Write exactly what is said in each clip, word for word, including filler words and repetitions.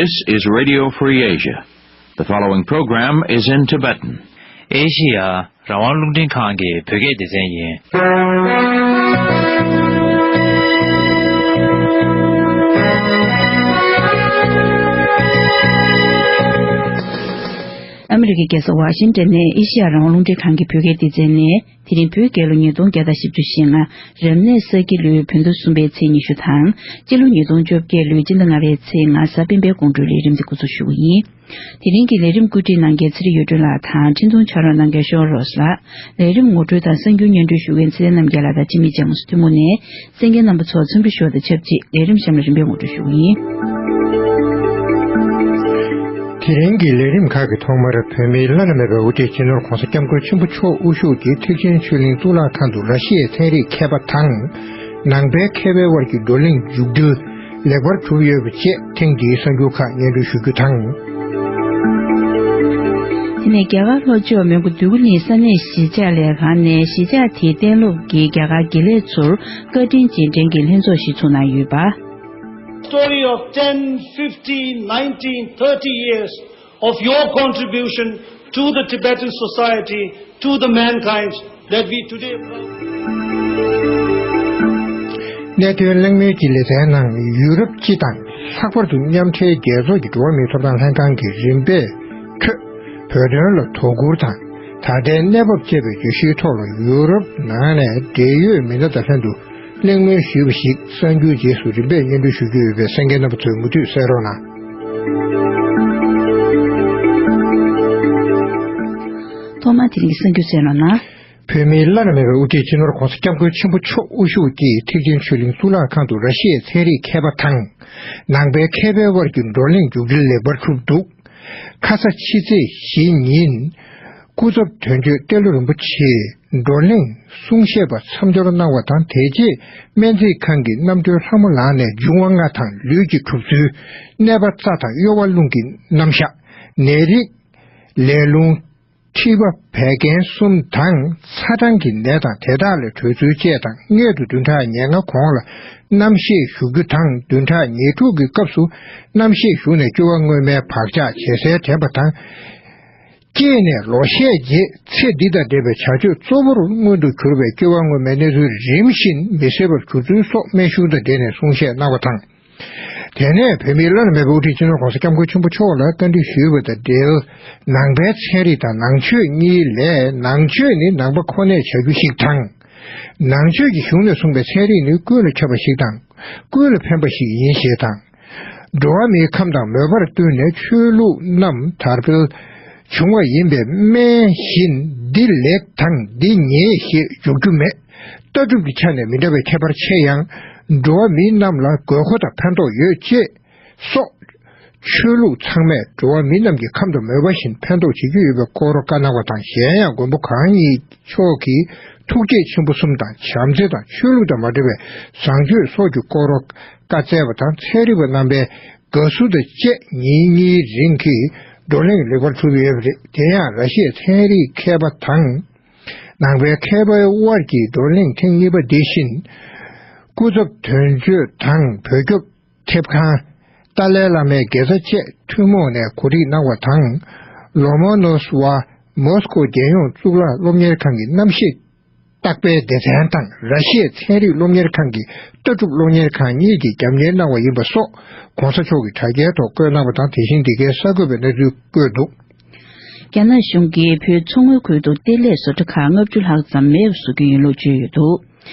This is Radio Free Asia. The following program is in Tibetan. ཨེ་ཤི་ཡ་རང་དབང་རླུང་འཕྲིན་ཁང་གི་བོད་སྐད་སྡེ་ཚན་ཡིན། ཨ་མི་རི་ཀའི་རྒྱལ་ས་ཝ་ཤིང་ཏོན་ནས་ཨེ་ཤི་ཡ་རང་དབང་རླུང་འཕྲིན་ཁང་གི་བོད་སྐད་སྡེ་ཚན་ནས། དེ་རིང་བོད་རྒྱལ་ལོ་ཉིས་སྟོང་བརྒྱ་དང་བཞི་བཅུ་ཞེ་ལྔ། རབ་གནས་ས་ཁྱི་ལོའི་བོད་ཟླ་གསུམ་པའི་ཚེས་ཉི་ཤུ་དང་། སྤྱི་ལོ་ཉིས་སྟོང་བཅོ་བརྒྱད་ལོའི་སྤྱི་ཟླ་ལྔ་པའི་ཚེས་ལྔ་གཟའ་སྤེན་པའི་དགོང་དྲོའི་ལས་རིམ་འདི་འགོ་འཛུགས་ཞུ་གི་ཡིན། དེ་རིང་གི་ལས་རིམ་བཀོད་སྒྲིག་གནང་མཁན་ཚེ་རིང་གཡུ་སྒྲོན་ལགས་དང་འཕྲིན་གཏོང་ཕྱག་རོགས་གནང་མཁན་ཤོ་རོས་ལགས། ལས་རིམ་ངོ་སྤྲོད་དང་གསར་འགྱུར་སྙན་སྒྲོན་ཞུ་མཁན་ཚེ་བརྟན་རྣམ་རྒྱལ་ལགས་དང་འཆི་མེད་རྒྱལ་མཚན་ཐུན་མོང་ནས། གསན་མཁན་རྣམ་པ་ཚོར་འཚམས་འདྲི་ཞུ་བ་དང་ཆབས་ཅིག་ལས་རིམ་གཤམ་ལ་རིམ་པས་ངོ་སྤྲོད་ཞུ་གི་ཡིན། དེ་རིང་གི་ལས་རིམ་ཁག་གི་ཐོག་མར་བོད་མིའི་བླ་ན་མེད་པའི་དབུ་ཁྲིད་སྤྱི་ནོར་༧གོང་ས་༧སྐྱབས་མགོན་ཆེན་པོ་མཆོག་དབུ་བཞུགས་ཀྱི་ཐེག་ཆེན་ཆོས་གླིང་གཙུག་ལག་ཁང་དུ་ར་ཤི་ཡའི་ཚན་རིག་མཁས་པ་དང་། ནང་པའི་མཁས་པའི་དབར་གྱི་བགྲོ་གླེང་མཇུག་སྒྲིལ་ལེགས་པར་གྲུབ་ཡོད་པ་བཅས་ཐེངས་འདིའི་གསར་འགྱུར་ཁག་སྙན་སྒྲོན་ཞུ་རྒྱུ་དང་། དེ་ནས་རྒྱ་གར་ལྷོ་ཕྱོགས་མོན་གྷོ་འདོད་རྒུ་གླིང་ས་གནས་གཞིས་ཆགས་ལས་ཁང་ནས་གཞིས་ཆགས་དེའི་གཏན་སློབ་ཀྱི་རྒྱ་གར་དགེ་ལས་ཚོར་བཀའ་དྲིན་རྗེས་དྲན་གྱི་ལྷན་ཚོགས་ཤིག་ཚོགས་གནང་ཡོད་པ། Story of ten, fifteen, nineteen, thirty years of your contribution to the Tibetan society, to the mankind that we today proud. གནད་དོན་གླེང་མོལ་གྱི་ལེ་ཚན་ནང་ཡུ་རོབ་སྤྱི་དང་ལྷག་པར་དུ་མཉམ་འབྲེལ་རྒྱལ་ཚོགས་ཀྱི་འགྲོ་བ་མིའི་ཐོབ་ཐང་ལྷན་ཁང་གི་རིམ་པས་ཁྱོད་བོད་དོན་ལ་དོ་ཁུར་དང་ད་ལྟའི་གནས་བབ་བཅས་པའི་བརྗོད་གཞིའི་ཐོག་ལ་ཡུ་རོབ་ནང་ནས་འབྲེལ་ཡོད་མི་སྣ་དང་ལྷན་དུ། གླེང་མོལ་ཞུས་པ་ཞིག་གསར་འགྱུར་རྗེས་སུ་རིམ་པས་སྙན་སྒྲོན་ཞུ་རྒྱུ་ཡོད་པས་གསན་མཁན་རྣམ་པ་ཚོས་མུ་མཐུད་གསན་རོགས་གནང་། ཐོག་མར་དེ་རིང་གི་གསར་འགྱུར་གསན་རོགས་གནང་། བོད་མིའི་བླ་ན་མེད་པའི་དབུ་ཁྲིད་སྤྱི་ནོར་༧གོང་ས་༧སྐྱབས་མགོན་ཆེན་པོ་མཆོག་དབུ་བཞུགས་ཀྱིས་ཐེག་ཆེན་ཆོས་གླིང་གཙུག་ལག་ཁང་དུ་ར་ཤི་ཡའི་ཚན་རིག་མཁས་པ་དང་། ནང་པའི་མཁས་པའི་དབར་གྱི་བགྲོ་གླེང་མཇུག་སྒྲིལ་ལེགས་པར་གྲུབ་འདུག་ཁ་ས་ཕྱི་ཚེས་བཞི་ཉིན། སྐུ་ཚབ་དོན་གཅོད་ཏེ་ལོ་རིན་པོ་ཆེས་བགྲོ་གླེང་གསུང་བཤད་པ་མཚམས་སྦྱོར་གནང་བ་དང་། དེ་རྗེས་སྨན་རྩིས་ཁང་གི་རྣམ་གྲོལ་ལྷ་མོ་ལགས་ནས་འབྱུང་བ་ལྔ་དང་ལུས་ཀྱི་གྲུབ་ཚུལ། གནས་པ་རྩ་དང་གཡོ་བ་རླུང་གི་རྣམ་གཞག་ནད་རིགས། ལས་རླུང་། མཁྲིས་པ་བད་ཀན་གསུམ་དང་ཚ་གྲང་གི་ནད་དང་དེ་དག་ལས་གྲོལ་ཚུལ་བཅས་དང་། སྔོན་དུ་བདུན་ཕྲག་ཉེར་ལྔ་གོང་ལ་རྣམ་ཤེས་ཞུགས་རྒྱུ་དང་། བདུན་ཕྲག་ཉེར་དྲུག་གི་སྐབས་སུ་རྣམ་ཤེས་ཞུགས་ནས་སྐྱེ་བ་སྔོན་མའི་བག་ཆགས་ཇེ་གསལ་དྲན་པ་དང་། སྐྱེས་ནས་ལོ་ཤས་རྗེས་ཚེ་འདི་དང་འབྲེལ་བའི་བྱ་སྤྱོད་གཙོ་བོར་མངོན་དུ་གྱུར་བའི་སྐྱེ་བ་སྔོན་མའི་གནས་ཚུལ་རིམ་བཞིན་མི་གསལ་བར་གྱུར་ཚུལ་སོགས་སྨན་གཞུང་དང་འབྲེལ་ནས་གསུང་བཤད་གནང་བ་དང་། དེ་ནས་བོད་མིའི་བླ་ན་མེད་པའི་དབུ་ཁྲིད་སྤྱི་ནོར་༧གོང་ས་༧སྐྱབས་མགོན་ཆེན་པོ་མཆོག་ལ་བཀའ་འདྲི་ཞུས་པ་དང་འབྲེལ། ནང་པའི་ཚན་རིག་དང་ནང་ཆོས་གཉིས་ལས་ནང་ཆོས་ནི་ནང་པ་ཁོ་ནས་བྱ་རྒྱུ་ཞིག་དང་། ནང་ཆོས་ཀྱི་གཞུང་ནས་གསུངས་པའི་ཚན་རིག་ནི་ཀུན་ལ་ཁྱབ་པ་ཞིག་དང་། ཀུན་ལ་ཕན་པ་ཞིག་ཡིན་ཞེས་དང་། འགྲོ་བ་མིའི་ཁམས་དང་མོས་པར་བསྟུན་ནས་ཆོས་ལུགས་རྣམས་དར་འཕེལ་བྱུང་བ་ཡིན་པས། སྨན་བཞིན་འདི་ལེགས་དང་འདི་ཉེས་ཞེས་འཇོག་རྒྱུ་མེད། ལྟ་གྲུབ་ཀྱི་ཆ་ནས་མི་འདྲ་བའི་ཁྱད་པར་ཆེ་ཡང་། འགྲོ་བ་མི་རྣམས་ལ་དགོས་མཁོ་དང་ཕན་ཐོགས་ཡོད་ཅེས་སོགས། ཆོས་ལུགས་ཚང་མས་འགྲོ་བ་མི་རྣམས་ཀྱི་ཁམས་དང་མོས་པ་བཞིན་ཕན་ཐོགས་བྱེད་ཀྱི་ཡོད་པའི་སྐོར་བཀའ་གནང་བ་དང་། གཞན་ཡང་མགོན་པོ་གང་ཉིད་མཆོག་གིས་ཐུགས་བསྐྱེད་ཆེན་པོ་གསུམ་དང་། བྱམས་བརྩེ་དང་ཆོས་ལུགས་དང་མ་འབྲེལ་བའི་བཟང་སྤྱོད་སོགས་ཀྱི་སྐོར་བཀའ་སྩལ་བ་དང་། ཚན་རིག་པ་རྣམ་པས་དགའ་བསུ་དང་བཅས་ཉིན་གཉིས་རིང་གི་བགྲོ་གླེང་ལེགས་པར་གྲུབ་ཡོད་པ་རེད། དེ་ཡང་ར་ཤི་ཡའི་ཚན་རིག་མཁས་པ་དང་། ནང་པའི་མཁས་པའི་དབར་གྱི་བགྲོ་གླེང་ཐེངས་གཉིས་པ་འདི་བཞིན། སྐུ་ཚབ་དོན་གཅོད་དང་བོད་སྐྱོབ་ཐེབས་ཁང་། ཏཱ་ལའི་བླ་མའི་དགེ་རྩ་བཅས་ཐུན་མོང་ནས་གོ་སྒྲིག་གནང་བ་དང་། ལོ་མོ་ནོ་སི་ཝ་མོ་སི་ཀོ་རྒྱལ་ཡོངས་གཙུག་ལག་སློབ་གཉེར་ཁང་གི་རྣམ་ཤེས་བརྟག་པའི་སྡེ་ཚན་དང་། ར་ཤི་ཡའི་ཚན་རིག་སློབ་གཉེར་ཁང་གི་ལྟ་གྲུབ་སློབ་གཉེར་ཁང་གཉིས་ཀྱིས་རྒྱབ་གཉེར་གནང་བ་ཡིན་པ་སོགས་༧གོང་ས་མཆོག་གིས་དྲ་རྒྱའི་ཐོག་བཀོད་གནང་བ་དང་། དེ་བཞིན་འདི་གའི་གསར་འགོད་པའི་གནས་ཚུལ་བཀོད་འདུག་རྒྱ་ནག་གཞུང་གིས་བོད་མཚོ་སྔོན་ཁུལ་དུ་གཏེར་ལས་བཟོ་གྲྭ་ཁག་ལྔ་བཅུ་ལྷག་ཙམ་མེད་པ་བཟོ་རྒྱུ་ཡིན་ལུགས་བརྗོད་ཡོད་འདུག་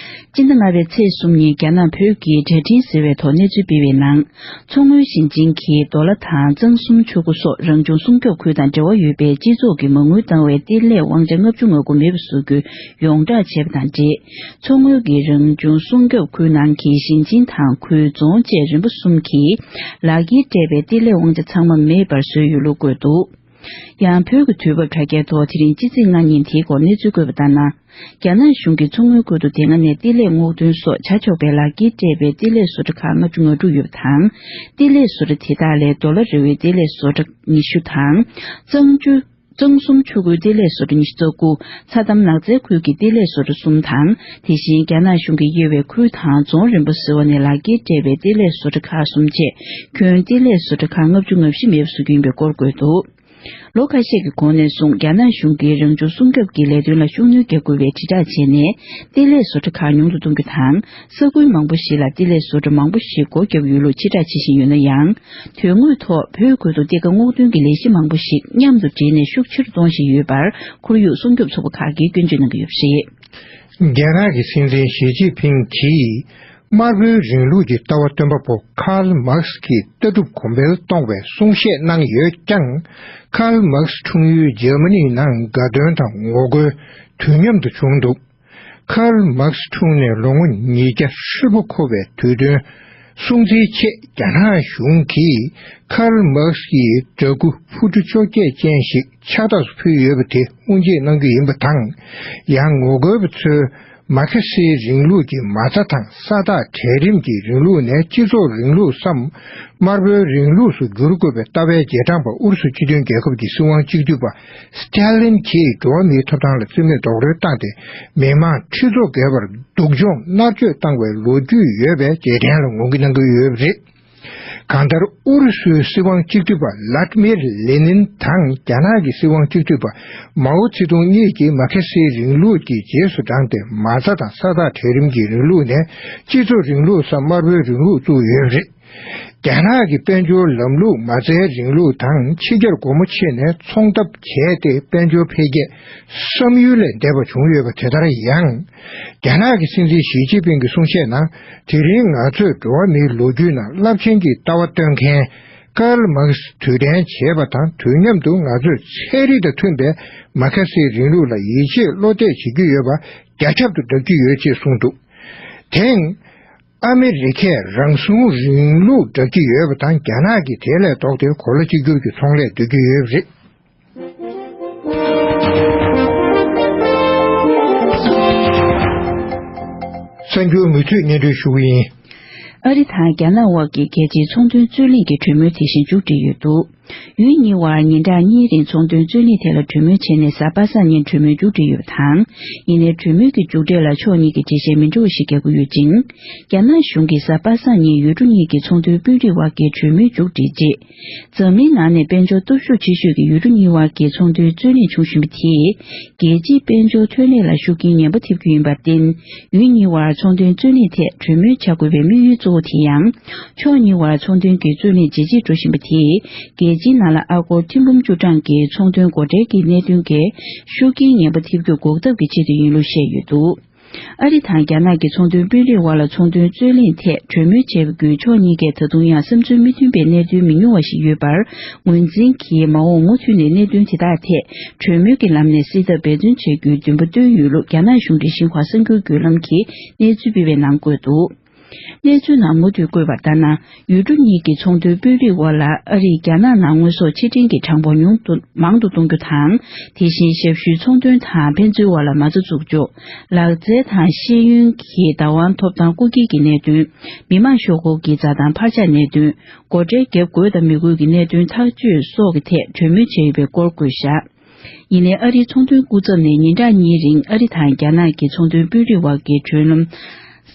སྤྱི་ཟླ་ལྔ་པའི་ཚེས་གསུམ་ཉིན་རྒྱ་ནག་བོད་ཀྱི་དྲ་འཕྲིན་ཟེར་བའི་ཐོག་གནས་ཚུལ་སྤེལ་བའི་ནང་། མཚོ་སྔོན་ཞིང་ཆེན་གྱི་མདོ་ལ་དང་གཙང་གསུམ་ཆུ་འགོ་སོགས་རང་བྱུང་སྲུང་སྐྱོབ་ཁུལ་དང་འབྲེལ་བ་ཡོད་པའི་སྤྱི་ཚོགས་ཀྱིས་མ་དངུལ་བཏང་བའི་གཏེར་ལས་དབང་ཆ་ལྔ་བཅུ་ང་དགུ་མེད་པ་བཟོ་རྒྱུ་ཡོངས་བསྒྲགས་བྱས་པ་དང་འབྲེལ། མཚོ་སྔོན་གྱི་རང་བྱུང་སྲུང་སྐྱོབ་ཁུལ་ནང་གི་ཞིང་ཆེན་དང་ཁུལ་རྫོང་བཅས་རིམ་པ་གསུམ་གྱིས་ལག་འཁྱེར་སྤྲད་པའི་གཏེར་ལས་དབང་ཆ་ཚང་མ་མེད་པར་བཟོས་ཡོད་ལུགས་བཀོད་འདུག་ཡང་བོད་ཀྱི་དུས་བབ་དྲ་རྒྱའི་ཐོག་དེ་རིང་སྤྱི་ཚེས་ལྔ་ཉིན་དེའི་སྐོར་གནས་ཚུལ་བཀོད་པ་ལྟར་ན། རྒྱ་ནག་གཞུང་གིས་མཚོ་སྔོན་ཁུལ་དུ་དེ་སྔ་ནས་གཏེར་ལས་སྔོག་འདོན་སོགས་བྱ་ཆོག་པའི་ལག་འཁྱེར་སྤྲད་པའི་གཏེར་ལས་བཟོ་གྲྭ་ཁག་ལྔ་བཅུ་ང་དྲུག་ཡོད་པ་དང་། གཏེར་ལས་བཟོ་གྲྭ་དེ་དག་ལས་མདོ་ལ་རི་བོའི་གཏེར་ལས་བཟོ་གྲྭ་ཉི་ཤུ་དང་། གཙང་ཆུ་ གཙང་གསུམ་ཆུ་ཁོལ་གཏེར་ལས་བཟོ་གྲྭ་ཉི་ཤུ་རྩ་དགུ། ཚྭ་དམ་ནགས་ཚལ་ཁུལ་གྱི་གཏེར་ལས་བཟོ་གྲྭ་གསུམ་དང་། དེ་བཞིན་རྒྱ་ནག་གཞུང་གིས་དབྱེ་བའི་ཁུལ་དང་རྫོང་རིམ་པ་ཟེར་བ་ནས་ལག་འཁྱེར་སྤྲད་པའི་གཏེར་ལས་བཟོ་གྲྭ་ཁག་གསུམ་བཅས། ཁྱོན་གཏེར་ལས་བཟོ་གྲྭ་ཁག་ལྔ་བཅུ་ང་བཞི་མེད་པ་བཟོ་རྒྱུ་ཡིན་པའི་སྐོར་བཀོད་འདུག་ལོ་ཁ་ཤས་ཀྱི་གོང་ནས་བཟུང་རྒྱ་ནག་གཞུང་གིས་རང་བྱུང་སྲུང་སྐྱོབ་ཀྱི་ལས་དོན་ལ་ཤུགས་སྣོན་རྒྱག་དགོས་པའི་དྲིལ་བསྒྲགས་བྱས་ནས། གཏེར་ལས་བཟོ་གྲྭ་ཁག་ཉུང་དུ་གཏོང་རྒྱུ་དང་། ས་ཁུལ་མང་པོ་ཞིག་ལ་གཏེར་ལས་བཟོ་གྲྭ་མང་པོ་ཞིག་སྒོ་བརྒྱབ་ཡོད་ལུགས་ཕྱིར་བསྒྲགས་བྱེད་བཞིན་ཡོད་ན་ཡང་། དོན་དངོས་ཐོག་བོད་ཁུལ་དུ་གཏེར་ཁ་སྔོག་འདོན་གྱི་ལས་གཞི་མང་པོ་ཞིག་མཉམ་དུ་བསྒྲིལ་ནས་ཤུགས་ཆེ་རུ་གཏོང་བཞིན་ཡོད་པར། ཁོར་ཡུག་སྲུང་སྐྱོབ་ཚོགས་པ་ཁག་གིས་སྐྱོན་བརྗོད་གནང་གི་ཡོད་པ་རེད། རྒྱ་ནག་གི་སྲིད་འཛིན་ཞི་ཅིན་ཕིང་གིས། དམར་པོའི་རིང་ལུགས་ཀྱི་ལྟ་བ་སྟོན་པ་པོ་ཁཱལ་མཱར་ཁས་ཀྱི་ལྟ་གྲུབ་གོང་འཕེལ་གཏོང་བའི་གསུང་བཤད་གནང་ཡོད་ཀྱང་། ཁཱལ་མཱར་ཁས་འཁྲུངས་ཡུལ་འཇར་མ་ནིའི་ནང་དགའ་སྟོན་དང་ངོ་རྒོལ་དུས་མཉམ་དུ་བྱུང་འདུག་ཁཱལ་མཱར་ཁས་འཁྲུངས་ནས་ལོ་ངོ་ཉིས་བརྒྱ་ཧྲིལ་པོ་འཁོར་བའི་དུས་སྟོན་སྲུང་བརྩིའི་ཆེད། རྒྱ་ནག་གཞུང་གིས་ཁཱལ་མཱར་ཁས་ཀྱི་འདྲ་སྐུ་འཕུར་གྲུ་བཅོ་བརྒྱད་ཅན་ཞིག་ཕྱག་རྟགས་སུ་ཕུལ་ཡོད་པ་དེ་དབུ་འབྱེད་གནང་རྒྱུ་ཡིན་པ་དང་། ཡང་ངོ་རྒོལ་པ་ཚོས་མར་ཁེ་སིའི་རིང་ལུགས་ཀྱི་མ་རྩ་དང་ས་ཐག་གྲལ་རིམ་གྱི་རིང་ལུགས་ནས་སྤྱི་ཚོགས་རིང་ལུགས་སམ། དམར་པོའི་རིང་ལུགས་སུ་བསྒྱུར་དགོས་པའི་ལྟ་བའི་རྗེས་འབྲང་པ་ཨུ་རུ་སུ་སྤྱི་མཐུན་རྒྱལ་ཁབ་ཀྱི་སྲིད་དབང་གཅིག་སྡུད་པ་སི་ཏཱ་ལིན་གྱིས་འགྲོ་བ་མིའི་ཐོབ་ཐང་ལ་བརྩི་མེད་རྡོག་རོལ་བཏང་སྟེ། མི་མང་ཁྲི་ཚོ་བརྒལ་བར་སྡུག་སྦྱོང་མནར་གཅོད་བཏང་བའི་ལོ་རྒྱུས་ཡོད་པའི་རྗེས་དྲན་ལ་ངོས་འཛིན་གནང་གི་ཡོད་པ་རེད། གང་ལྟར་ཨུ་རུ་སུའི་སྲིད་དབང་གཅིག་སྡུད་པ་ལཱ་ཏི་མིར་ལེ་ནིན་དང་རྒྱ་ནག་གི་སྲིད་དབང་གཅིག་སྡུད་པ་མའོ་ཙེ་ཏུང་གཉིས་ཀྱིས་མར་ཁེ་སིའི་རིང་ལུགས་ཀྱི་རྗེས་སུ་འབྲངས་ཏེ། མ་རྩ་དང་ས་ཐག་གྲལ་རིམ་གྱི་རིང་ལུགས་ནས་སྤྱི་ཚོགས་རིང་ལུགས་སམ། དམར་པོའི་རིང་ལུགས་བཙུགས་ཡོད་པ་རེད། རྒྱ་ནག་གི་དཔལ་འབྱོར་ལམ་ལུགས་མ་རྩའི་རིང་ལུགས་དང་ཕྱི་རྒྱལ་སྒོ་མོ་ཕྱེ་ནས་ཚོང་འཐབ་བྱས་ཏེ། དཔལ་འབྱོར་འཕེལ་རྒྱས་བསམ་ཡུལ་ལས་འདས་པ་བྱུང་ཡོད་པ་དེ་ལྟར་ཡང་། རྒྱ་ནག་གི་སྲིད་འཛིན་ཞི་ཅིན་ཕིང་གི་གསུང་བཤད་ནང་། དེ་རིང་ང་ཚོས་འགྲོ་བ་མིའི་ལོ་རྒྱུས་ནང་རླབས་ཆེན་གྱི་ལྟ་བ་སྟོན་མཁན་ཀཱརལ་མཱར་ཁས་དུས་དྲན་བྱེད་པ་དང་། དུས་མཉམ་དུ་ང་ཚོས་ཚན་རིག་དང་མཐུན་པའི་མར་ཁེ་སིའི་རིང་ལུགས་ལ་ཡིད་ཆེས་བློ་གཏད་བྱེད་ཀྱི་ཡོད་པ་རྒྱ་ཁྱབ་ཏུ་བསྒྲགས་ཀྱི་ཡོད་ཅེས་གསུངས་འདུག་དེང་། ཨ་མི་རི་ཁས་རང་སྲུང་རིང་ལུགས་བསྒྲགས་ཀྱི་ཡོད་པ་དང་། རྒྱ་ནག་གིས་དེ་ལས་ལྡོག་སྟེ་གོ་ལ་གཅིག་གྱུར་གྱི་ཚོང་ལས་གཏོད་ཀྱི་ཡོད་པ་རེད། གསར་འགྱུར་མུ་མཐུད་སྙན་སྒྲོན་ཞུ་གི་ཡིན། ཨ་རི་དང་རྒྱ་ནག་དབར་གྱི་རྒྱལ་སྤྱིའི་ཚོང་དོན་རྩོད་གླེང་གི་གྲོས་མོལ་དེ་བཞིན་མཇུག་སྒྲིལ་ཡོད་འདུག་ཡུལ་གཉིས་དབར་ཉིན་གྲངས་གཉིས་རིང་ཚོང་དོན་རྩོད་གླེང་ཐད་ལ་གྲོས་མོལ་བྱས་ནས། གཟའ་པ་སངས་ཉིན་གྲོས་མོལ་མཇུག་སྒྲིལ་ཡོད་པ་དང་། ཡིན་ནའི་གྲོས་མོལ་གྱི་མཇུག་འབྲས་ལ་ཕྱོགས་གཉིས་ཀྱིས་འགྲེལ་བཤད་མི་འདྲ་བ་ཞིག་བརྒྱབ་ཀྱི་ཡོད་ཅིང་། རྒྱ་ནག་གཞུང་གིས་གཟའ་པ་སངས་ཉིན་ཡུལ་གྲུ་གཉིས་ཀྱི་ཚོང་དོན་དཔོན་རིགས་དབར་གྱི་གྲོས་མོལ་མཇུག་སྒྲིལ་རྗེས། འཛམ་གླིང་ནང་ནས་དཔལ་འབྱོར་སྟོབས་ཤུགས་ཆེ་ཤོས་ཀྱི་ཡུལ་གྲུ་གཉིས་དབར་གྱི་ཚོང་དོན་རྩོད་གླེང་བྱུང་བཞིན་པ་དེས། རྒྱལ་སྤྱིའི་དཔལ་འབྱོར་ཐོན་ལས་ལ་ཤུགས་རྐྱེན་ངན་པ་ཐེབས་རྒྱུ་ཡིན་པར་བརྟེན། ཡུལ་གཉིས་དབར་ཚོང་དོན་རྩོད་གླེང་ཐད་གྲོས་མོལ་བྱ་དགོས་པའི་དམིགས་ཡུལ་གཙོ་བོ་དེ་ཡང་། ཕྱོགས་གཉིས་དབར་ཚོང་དོན་གྱི་རྩོད་གླེང་ཇེ་ཆེར་འགྲོ་བཞིན་པ་དེས། རྒྱལ་སྤྱིའི་ནང་ལ་ཨ་སྒོར་ཁྲི་འབུམ་བཅུ་གྲངས་ཀྱི་ཚོང་དོན་སྒོ་ཁྲལ་གྱི་གནད་དོན་གྱིས་ཤུགས་རྐྱེན་ངན་པ་ཐེབས་རྒྱུ་འགོག་ཐབས་ཀྱི་ཆེད་དུ་ཡིན་ལུགས་བཤད་ཡོད་འདུག་ཨ་རི་དང་རྒྱ་ནག་གི་ཚོང་དོན་དཔོན་རིགས་དབར་ལ་ཚོང་དོན་རྩོད་གླེང་ཐད་གྲོས་མོལ་བྱས་པ་བརྒྱུད། ཕྱོགས་གཉིས་ཀས་ད་དུང་ཡང་བསམ་ཚུལ་མི་མཐུན་པའི་གནད་དོན་མི་ཉུང་བ་ཞིག་ཡོད་པར་ངོས་འཛིན་གྱིས། མ་འོངས་མུ་མཐུད་ནས་གནད་དོན་དེ་དག་ཐད་གྲོས་མོལ་གྱི་ལམ་ནས་སེལ་ཐབས་འབད་བརྩོན་བྱ་རྒྱུའི་འདུན་པ་བཏོན་ཡོད་ལུགས། རྒྱ་ནག་གཞུང་གི་ཤིན་ཧྭ་གསར་འགྱུར་བརྒྱུད་ལམ་གྱིས་གནས་ཚུལ་སྤེལ་བའི་ནང་བཀོད་འདུག་གནས་ཚུལ་ནང་མུ་མཐུད་བཀོད་པ་ལྟར་ན། ཡུལ་གྲུ་གཉིས་ཀྱི་ཚོང་དོན་དཔོན་རིགས་དབར་ལ་ཨ་རིས་རྒྱ་ནག་ནང་དངོས་ཟོག་ཕྱིར་འདྲེན་གྱི་གྲངས་འབོར་ཉུང་དུ་མང་དུ་གཏོང་རྒྱུ་དང་། དེ་བཞིན་ཞབས་ཞུའི་ཚོང་དོན་དང་ཕན་ཚུན་དབར་ལ་མ་རྩ་འཛུགས་ཕྱོགས། ལག་རྩལ་དང་ཤེས་ཡོན་གྱི་བདག་དབང་ཐོབ་ཐང་རྐུ་འཁྱེར་གྱི་གནད་དོན། མི་མང་ཤོག་སྒོར་གྱི་འཛའ་ཐང་འཕར་ཆག་གནད་དོན། སྒོ་ཁྲལ་བརྒྱབ་དགོས་དང་མི་དགོས་ཀྱི་གནད་དོན་ཐག་གཅོད་སོགས་ཀྱི་ཐད་གྲོས་མོལ་བྱས་ཡོད་པའི་སྐོར་བཀོད་བཞག་ཡིན་ནའི་ཨ་རིའི་ཚོང་དོན་སྐུ་ཚབ་ནས་ཉིན་གྲངས་གཉིས་རིང་ཨ་རི་དང་རྒྱ་ནག་གི་ཚོང་དོན་དཔོན་རིགས་དབར་གྱི་གྲོས་ལམ།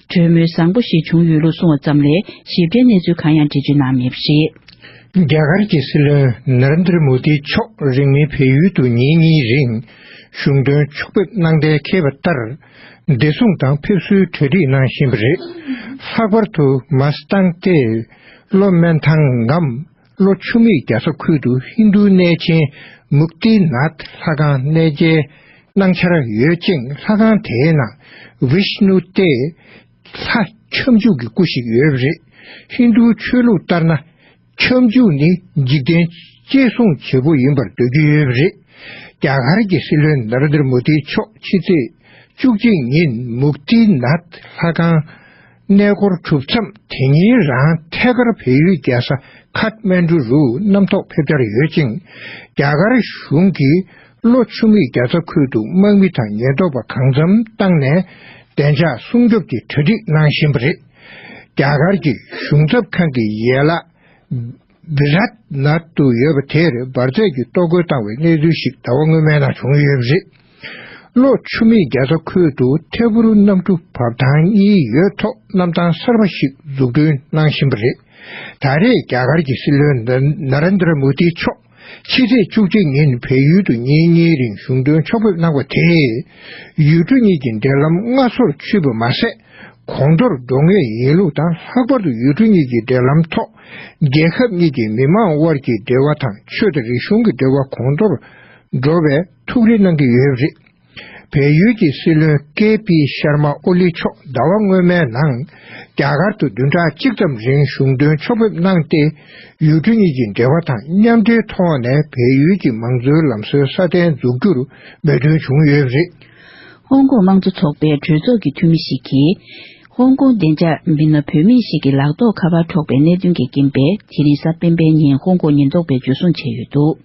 གྲོས་མོལ་བཟང་པོ་ཞིག་བྱུང་ཡོད་ལུགས་གསུངས་པ་ཙམ་ལས་ཞིབ་ཕྲའི་གནས་ཚུལ་གང་ཡང་འགྲེལ་བརྗོད་གནང་མེད་པ་རེད། རྒྱ་གར་གྱི་སྲིད་བློན་ནཱ་རེན་དྲ་མོ་དི་མཆོག་རིང་མིན་བལ་ཡུལ་དུ་ཉིན་གཉིས་རིང་གཞུང་དོན་ཕྱོགས་ཕེབས་གནང་གཏན་འཁེལ་བ་ལྟར། བདེ་སྲུང་དང་ཕེབས་བསུའི་གྲ་སྒྲིག་གནང་བཞིན་པ་རེད། ལྷག་པར་དུ་མ་སི་ཏང་སྟེ། ལྷོ་སྨན་ཐང་ངམ། ལྷོ་ཆུ་མིག་རྒྱལ་ས་ཁུལ་དུ་ཧིན་རྡུའི་གནས་ཆེན་མུག་ཏི་ནཱཐ་ལྷ་ཁང་གནས་མཇལ་གནང་འཆར་ཡོད་ཅིང་། ལྷ་ཁང་དེའི་ནང་ཝིཤ་ནུ་སྟེ་ལྷ་ཁྱབ་འཇུག་གི་སྐུ་ཞིག་ཡོད་པ་རེད། ཧིན་རྡུའི་ཆོས་ལུགས་ལྟར་ན། ཁྱབ་འཇུག་ནི་འཇིག་རྟེན་གཅེས་སྲུང་བྱེད་པོ་ཡིན་པར་འདོད་ཀྱི་ཡོད་པ་རེད། རྒྱ་གར་གྱི་སྲིད་བློན་ནཱ་རེན་དྲ་མོ་དི་མཆོག་ཕྱི་ཚེས་བཅུ་གཅིག་ཉིན་མུག་ཏི་ནཱཐ་ལྷ་ཁང་གནས་སྐོར་གྲུབ་མཚམས། དེ་ཉིན་རང་ཐད་ཀར་བལ་ཡུལ་རྒྱལ་ས་ཁཱཐ་མན་གྲུ་རུ་རྣམ་རྟོག་ཕེབས་འཆར་ཡོད་ཅིང་། རྒྱ་གར་གཞུང་གིས་ལྷོ་ཆུ་མིག་རྒྱལ་ས་ཁུལ་དུ་དམག་མི་དང་ཉེན་རྟོག་པ་གང་འཚམ་བཏང་ནས། བདེ་འཇགས་སྲུང་སྐྱོབ་ཀྱི་གྲ་སྒྲིག་གནང་བཞིན་པ་རེད། རྒྱ་གར་གྱི་གཞུང་ཚབ་ཁང་གི་ཡན་ལག་བི་རཱཏ་ནཱཐ་ཏུ་ཡོད་པ་དེར་འབར་རྫས་ཀྱིས་གཏོར་རྒོལ་བཏང་བའི་གནས་ཚུལ་ཞིག་ཟླ་བ་སྔོན་མའི་ནང་བྱུང་ཡོད་པ་རེད། གློ་ཆུ་མིག་རྒྱ་མཚོ་ཁུལ་དུ་ཐད་འཕུར་གནམ་གྲུ་བབས་ཐང་གཉིས་ཡོད་ཐོག་གནམ་ཐང་གསར་པ་ཞིག་འཛུགས་སྐྲུན་གནང་བཞིན་པ་རེད། ད་རེས་རྒྱ་གར་གྱི་སྲིད་བློན་ན་རེན་དྲ་མོ་དི་མཆོག་ཕྱི་ཚེས་བཅུ་གཅིག་ཉིན་བལ་ཡུལ་དུ་ཉིན་གཉིས་རིང་གཞུང་དོན་ཕྱོགས་ཕེབས་གནང་བ་དེས། ཡུལ་གྲུ་གཉིས་ཀྱི་འབྲེལ་ལམ་སྔ་སོར་ཆུད་པ་མ་ཟད། གོང་མཐོར་འགྲོ་ངེས་ཡིན་ལུགས་དང་། ལྷག་པར་དུ་ཡུལ་གྲུ་གཉིས་ཀྱི་འབྲེལ་ལམ་ཐོག་རྒྱལ་ཁབ་གཉིས་ཀྱི་མི་དམངས་དབར་གྱི་འབྲེལ་བ་དང་། ཆོས་དང་རིག་གཞུང་གི་འབྲེལ་བ་གོང་མཐོར་འགྲོ་བའི་ཐུགས་རེ་གནང་གི་ཡོད་པ་རེད། བལ་ཡུལ་གྱི་སྲིད་བློན་ཀེ་པི་ཤར་མ་ཨོ་ལི་མཆོག་ཟླ་བ་སྔོན་མའི་ནང་རྒྱ་གར་དུ་བདུན་ཕྲག་གཅིག་ཙམ་རིང་གཞུང་དོན་ཕྱོགས་ཕེབས་གནང་སྟེ། ཡུལ་གྲུ་གཉིས་ཀྱི་འབྲེལ་བ་དང་མཉམ་འབྲེལ་ཐོག་ནས་བལ་ཡུལ་གྱི་མང་གཙོའི་ལམ་སྲོལ་སྲ་བརྟན་འཛུགས་རྒྱུར་མོས་མཐུན་བྱུང་ཡོད་པ་རེད། ཧོང་ཀོང་དམངས་གཙོ་ཚོགས་པའི་གྲོས་ཚོགས་ཀྱི་འཐུས་མི་ཞིག་གིས། ཧོང་ཀོང་བདེ་འཇགས་མི་སྣ་བུད་མེད་ཞིག་གི་ལག་ཐོགས་ཁ་པར་འཕྲོག་པའི་གནད་དོན་གྱི་རྐྱེན་པས། དེ་རིང་གཟའ་སྤེན་པའི་ཉིན་ཧོང་ཀོང་ཉེན་རྟོག་པས་འཇུ་བཟུང་བྱས་ཡོད་འདུག་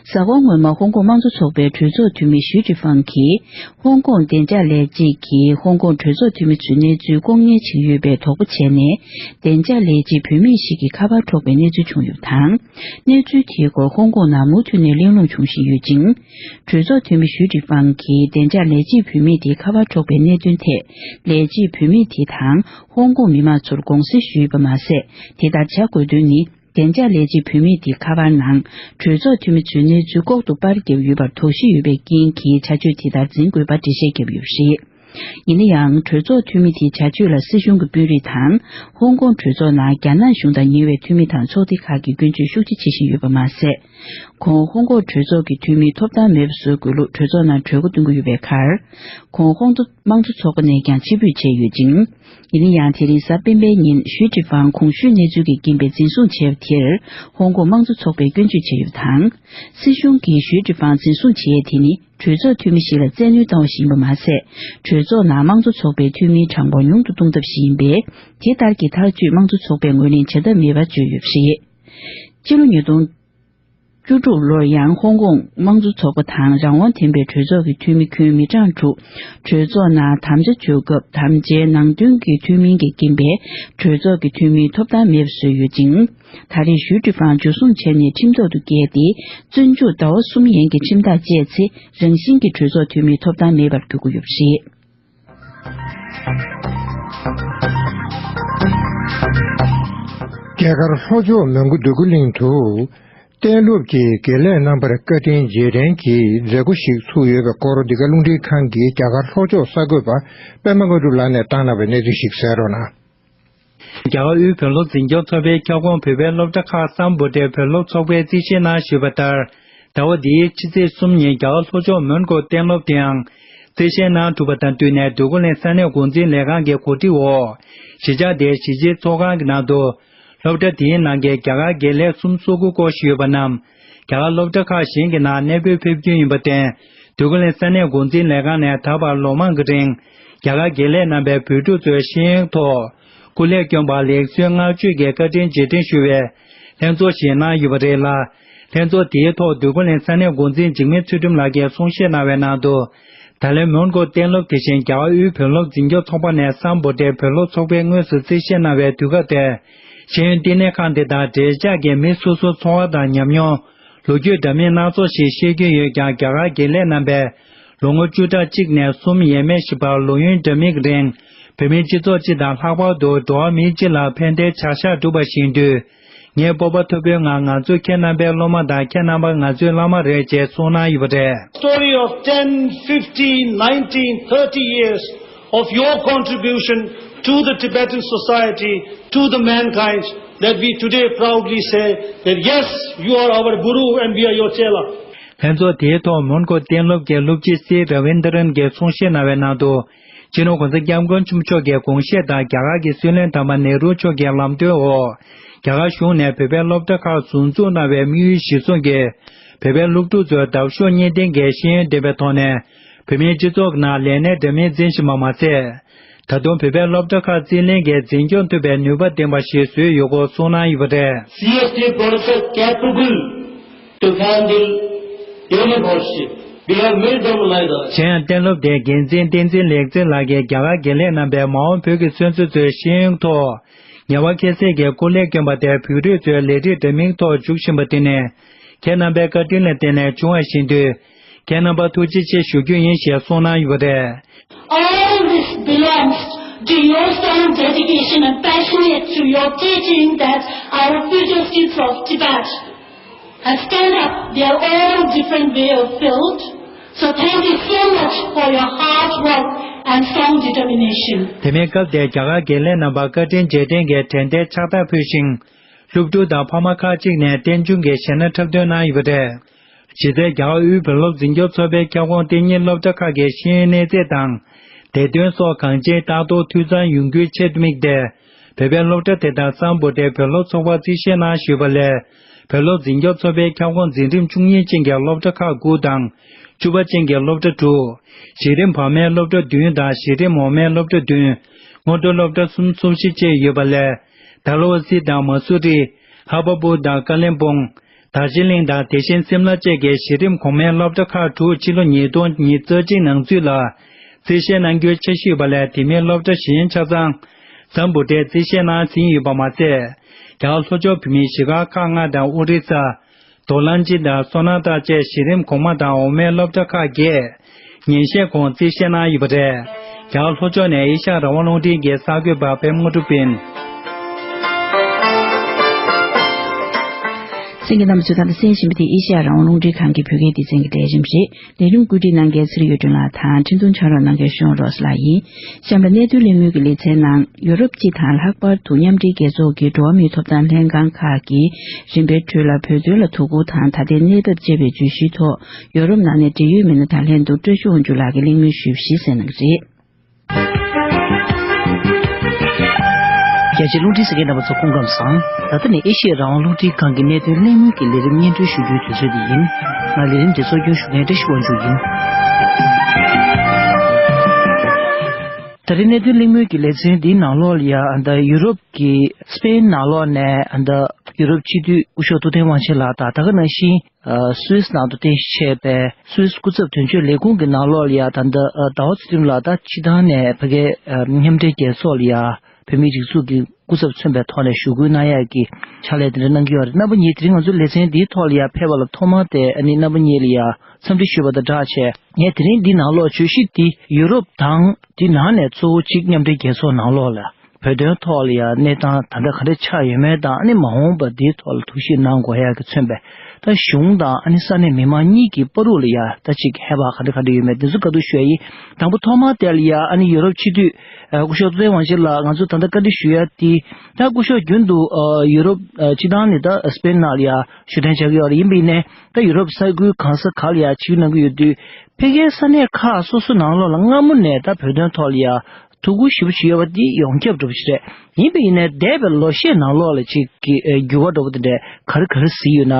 གཟའ་འཁོར་སྔོན་མ་ཧོང་ཀོང་དམངས་གཙོ་ཚོགས་པའི་གྲོས་ཚོགས་འཐུས་མི་ཞུས་ཀྲི་ཧྥང་གིས། ཧོང་ཀོང་བདེ་འཇགས་ལས་བྱེད་ཀྱིས་ཧོང་ཀོང་གྲོས་ཚོགས་འཐུས་མི་ཚོའི་གནས་ཚུལ་ལྐོག་ཉན་བྱེད་ཀྱི་ཡོད་པའི་དོགས་པ་བྱས་ནས། བདེ་འཇགས་ལས་བྱེད་བུད་མེད་ཞིག་གི་ཁ་པར་འཕྲོག་པའི་གནས་ཚུལ་བྱུང་ཡོད་པ་དང་། གནས་ཚུལ་དེའི་སྐོར་ཧོང་ཀོང་ནང་མུ་མཐུད་ནས་གླེང་སློང་བྱུང་བཞིན་ཡོད་ཅིང་། གྲོས་ཚོགས་འཐུས་མི་ཞུས་ཀྲི་ཧྥང་གིས་བདེ་འཇགས་ལས་བྱེད་བུད་མེད་དེའི་ཁ་པར་འཕྲོག་པའི་གནད་དོན་ཐད། ལས་བྱེད་བུད་མེད་དེ་དང་ཧོང་ཀོང་མི་མང་ཚོར་དགོངས་སེལ་ཞུས་ཡོད་པ་མ་ཟད། དེ་ལྟར་བྱ་དགོས་དོན་ནི། བདེ་འཇགས་ལས་བྱེད་བུད་མེད་དེའི་ཁ་པར་ནང་། གྲོས་ཚོགས་འཐུས་མི་ཚོའི་གནས་ཚུལ་ལྐོག་ཏུ་པར་བརྒྱབ་ཡོད་པར་དོགས་གཞི་ཡོད་པའི་རྐྱེན་གྱིས། བྱ་སྤྱོད་དེ་ལྟར་འཛིན་དགོས་པ་འགྲེལ་བཤད་བརྒྱབ་ཡོད་པ་རེད། ཡིན་ན་ཡང་། གྲོས་ཚོགས་འཐུས་མི་དེའི་བྱ་སྤྱོད་ལ་སྲིད་གཞུང་གི་དཔོན་རིགས་དང་། ཧོང་ཀོང་གྲོས་ཚོགས་ནང་རྒྱ་ནག་གཞུང་དང་ཉེ་བའི་འཐུས་མི་དང་ཚོགས་སྡེ་ཁག་གིས་སྐྱོན་བརྗོད་ཤུགས་ཆེ་བྱེད་བཞིན་ཡོད་པ་མ་ཟད། ཁོང་ཧོང་ཀོང་གྲོས་ཚོགས་ཀྱི་འཐུས་མིའི་ཐོབ་ཐང་མེད་པ་བཟོ་དགོས་ལུགས་གྲོས་ཚོགས་ནང་གྲོས་འགོ་འདོན་གྱི་ཡོད་པའི་ཁར། ཁོང་ཧོང་ཀོང་དམངས་གཙོ་ཚོགས་པ་ནས་ཀྱང་ཕྱིར་འབུད་བྱས་ཡོད་ཅིང་། ཡིན་ན་ཡང་། དེ་རིང་གཟའ་སྤེན་པའི་ཉིན་ཞུས་ཀྲི་ཧྥང་གོང་ཞུས་གནས་ཚུལ་གྱི་རྐྱེན་པས་འཛིན་བཟུང་བྱས་པ་དེར་ཧོང་ཀོང་དམངས་གཙོ་ཚོགས་པས་སྐྱོན་བརྗོད་བྱས་ཡོད་པ་དང་། སྲིད་གཞུང་གིས་ཞུས་ཀྲི་ཧྥང་འཛིན་བཟུང་བྱས་ཡས་དེ་ནི། གྲོས་ཚོགས་འཐུས་མི་ཞིག་ལ་བཙན་གནོན་བཏང་བ་ཞིག་ཡིན་པ་མ་ཟད། གྲོས་ཚོགས་ནང་དམངས་གཙོ་ཚོགས་པའི་འཐུས་མིའི་གྲངས་འབོར་ཉུང་དུ་གཏོང་ཐབས་ཤིག་ཡིན་པས། དེ་ལྟར་གྱི་ཐག་གཅོད་དམངས་གཙོ་ཚོགས་པས་ངོས་ལེན་བྱ་ཐབས་མེད་པར་བརྗོད་ཡོད་པ་རེད། སྤྱི་ལོ་ཉིས་སྟོང་བཅུ་དྲུག་ལོར་ཡང་ཧོང་ཀོང་དམངས་གཙོ་ཚོགས་པ་དང་རང་དབང་ལྡན་པའི་གྲོས་ཚོགས་ཀྱི་འཐུས་མི་ཁྱོན་མི་གྲངས་དྲུག་གྲོས་ཚོགས་ནང་དམ་བཅའ་བྱོལ་སྐབས། དམ་བཅའི་ནང་དོན་གྱི་མཐུན་མིན་གྱི་རྐྱེན་པས། གྲོས་ཚོགས་ཀྱི་འཐུས་མིའི་ཐོབ་ཐང་མེད་པ་བཟོས་ཡོད་ཅིང་། ད་རེས་ཞུས་ཀྲི་ཧྥང་འཇུ་བཟུང་བྱས་ནས་ཁྲིམས་ཐོག་ཏུ་བཀལ་ཏེ། བཙོན་འཇུག་ཟླ་བ་གསུམ་ཡན་གྱི་ཁྲིམས་ཐག་བཅད་ཚེ། རང་བཞིན་གྱིས་གྲོས་ཚོགས་འཐུས་མིའི་ཐོབ་ཐང་མེད་པར་འགྱུར་གྱི་ཡོད་པ་རེད། རྒྱ་གར་ལྷོ་ཕྱོགས་མོན་གྷོ་འདོད་རྒུ་གླིང་དུ། གཏན་སློབ་ཀྱི་དགེ་ལས་རྣམ་པར་བཀའ་དྲིན་རྗེས་དྲན་གྱི་མཛད་སྒོ་ཞིག་ཚུགས་ཡོད་པའི་སྐོར། འདི་ག་རླུང་འཕྲིན་ཁང་གིས་རྒྱ་གར་ལྷོ་ཕྱོགས་གསར་འགོད་པ་པད་མ་དངོས་གྲུབ་ལགས་ནས་བཏང་གནང་བའི་གནས་ཚུལ་ཞིག་གསན་རོགས་གནང་། རྒྱ་གར་དབུས་བོད་སློབ་འཛིན་སྐྱོང་ཚོགས་པའི་ཁྱབ་ཁོངས་བོད་པའི་སློབ་གྲྭ་ཁག་སམ་བྷོ་ཊའི་བོད་སློབ་ཚོགས་པས་རྩིས་བཞེས་གནང་ཞུས་པ་ལྟར། ཟླ་བ་འདིའི་ཕྱི་ཚེས་གསུམ་ཉིན་རྒྱ་གར་ལྷོ་ཕྱོགས་མོན་གྷོ་གཏན་སློབ་དེའང་རྩིས་བཞེས་གནང་ཐུབ་པ་དང་བསྟུན་ནས། འདོད་རྒུ་གླིང་ས་གནས་འགོ་འཛིན་ལས་ཁང་གི་གོ་སྒྲིག་འོག་གཞིས་ཆགས་དེའི་གཞིས་སྤྱིའི་ཚོགས་ཁང་གི་ནང་དུ། སློབ་གྲྭ་དེའི་ནང་གི་རྒྱ་གར་དགེ་ལས་གསུམ་སོ་དགུ་སྐོར་ཞིག་ཡོད་པ་རྣམས། རྒྱ་གར་སློབ་གྲྭ་ཁག་གཞན་གྱི་ནང་གནས་སྤོས་ཕེབས་རྒྱུ་ཡིན་པར་བརྟེན། འདོད་རྒུ་གླིང་ས་གནས་འགོ་འཛིན་ལས་ཁང་ནས་ད་བར་ལོ་མང་གི་རིང་། རྒྱ་གར་དགེ་ལས་རྣམ་པས་བོད་ཕྲུག་ཚོའི་ཤེས་ཡོན་ཐོག་སྐུ་ལས་བསྐྱོན་པར་ལེགས་གསོལ་བསྔགས་བརྗོད་ཀྱི་བཀའ་དྲིན་རྗེས་དྲན་ཞུ་བའི་ལྷན་ཚོགས་ཤིག་གནང་ཡོད་པ་རེད་ལ། ལྷན་ཚོགས་དེའི་ཐོག་འདོད་རྒུ་གླིང་ས་གནས་འགོ་འཛིན་འཇིགས་མེད་ཚུལ་ཁྲིམས་ལགས་ཀྱིས་གསུང་བཤད་གནང་བའི་ནང་དུ། ད་ལན་མོན་གྷོ་གཏན་སློབ་དེ་བཞིན་རྒྱ་གར་དབུས་བོད་སློབ་འཛིན་སྐྱོང་ཚོགས་པ་ནས་སམ་བྷོ་ཊའི་བོད་སློབ་ཚོགས་པས་དངོས་སུ་རྩིས་བཞེས་གནང་བའི་དུས་སྐབས་དེར། ཤེས་ཡོན་བསྟི་གནས་ཁང་དེ་དང་འབྲེལ་ཆགས་ཀྱི་མི་སོ་སོའི་འཚོ་བ་དང་ཉམས་མྱོང་། ལོ་རྒྱུས་འདྲ་མིན་སྣ་ཚོགས་ཤིག་ཤེས་ཀྱི་ཡོད་ཀྱང་། རྒྱ་གར་དགེ་ལས་རྣམ་པས་ལོ་ངོ་བཅུ་ཕྲག་གཅིག་ནས་གསུམ་ཡས་མས་ཤིག་བར་ལོ་ཡུན་འདྲ་མིན་གྱི་རིང་། བོད་མིའི་སྤྱི་ཚོགས་སྤྱི་དང་། ལྷག་པར་དུ་འགྲོ་བ་མི་སྤྱི་ལ་ཕན་བདེའི་བྱ་གཞག་བསྒྲུབས་པ་ཞིག་ཡིན་དུས། ངའི་སྤོབས་པ་མཐོ་པོའི་ངང་། ང་ཚོ་ཁྱེད་རྣམ་པའི་སློབ་མ་དང་། ཁྱེད་རྣམ་པ་ང་ཚོའི་བླ་མ་རེད་ཅེས་གསུངས་གནང་ཡོད་པ་རེད། Story of ten, fifteen, nineteen, thirty years of your contribution to the Tibetan society, to the mankind, that we today proudly say that yes, you are our guru and we are your chela. ལྷན་ཚོགས་དེའི་ཐོག་མོན་གྷོ་གཏན་སློབ་ཀྱི་སློབ་སྤྱི་སི་ར་བིན་དྲན་གྱིས་གསུང་བཤད་གནང་བའི་ནང་དུ། སྤྱི་ནོར་༧གོང་ས་༧སྐྱབས་མགོན་ཆེན་པོ་མཆོག་གི་དགོངས་བཞེད་དང་། རྒྱ་གར་གྱི་སྲིད་བློན་དམ་པ་ནེ་རུ་མཆོག་གི་ལམ་སྟོན་འོག་རྒྱ་གར་གཞུང་ནས་བོད་པའི་སློབ་གྲྭ་ཁག་ཟུར་འཛུགས་གནང་བའི་དམིགས་ཡུལ་གཞིར་བཟུང་གིས། བོད་པའི་སློབ་ཕྲུག་ཚོས་འདབ་གཤོག་གཉིས་ལྡན་གྱི་ཤེས་ཡོན་ལྡན་པའི་ཐོག་ནས། བོད་མིའི་སྤྱི་ཚོགས་ནང་ལས་གནས་འདྲ་མིན་འཛིན་བཞིན་པ་མ་ཟད། ད་དུང་བོད་པའི་སློབ་གྲྭ་ཁག་རྩིས་ལེན་གྱིས་འཛིན་སྐྱོང་ཐུབ་པའི་ནུས་པ་ལྡན་པ་ཞིག་བཟོས་ཡོད་སྐོར་གསུངས་གནང་ཡོད་པ་རེད། C S T professor capable to handle university. We have made them like that. གཞན་ཡང་གཏན་སློབ་དེའི་འགན་འཛིན་བསྟན་འཛིན་ལེགས་མཛེས་ལགས་ཀྱིས། རྒྱ་གར་དགེ་ལས་རྣམ་པས་མ་འོངས་བོད་ཀྱི་ཚོན་རྩལ་ཚོའི་ཤེས་ཡོན་ཐོག་ཉེ་བ་ཁ་ཤས་ཀྱིས་སྐུ་ལས་བསྐྱོན་པ་དེ་བོད་རིགས་ཚོའི་ལས་རིགས་འདྲ་མིན་ཐོག་འཇུག་བཞིན་པ་དེ་ནི། ཁྱེད་རྣམ་པའི་བཀའ་དྲིན་ལ་བརྟེན་ནས་བྱུང་བ་ཞིག་ཡིན་དུས། ཁྱེད་རྣམ་པར་ཐུགས་རྗེ་ཆེ་ཞུ་རྒྱུ་ཡིན་ཞེས་གསུངས་གནང་ཡོད་པ་རེད། All this belongs to your strong dedication and passionate to your teaching that our future seeds of Tibet have stand up their own different way of field. So thank you so much for your hard work and strong determination. དེ་མིན་སྐབས་དེར་རྒྱ་གར་དགེ་ལས་རྣམ་པ་བཀའ་དྲིན་རྗེས་དྲན་གྱི་དྲན་རྟེན་ཕྱག་རྟགས་ཕུལ་ཞིང་། སློབ་ཕྲུག་དང་ཕ་མ་ཁག་ཅིག་ནས་རྟེན་འབྱུང་གི་གཞས་སྣ་འཁྲབ་སྟོན་གནང་ཡོད་པ་རེད། གཞི་རྩའི་རྒྱ་གར་དབུས་བོད་སློབ་འཛིན་སྐྱོང་ཚོགས་པའི་ཁྱབ་ཁོངས་གཏན་ཉིན་སློབ་གྲྭ་ཁག་གི་ཤེས་ཡོན་གནས་ཚད་དང་། དེ་དོན་སོགས་གང་ཅིའི་ལྟ་རྟོག་འཐུས་ཚང་ཡོང་རྒྱུའི་ཆེད་དམིགས་ཏེ། བོད་པའི་སློབ་གྲྭ་དེ་དག་སམ་བྷོ་ཊའི་བོད་སློབ་ཚོགས་པར་རྩིས་བཞེས་གནང་ཞུས་པ་ལས། བོད་སློབ་འཛིན་སྐྱོང་ཚོགས་པའི་ཁྱབ་ཁོངས་འཛིན་རིམ་བཅུ་གཉིས་ཅན་གྱི་སློབ་གྲྭ་ཁག་དགུ་དང་། བཅུ་པ་ཅན་གྱི་སློབ་གྲྭ་དྲུག་གཞི་རིམ་བར་མའི་སློབ་གྲྭ་བདུན་དང་གཞི་རིམ་འོག་མའི་སློབ་གྲྭ་བདུན། སྔོན་འགྲོ་སློབ་གྲྭ་གསུམ་སོགས་བཅས་ཡོད་པ་ལས། ཌལ་ཧོ་སི་དང་མ་སུ་རི། ཧ་བ་བུ་དང་ཀ་ལིམ་པོང་། དར་ཇི་ལིང་དང་དེ་བཞིན་སིམ་ལ་བཅས་ཀྱི་གཞི་རིམ་གོང་མའི་སློབ་གྲྭ་ཁག་དྲུག་ཕྱི་ལོ་ཉིས་སྟོང་ཉི་ཤུ་རྩ་གཅིག་ནང་ཚུད་ལ། རྩིས་བཞེས་གནང་རྒྱུའི་འཆར་གཞི་ཡོད་པ་ལས། དེ་མིན་སློབ་གྲྭ་གཞན་ཆ་ཚང་སམ་བྷོ་ཊའི་རྩིས་བཞེས་གནང་ཟིན་ཡོད་པ་མ་ཟད། རྒྱ་གར་ལྷོ་ཕྱོགས་བོད་མིའི་གཞིས་སྒར་ཁག་ལྔ་དང་ཨོ་རི་ས། རྡོ་ལམ་སྦྱིས་དང་སོ་ན་ཏ་བཅས་གཞི་རིམ་གོང་མ་དང་འོག་མའི་སློབ་གྲྭ་ཁག་བརྒྱད། ཉིན་ཤས་གོང་རྩིས་བཞེས་གནང་ཡོད་པ་རེད། རྒྱ་གར་ལྷོ་ཕྱོགས་ནས་ཨེ་ཤ་ཡ་རང་དབང་རླུང་འཕྲིན་གྱི་གསར་འགོད་པ་པད་མ་དངོས་གྲུབ་ཡིན། གསན་མཁན་རྣམ་པ་ཚོས་ད་ལྟ་གསན་བཞིན་པ་དེ་ཨེ་ཤ་ཡ་རང་དབང་རླུང་འཕྲིན་ཁང་གི་བོད་སྐད་སྡེ་ཚན་གྱི་ལས་རིམ་རེད། ལས་རིམ་བཀོད་སྒྲིག་གནང་མཁན་ཚེ་རིང་གཡུ་སྒྲོན་ལགས་དང་འཕྲིན་ཐུང་ཕྱག་རོགས་གནང་མཁན་གཞོན་རོས་ལགས་ཡིན། གཤམ་ལ་གནས་དོན་གླེང་མོལ་གྱི་ལེ་ཚན་ནང་ཡུ་རོབ་སྤྱི་དང་ལྷག་པར་དུ་མཉམ་འབྲེལ་རྒྱལ་ཚོགས་ཀྱི་འགྲོ་བ་མིའི་ཐོབ་ཐང་ལྷན་ཁང་ཁག་གིས་རིམ་པའི་ཁྲོད་ལ་བོད་དོན་ལ་དོ་ཁུར་དང་ད་ལྟའི་གནས་བབ་བཅས་པའི་བརྗོད་གཞིའི་ཐོག་ཡུ་རོབ་ནང་ནས་འབྲེལ་ཡོད་མི་སྣ་དང་ལྷན་དུ་བཀྲ་ཤིས་དབང་ཕྱུག་ལགས་ཀྱིས་གླེང་མོལ་ཞུས་པ་ཞིག་གསན་གནང་གི་རེད། རྒྱ་ཆེའི་རླུང་འཕྲིན་གསན་མཁན་རྣམ་པ་ཚོ་སྐུ་ཁམས་བཟང་། ད་ལྟ་ནི་ཨེ་ཤི་ཡའི་རང་དབང་རླུང་འཕྲིན་ཁང་གི་གནད་དོན་གླེང་མོལ་གྱི་ལས་རིམ་སྙན་སྒྲོན་ཞུ་རྒྱུའི་དུས་ཚོད་འདི་ཡིན། ང་ལས་རིམ་འདི་གཙོ་སྐྱོང་ཞུ་མཁན་བཀྲ་ཤིས་དབང་ཕྱུག་ཡིན། ད་རེས་གནད་དོན་གླེང་མོལ་གྱི་ལེ་ཚན་འདིའི་ནང་ལོགས་ལ་ཡ་ཨ་ད་ཡུ་རོབ་ཀྱི་སི་པེན་ནང་ལོགས་ནས་ཨ་ད་ཡུ་རོབ་སྤྱི་འཐུས་སྐུ་ཞབས་ཐུབ་བསྟན་དབང་ཆེན་ལགས་དང་ད་ག་ནང་བཞིན་སུད་སི་ནང་དུ་རྟེན་གཞི་བྱས་པའི་སུད་སི་སྐུ་ཚབ་དོན་གཅོད་ལས་ཁུངས་ཀྱི་ནང་ལོགས་ལ་ཡ་ད་ད་ཟླ་བ་ཚེ་རིང་ལགས་ད་སྤྱི་བཏང་ནས་ཕ་གའི་མཉམ་འབྲེལ་རྒྱལ་ཚོགས་ལ་ཡ་བོད་མིའི་སྒྲིག་འཛུགས་ཀྱི་སྐུ་ཚབ་མཚོན་པའི་ཐོག་ནས་ཞུ་སྐུལ་གནང་ཡག་གི་ཕྱག་ལས་དེ་འདྲ་གནང་གི་ཡོད་རེད། རྣམ་པ་གཉིས་དེ་རིང་ང་ཚོའི་ལེ་ཚན་འདིའི་ཐོག་ལ་ཡ་ཕེབས་པ་ལ་ཐོག་མར་དེ་ཨ་ནི་རྣམ་པ་གཉིས་ལ་ཡ་འཚམས་འདྲི་ཞུས་པ་དང་སྦྲགས་བྱས། ངས་དེ་རིང་འདི་ནང་ལོགས་བརྗོད་གཞི་འདི་ཡུ་རོབ་དང་འདི་ནང་ནས་གཙོ་བོ་གཅིག་མཉམ་འབྲེལ་རྒྱལ་ཚོགས་ནང་ལོགས་ལ་བོད་དོན་ཐོག་ལ་ཡང་གནས་སྟངས་ད་ལྟ་ག་འདྲ་ཆགས་ཡོད་མེད་དང་ཨ་ནི་མ་འོངས་པ་འདིའི་ཐོག་ལ་ཐུགས་ཞིབ་གནང་དགོས་ཡག་གི་མཚོན་པའི་ད་གཞུང་དང་ཨ་ནི་ས་གནས་མི་མང་གཉིས་ཀྱི་བར་དུ་ལ་ཡང་ད་ཅིག་ཧེ་བག་ག་འདྲ་ག་འདྲ་ཡོད་མེད་འདི་ཚོ་བཀའ་བསྡུར་ཞུ་ཡ་ཡིན། དང་པོ་ཐོག་མར་དེ་ལ་ཡང་ཨ་ནི་ཡུ་རོབ་སྤྱི་འཐུས་སྐུ་ཞབས་ཐུབ་བསྟན་དབང་ཆེན་ལགས་ང་ཚོ་ད་ལྟ་བཀའ་འདྲི་ཞུ་ཡ་དེ་ད་སྐུ་ཞབས་རྒྱུན་དུ་ཡུ་རོབ་སྤྱི་བཏང་ནས་ད་སི་པེན་ནང་ལ་ཡང་བཞུགས་གདན་འཇགས་ཀྱི་ཡོད་རེད། ཡིན་པ་ཡིན་ནའི། ད་ཡུ་རོབ་ས་ཁུལ་གང་ས་ག་ལ་ཡང་ཆིབས་བསྒྱུར་གནང་གི་ཡོད་དུས། ཕ་གིའི་ས་གནས་ཁག་སོ་སོ་ནང་ལོགས་ལ་སྔ་མོ་ནས་ད་བོད་དོན་ཐོག་ལ་ཡང་ཐུགས་ཁུར་ཞེ་པོ་ཞིག་ཡོད་པ་འདི་ཡོངས་ཁྱབ་འདྲ་པོ་ཞིག་རེད། ཡིན་པ་ཡིན་ནའི་འདས་པའི་ལོ་ཤས་ནང་ལོགས་ལ་ཅིག་གི་འགྱུར་བ་འདྲ་པོ་དེ་འདྲས་ག་རེ་ག་རེ་གཟིགས་ཡོད་ན།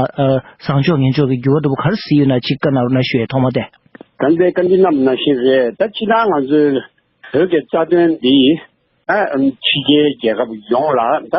བཟང་ཕྱོགས་ངན་ཕྱོགས་ཀྱི་འགྱུར་བ་འདྲ་པོ་ག་རེ་གཟིགས་ཡོད་ན་ཅིག་བཀའ་གནང་རོགས་གནང་ཞུ་ཡས་ཐོག་མ་དེ། ད་ལྟའི་བཀའ་འདྲི་གནང་བ་ནང་བཞིན་རེད། ད་ཕྱི་ནང་ང་ཚོའི་བོད་ཀྱི་རྩ་དོན་འདི། ཨ་ཕྱི་རྒྱལ་རྒྱལ་ཁབ་ཡོངས་ལ་ད་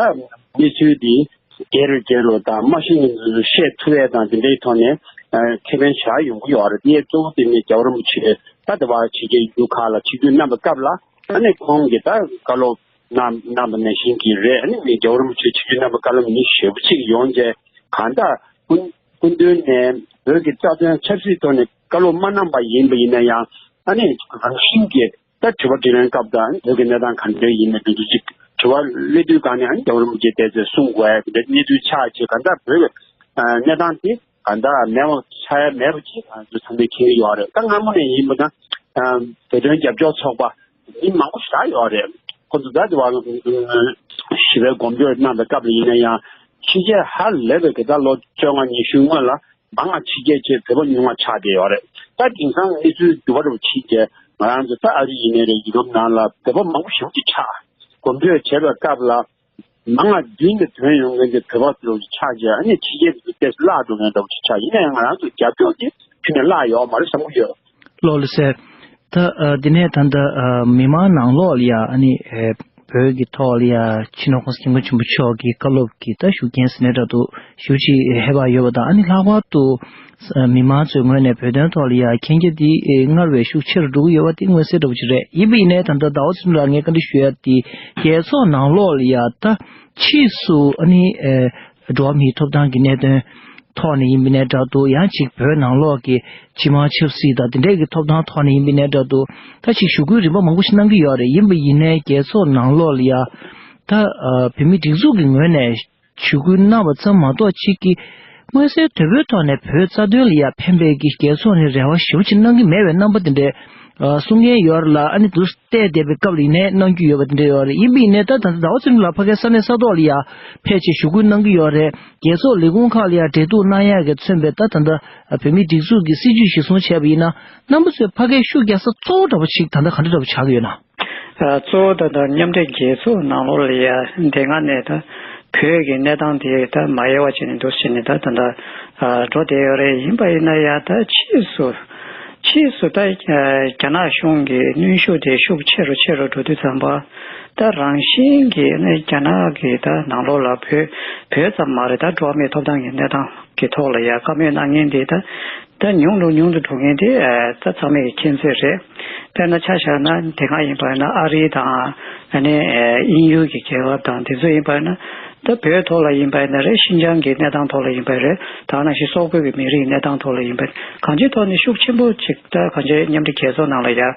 གནས་ཚུལ་འདི་རྒྱས་རུ་རྒྱས་རུ་དང་མ་ཤེས་མཁན་ཚོས་བཤད་ཐུབ་ཡས་དང་དེ་འདྲའི་ཐོག་ནས་ཨ་ཁེ་ཕན་ཞེ་དྲག་ཡོང་གི་ཡོད་རེད། དེ་གཙོ་བོ་དེ་ནི་རྒྱལ་བ་རིན་པོ་ཆེ་ད་དེ་བ་ཕྱི་རྒྱལ་ཡུལ་ཁག་ལ་ཆིབས་བསྒྱུར་གནང་པའི་སྐབས་ལ་ཨ་ནི་ཁོང་གིས་ད་བཀའ་སློབ་གནང་གནང་པ་ནང་བཞིན་གྱི་རེད། ཨ་ནི་རྒྱལ་བ་རིན་པོ་ཆེ་ཆིབས་བསྒྱུར་གནང་པའི་བཀའ་སློབ་ནི་ཞེ་པོ་ཅིག་ཡོང་རྗེས་གང་ལྟར་སྐུ་སྐུ་མདུན་ནས་བོད་ཀྱི་རྩ་དོན་ཆབ་སྲིད་ཐོག་ནས་བཀའ་སློབ་མ་གནང་པ་ཡིན་པ་ཡིན་ན་ཡང་ཨ་ནི་རང་བཞིན་གྱིས། ད་དྲི་བ་དྲིས་ལན་སྐབས་དང་བོད་ཀྱི་གནས་སྟངས་ག་འདྲ་ཡིན་མིན་དེ་ཚོ་ཅིག་དྲི་བ་སླེབས་དུས་གང་ནས་ཨ་ནི་རྒྱལ་བ་རིན་པོ་ཆེ་བལྟས་ཚེ་གསུང་དགོས་ཡ་གི་གནས་ཚུལ་ཆགས་ཆེ་ག་འདྲ་བོད་ཀྱི་གནས་སྟངས་དེ་ག་འདྲ་མེད་པ་ཆགས་ཡ་མེད་པ་ཅིག་ང་ཚོ་ཚང་མས་མཁྱེན་གྱི་ཡོད་རེད། ད་སྔ་མོ་ནས་ཡིན་པ་ན་བོད་དོན་རྒྱབ་སྐྱོར་ཚོགས་པ་མི་མང་པོ་ཞེ་དྲག་ཡོད་རེད། ཁོ་ཚོ་ད་དེ་བ་ཞི་བའི་གོམ་བགྲོད་གནང་པའི་སྐབས་ལ་ཡིན་ན་ཡང་ཕྱི་རྒྱལ་ཧ་ལས་པའི་གི་ད་ལོ་བཅོ་ལྔ་ཉི་ཤུ་སྔོན་ལ། མང་ང་ཕྱི་རྒྱལ་ཆེ་བོད་པ་ཉུང་ང་ཆགས་བསྡད་ཡོད་རེད། ད་དེང་སང་གནས་ཚུལ་འགྱུར་བ་འགྲོ་ཕྱིན་རྗེས་ང་རང་ཚོ་ད་ཨ་རི་ཡིན་ནའི་རེད། ཡུ་རོབ་ནང་ལ་བོད་པ་མང་པོ་ཞེ་པོ་ཅིག་ཆགས། གོམ་བགྲོད་བྱེད་པའི་སྐབས་ལ་མང་ང་མདུན་དུ་ཐོན་ཡོང་མཁན་གྱི་བོད་པ་ཚོ་ཆགས་རྗེས་ཨ་ནི་ཕྱི་རྒྱལ་དུ་ཏོག་ཙམ་བརླག་འགྲོ་མཁན་འདྲ་བོ་ཅིག་ཆགས། ཡིན་ན་ཡང་ང་རང་ཚོ་རྒྱབ་སྐྱོར་དེ་ཁྱོན་ནས་བརླག་ཡོད་མ་རེད་བསམ་གྱི་ཡོད། ལགས་ལགས་སེ། ད་ཨ་འདི་ནས་ད་ལྟ་ཨ་མི་མང་ནང་ལོགས་ལ་ཡ་ཨ་ནི་ཨེ་ བོད་ཀྱི་ཐོག་ལ་ཡ་སྤྱི་ནོར་༸གོང་ས་༸སྐྱབས་མགོན་ཆེན་པོ་མཆོག་གི་བཀའ་སློབ་ཀྱི་ད་ཤུགས་རྐྱེན་ཟེར་ནའི་འདྲ་འདུག་ཞེ་པོ་ཅིག་ཧེ་བག་ཡོད་པ་དང་། ཨ་ནི་ལྷག་པར་དུ་མི་མང་ཚོའི་ངོས་ནས་བོད་དོན་ཐོག་ལ་ཡ་མཁྱེན་རྒྱ་འདི་སྔར་བས་ཤུགས་ཆེ་རུ་འགྲོ་གི་ཡོད་པ་དེ་མངོན་གསལ་འདྲ་པོ་ཅིག་རེད། ཡིན་པ་ཡིན་ནའི་ད་ལྟ་ཟླ་བ་ཚེ་རིང་ལགས་ངས་བཀའ་འདྲི་ཞུ་ཡ་དེ་རྒྱལ་ཚོགས་ནང་ལོགས་ལ་ཡ་ད་ཕྱིས་སུ་ཨ་ནི་འགྲོ་བ་མིའི་ཐོབ་ཐང་གི་གནད་དོན་ཐོག་ནས་ཡིན་པ་ནའི་འདྲ་འདུག་ཡང་ཅིག་བོད་ནང་ལོགས་ཀྱི་སྤྱི་དམངས་ཆབ་སྲིད་དང་དེ་འདྲས་ཀྱི་ཐོབ་ཐང་ཐོག་ནས་ཡིན་པ་ནའི་འདྲ་འདུག་ད་ཅིག་ཞུ་སྐུལ་རིམ་པ་མང་པོ་ཞིག་གནང་གི་ཡོད་རེད། ཡིན་པ་ཡིན་ནའི་རྒྱལ་ཚོགས་ནང་ལོགས་ལ་ཡ་ད་བོད་མིའི་སྒྲིག་འཛུགས་ཀྱི་ངོས་ནས་ཞུ་སྐུལ་གནང་བ་ཙམ་མ་གཏོགས་ཅིག་གི་མངོན་གསལ་དོད་པོའི་ཐོག་ནས་བོད་རྩ་དོན་ལ་ཡ་ཕན་པའི་གི་རྒྱལ་ཚོགས་ནས་རེ་བ་ཞེ་པོ་ཅིག་གནང་གི་མེད་པའི་རྣམ་པ་དེ་འདྲས་གསུང་མཁན་ཡོད་རེད་ལ། ཨ་ནི་དུ་བལྟས་བསྡད་པའི་སྐབས་ལ་ཡིན་ནའི་གནང་རྒྱུ་ཡོད་པ་དེ་འདྲ་ཡོད་རེད། ཡིན་པ་ཡིན་ནའི་ད་ད་ལྟ་ཟླ་བ་ཚེ་རིང་ལགས་ཕ་གིའི་ས་གནས་ས་ཐོག་ལ་ཡ་ཕལ་ཆེར་ཞུ་སྐུལ་གནང་གི་ཡོད་རེད། རྒྱལ་ཚོགས་ལས་ཁུངས་ཁག་ལ་ཡ་འབྲེལ་གཏུག་གནང་ཡག་གི་མཚོན་པའི་ད་ད་ལྟ་བོད་མིའི་སྒྲིག་འཛུགས་ཀྱི་སྲིད་ཇུས་གཞིར་བཟུང་བྱས་པ་ཡིན་ན། རྣམ་པ་ཚོས་ཕ་གིར་ཤུགས་རྒྱག་ས་གཙོ་བོ་འདྲ་པོ་ཅིག་ད་ལྟ་ག་འདྲ་འདྲ་པོ་ཆགས་ཀྱི་ཡོད་ན། ཨ། གཙོ་བོ་ད་ལྟ་མཉམ་འབྲེལ་རྒྱལ་ཚོགས་ནང་ལོགས་ལ་ཡ་དེ་སྔ་ནས་ད་བོད་ཀྱི་གནས་སྟངས་དེ་ད་མ་ཡལ་བ་བྱས་ནས་འདུག་བྱས་ནས་ད་ད་ལྟ་ཨ་འགྲོ་བསྡད་ཡོད་རེད། ཡིན་པ་ཡིན་ན་ཡ་ད་ཕྱིས་སུ་ཕྱིས་སུ་ད་ཨ་རྒྱ་ནག་གཞུང་གི་གནོན་ཤུགས་དེ་ཤུགས་ཆེ་རུ་ཆེ་རུ་འགྲོ་དུས་ཙམ་པ། ད་རང་བཞིན་གྱིས་ནི་རྒྱ་ནག་གི་ད་ནང་ལོགས་ལ་བོད་བོད་ཙམ་མ་རེད། ད་འགྲོ་བ་མིའི་ཐོབ་ཐང་གི་གནས་སྟངས་ཀྱི་ཐོག་ལ་ཡ་བཀའ་མོལ་གནང་མཁན་དེ་ད་ད་ཉུང་རུ་ཉུང་དུ་འགྲོ་མཁན་དེ་ཨ་ད་ཚང་མས་མཁྱེན་གསལ་རེད། དཔེར་ན་ཆ་བཞག་ན་དེ་སྔ་ཡིན་པ་ན་ཨ་རི་དང་ཨ་ནི་ཨ་དབྱིན་ཡུལ་གྱི་རྒྱལ་ཁབ་དང་དེ་ཚོ་ཡིན་པ་ན། ད་བོད་ཐོག་ལ་ཡིན་པ་ཡིན་ན་རེད། ཤིན་ཅང་གི་གནས་སྟངས་ཐོག་ལ་ཡིན་པ་རེད། ད་ནང་བཞིན་སོག་པོའི་གི་མི་རིགས་གནས་སྟངས་ཐོག་ལ་ཡིན་པ་རེད། གང་ཅིའི་ཐོག་ནས་ཤུགས་ཆེན་པོ་ཅིག་ད་གང་ཅིའི་མཉམ་འབྲེལ་རྒྱལ་ཚོགས་ནང་ལ་ཡ་ཨ་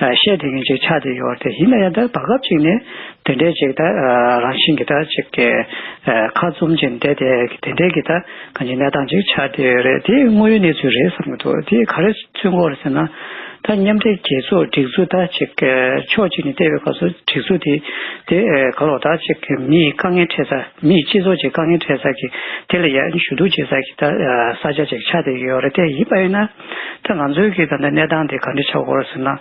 བཤད་བསྡད་མཁན་ཅིག་ཆགས་བསྡད་ཡོད་རེད། ཡིན་ན་ཡང་ད་བར་སྐབས་ཅིག་ནས་དེ་འདྲའི་ཅིག་ད་ཨ་རང་བཞིན་གྱི་ད་ཅིག་གི་ཨ་ཁ་བཙུམ་ཅིག་བསྡད་དེ་དེ་འདྲའི་གི་ད་གང་ཅིའི་གནས་སྟངས་ཅིག་ཆགས་བསྡད་ཡོད་རེད། དེ་དངོས་ཡོད་གནས་ཚུལ་རེད་བསམ་གྱི་འདུག་དེ་ག་རེ་མཚོན་གྱི་ཡོད་རེད་ཟེར་ན། ད་མཉམ་འབྲེལ་རྒྱལ་ཚོགས་སྒྲིག་འཛུགས་ད་ཅིག་ཕྱོགས་གཅིག་ནས་བལྟས་པའི་སྐབས་སུ་སྒྲིག་འཛུགས་དེ་དེ་ག་ལོ་ད་ཅིག་མིའི་དཀའ་ངལ་འཕྲད་ས། མིའི་སྤྱི་ཚོགས་ཀྱི་དཀའ་ངལ་འཕྲད་ས་གི་དེ་ལ་ཡང་ཞུ་གཏུག་བྱེད་ས་གི་ད་ས་ཆ་ཅིག་ཆགས་བསྡད་ཡོད་རེད། དེ་ཡིན་པ་ཡིན་ན་ད་ང་ཚོའི་གི་ད་ལྟ་གནས་སྟངས་དེ་ག་འདྲ་ཆགས་ཡོད་རེད་ཟེར་ན།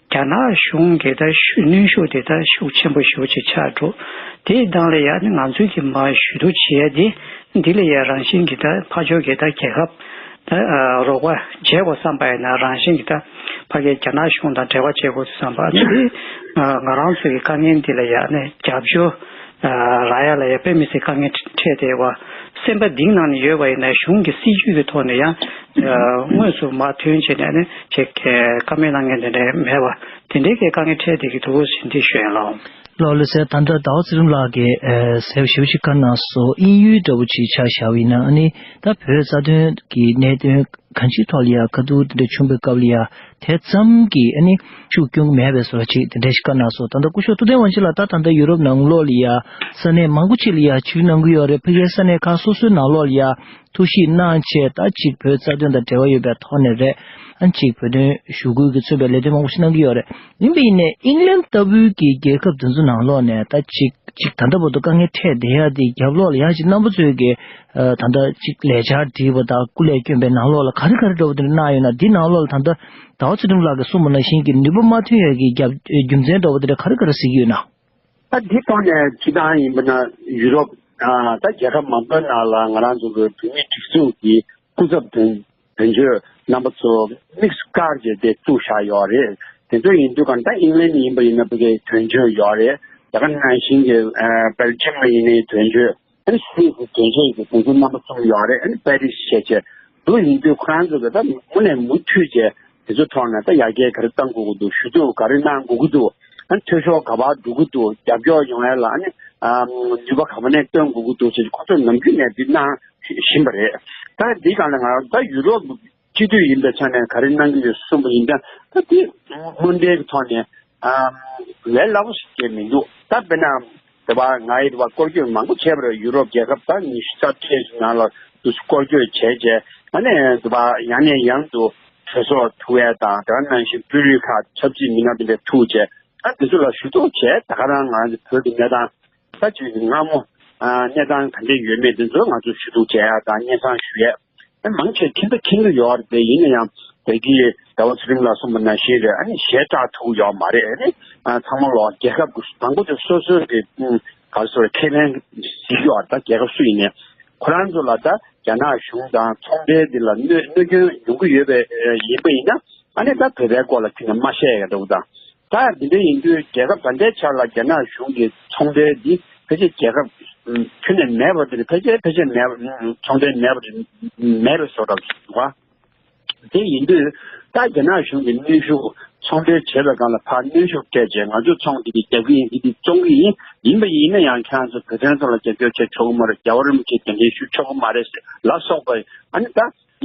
རྒྱ་ནག་གཞུང་གི་ད་ཤུགས་གནོན་ཤུགས་དེ་ད་ཤུགས་ཆེན་པོ་ཞེ་པོ་ཅིག་ཆགས་འགྲོ། དེའི་སྟེང་ལ་ཡང་ནི་ང་ཚོའི་གི་མར་ཞུ་གཏུག་བྱེད་ཡ་དེ། འདི་ལ་ཡང་རང་བཞིན་གྱི་ད་ཕར་ཕྱོགས་ཀྱི་ད་རྒྱལ་ཁབ་ད་ཨ་རོགས་པ་བྱེད་དགོས་བསམ་པ་ཡིན་ན། རང་བཞིན་གྱི་ད་ཕ་གིའི་རྒྱ་ནག་གཞུང་དང་འབྲེལ་བ་བྱེད་དགོས་བསམ་པ་ནི། འདི་ཨ་ང་རང་ཚོ་གི་དཀའ་ངལ་འདི་ལ་ཡང་ནི་རྒྱབ་སྐྱོར་ཨ་རག་ཡ་ལ་ཡང་དཔེ་མི་སྲིད་དཀའ་ངལ་འཕྲད་བསྡད་པ། སེམས་པ་གཏིང་ནང་ནས་ཡོད་པ་ཡིན་ན་གཞུང་གི་སྲིད་ཇུས་ཀྱི་ཐོག་ནས་ཡང་ཨ་དངོས་སུ་མར་ཐོན་བྱས་ནས་ནི་ཅིག་བཀའ་མོལ་གནང་མཁན་དེ་འདྲ་མེད་པ། དེ་འདྲའི་གི་དཀའ་ངལ་འཕྲད་བསྡད་ཀྱི་འདུག་ཟེར་འདི་ཞུ་ཡ་ལགས། ལགས་ལགས་སེ། ད་ལྟ་ཟླ་བ་ཚེ་རིང་ལགས་ཀྱིས་ཨ་ཟེར་བ་ཞེ་པོ་ཅིག་བཀའ་གནང་སོང་། དབྱིན་ཡུལ་འདྲ་པོ་ཅིག་ཆ་བཞག་པ་ཡིན་ན། ཨ་ནི་ད་བོད་རྩ་དོན་གྱི་གནད་དོན་གང་ཅིའི་ཐོག་ལ་ཡ་ཁ་ཐུག་དེ་འདྲ་བྱུང་བའི་སྐབས་ལ་ཡ་དེ་ཙམ་གྱིས་ཨ་ནི་ཤུགས་སྐྱོན་གྱི་མེད་པའི་བཟོ་འདྲ་ཅིག་དེ་འདྲ་ཞིག་བཀའ་གནང་སོང་། ད་ལྟ་སྐུ་ཞབས་ཐུབ་བསྟན་དབང་ཆེན་ལགས་ད་ད་ལྟ་ཡུ་རོབ་ནང་ལོགས་ལ་ཡ་ས་གནས་མང་པོ་ཅིག་ལ་ཡ་ཆིབས་གནང་གི་ཡོད་རེད། ཕ་གིའི་ས་གནས་ཁག་སོ་སོའི་ནང་ལོགས་ལ་ཡ་ཐུགས་ཞིབ་གནང་བྱས། ད་ཅིག་བོད་རྩ་དོན་དང་འབྲེལ་བ་ཡོད་པའི་ཐོག་ནས་རེད། ཨ་ཅིག་བོད་དོན་ཞུ་སྐུལ་གྱི་མཚོན་པའི་ལས་དོན་མང་པོ་ཞིག་གནང་གི་ཡོད་རེད། ཡིན་པ་ཡིན་ནའི་ཨིང་ལན་ལྟ་བུའི་གི་རྒྱལ་ཁབ་དེ་ཚོ་ནང་ལོགས་ནས་ད་ཅིག་ཅིག་ད་ལྟ་བར་དུ་དཀའ་ངལ་འཕྲད་བསྡད་ཡ་དེ་རྒྱབ་ལོགས་ལ་ཡང་ཅིག་རྣམ་པ་ཚོས་ཀྱི་ཨ་ད་ལྟ་ཅིག་ལས་འཆར་བྲིས་པ་དང་སྐུ་ལས་བསྐྱོན་པའི་ནང་ལོགས་ལ་ག་རེ་ག་རེ་འདྲ་བོ་དེ་འདྲ་གནང་ཡོད་ན། འདི་ནང་ལོགས་ལ་ད་ལྟ་ཟླ་བ་ཚེ་རིང་ལགས་ཀྱིས་གསུངས་པ་ནང་བཞིན་གྱི་ནུས་པ་མ་ཐོན་ཡ་གི་རྒྱབ་རྒྱུ་མཚན་འདྲ་བོ་དེ་འདྲ་ག་རེ་ག་རེ་གཟིགས་ཀྱི་ཡོད་ན། ད་འདི་ཐོག་ནས་སྤྱི་བཏང་ཡིན་པ་ན་ཡུ་རོབ་ཨ་ད་རྒྱལ་ཁབ་མང་པོའི་ནང་ལ་ང་རང་ཚོ་གི་བོད་མིའི་སྒྲིག་འཛུགས་ཀྱི་སྐུ་ཚབ་དོན་དོན་གཅོད་རྣམ་པ་ཚོ་དམིགས་སུ་བཀར་བྱས་ཏེ་བཙུགས་བཞག་ཡོད་རེད། དེ་ཚོ་ཡིན་དུས་གང་ལྟར་ཨིང་ལན་ཡིན་པ་ཡིན་ན་ཕ་གིའི་དོན་གཅོད་ཡོད་རེད། དེ་ག་ནང་བཞིན་གྱི་ཨ་སྦེལ་ཇམ་ལ་ཡིན་ནའི་དོན་གཅོད། ཨ་ནི་སུད་སི་དོན་གཅོད་ཀྱི་དོན་གཅོད་རྣམ་པ་གསུམ་ཡོད་རེད། ཨ་ནི་པེ་རི་སི་བྱས་བྱས་འདུག་ཡིན་དུས་ཁོ་རང་ཚོ་གི་ད་མུ་ནས་མུ་མཐུད་བྱས་དེ་ཚོ་ཐོག་ནས་ད་ཡར་རྒྱས་ག་རེ་གཏང་དགོས་ཀྱི་འདུག་ཞུ་གཏུག་ག་རེ་གནང་དགོས་ཀྱི་འདུག་ཨ་ནི་འཐུས་ཤོར་ག་པར་འགྲོ་གི་འདུག་རྒྱབ་སྐྱོར་ཡོང་ཡ་ལ་ཨ་ནི་ཨ་ནུས་པ་ག་པ་ནས་བཏོན་དགོས་ཀྱི་འདུག་ཅེས་ཁོ་ཚོས་ནམ་རྒྱུན་ནས་འདི་གནང་བཞིན་པ་རེད། ད་འདི་སྒང་ལ་ང་རང་ད་ཡུ་རོབ་སྤྱི་འཐུས་ཡིན་པའི་ཆ་ནས་ག་རེ་གནང་གི་ཡོད་གསུངས་པ་ཡིན་ཙང་ད་འདི་དངོས་འབྲེལ་གྱི་ཐོག་ནས་ཨ་ལས་སླ་པོ་ཞིག་བྱས་མི་འདུག་ད་དཔེར་ན་དེ་བ་ང་ཡི་དེ་བ་སྐོར་སྐྱོད་མང་པོ་བྱས་པ་རེད། ཡུ་རོབ་རྒྱལ་ཁབ་ད་ཉི་ཤུ་རྩ་བརྒྱད་ནང་ལ་དུ་སྐོར་སྐྱོད་བྱས་རྗེས་ཨ་ནི་དེ་བ་ཡང་ནས་ཡང་དུ་གྲོས་ཚོགས་ཐུག་ཡས་དང་དེ་ག་ནང་བཞིན་དཔོན་རིགས་ཁག་ཆབ་སྲིད་མི་སྣ་དེ་འདྲ་ཐུག་རྗེས། ད་དེ་ཚོ་ལ་ཞུ་གཏུག་བྱས། ད་ག་རང་ང་ཚོ་བོད་ཀྱི་གནས་སྟངས་ད་ཅིག་སྔ་མོ་ཨ་གནས་སྟངས་ག་འདྲ་ཡོད་མེད་དེ་ཚོ་ང་ཚོ་ཞུ་གཏུག་བྱས་ཡ་དང་སྙན་སེང་ཞུ་ཡས་ཨ་མང་ཆེ་མཁྱེན་ད་མཁྱེན་གྱི་ཡོད་རེད། དེ་ཡིན་ན་ཡང་དེ་གི་ཟླ་བ་ཚེ་རིང་ལགས་གསུངས་པ་ནང་བཞིན་རེད། ཨ་ནི་ཞེ་དྲག་ཐུག་ཡོད་མ་རེད། ཨ་ནི་ཨ་ཚང་མ་ལོག་རྒྱལ་ཁབ་ཀྱི་མང་པོ་དེ་སོ་སོའི་གི་ཨུམ་ག་རེ་ཟེར་ཁས་ལེན་བྱེད་ཀྱི་ཡོད་རེད། ད་རྒྱལ་ཁབ་སུ་ཡིན་ནའི་ཁོ་རང་ཚོ་ལ་ད་རྒྱ་ནག་གཞུང་དང་ཚོང་འབྲེལ་འདི་ལ་གནོད་གནོད་སྐྱོན་ཡོང་གི་ཡོད་པའི་ཡིན་པ་ཡིན་ན་ཨ་ནི་ད་བོད་པའི་སྐོར་ལ་ཁྱོན་ནས་མ་བཤད་ཡ་འདྲ་བོ་དང་། ད་འདི་འདྲ་ཡིན་དུས་རྒྱལ་ཁབ་ད་ལྟའི་ཆ་ལ་རྒྱ་ནག་གཞུང་གི་ཚོང་འབྲེལ་འདི་ཕལ་ཆེར་རྒྱལ་ཁབ་ཁྱོན་ནས་མེད་པ་དེ་ཕལ་ཆེར་ཕལ་ཆེར་མེད་པ་ཚོང་འབྲེལ་མེད་པ་མེད་པའི་བཟོ་འདྲ་ཞིག་འདུག་བ། དེ་ཡིན་དུས་ད་རྒྱ་ནག་གཞུང་གིས་གནོན་ཤུགས་ཚོང་འབྲེལ་བྱེད་པའི་སྒང་ལ་ཕར་གནོན་ཤུགས་སྤྲད་བྱས་ང་ཚོས་ཚོང་འདི་འདི་རྒྱག་གི་ཡིན་འདི་འདི་བཙོང་གི་ཡིན། ཡིན་པ་ཡིན་ན་ཡང་ཁྱེད་རང་ཚོ་བོད་དོན་ཐོག་ལ་རྒྱབ་སྐྱོར་བྱེད་ཆོག་གི་མ་རེད། རྒྱལ་བ་རིན་པོ་ཆེ་གདན་འདྲེན་ཞུ་ཆོག་གི་མ་རེད་ཟེར་ལ་སོགས་པ་ཨ་ནི་ད་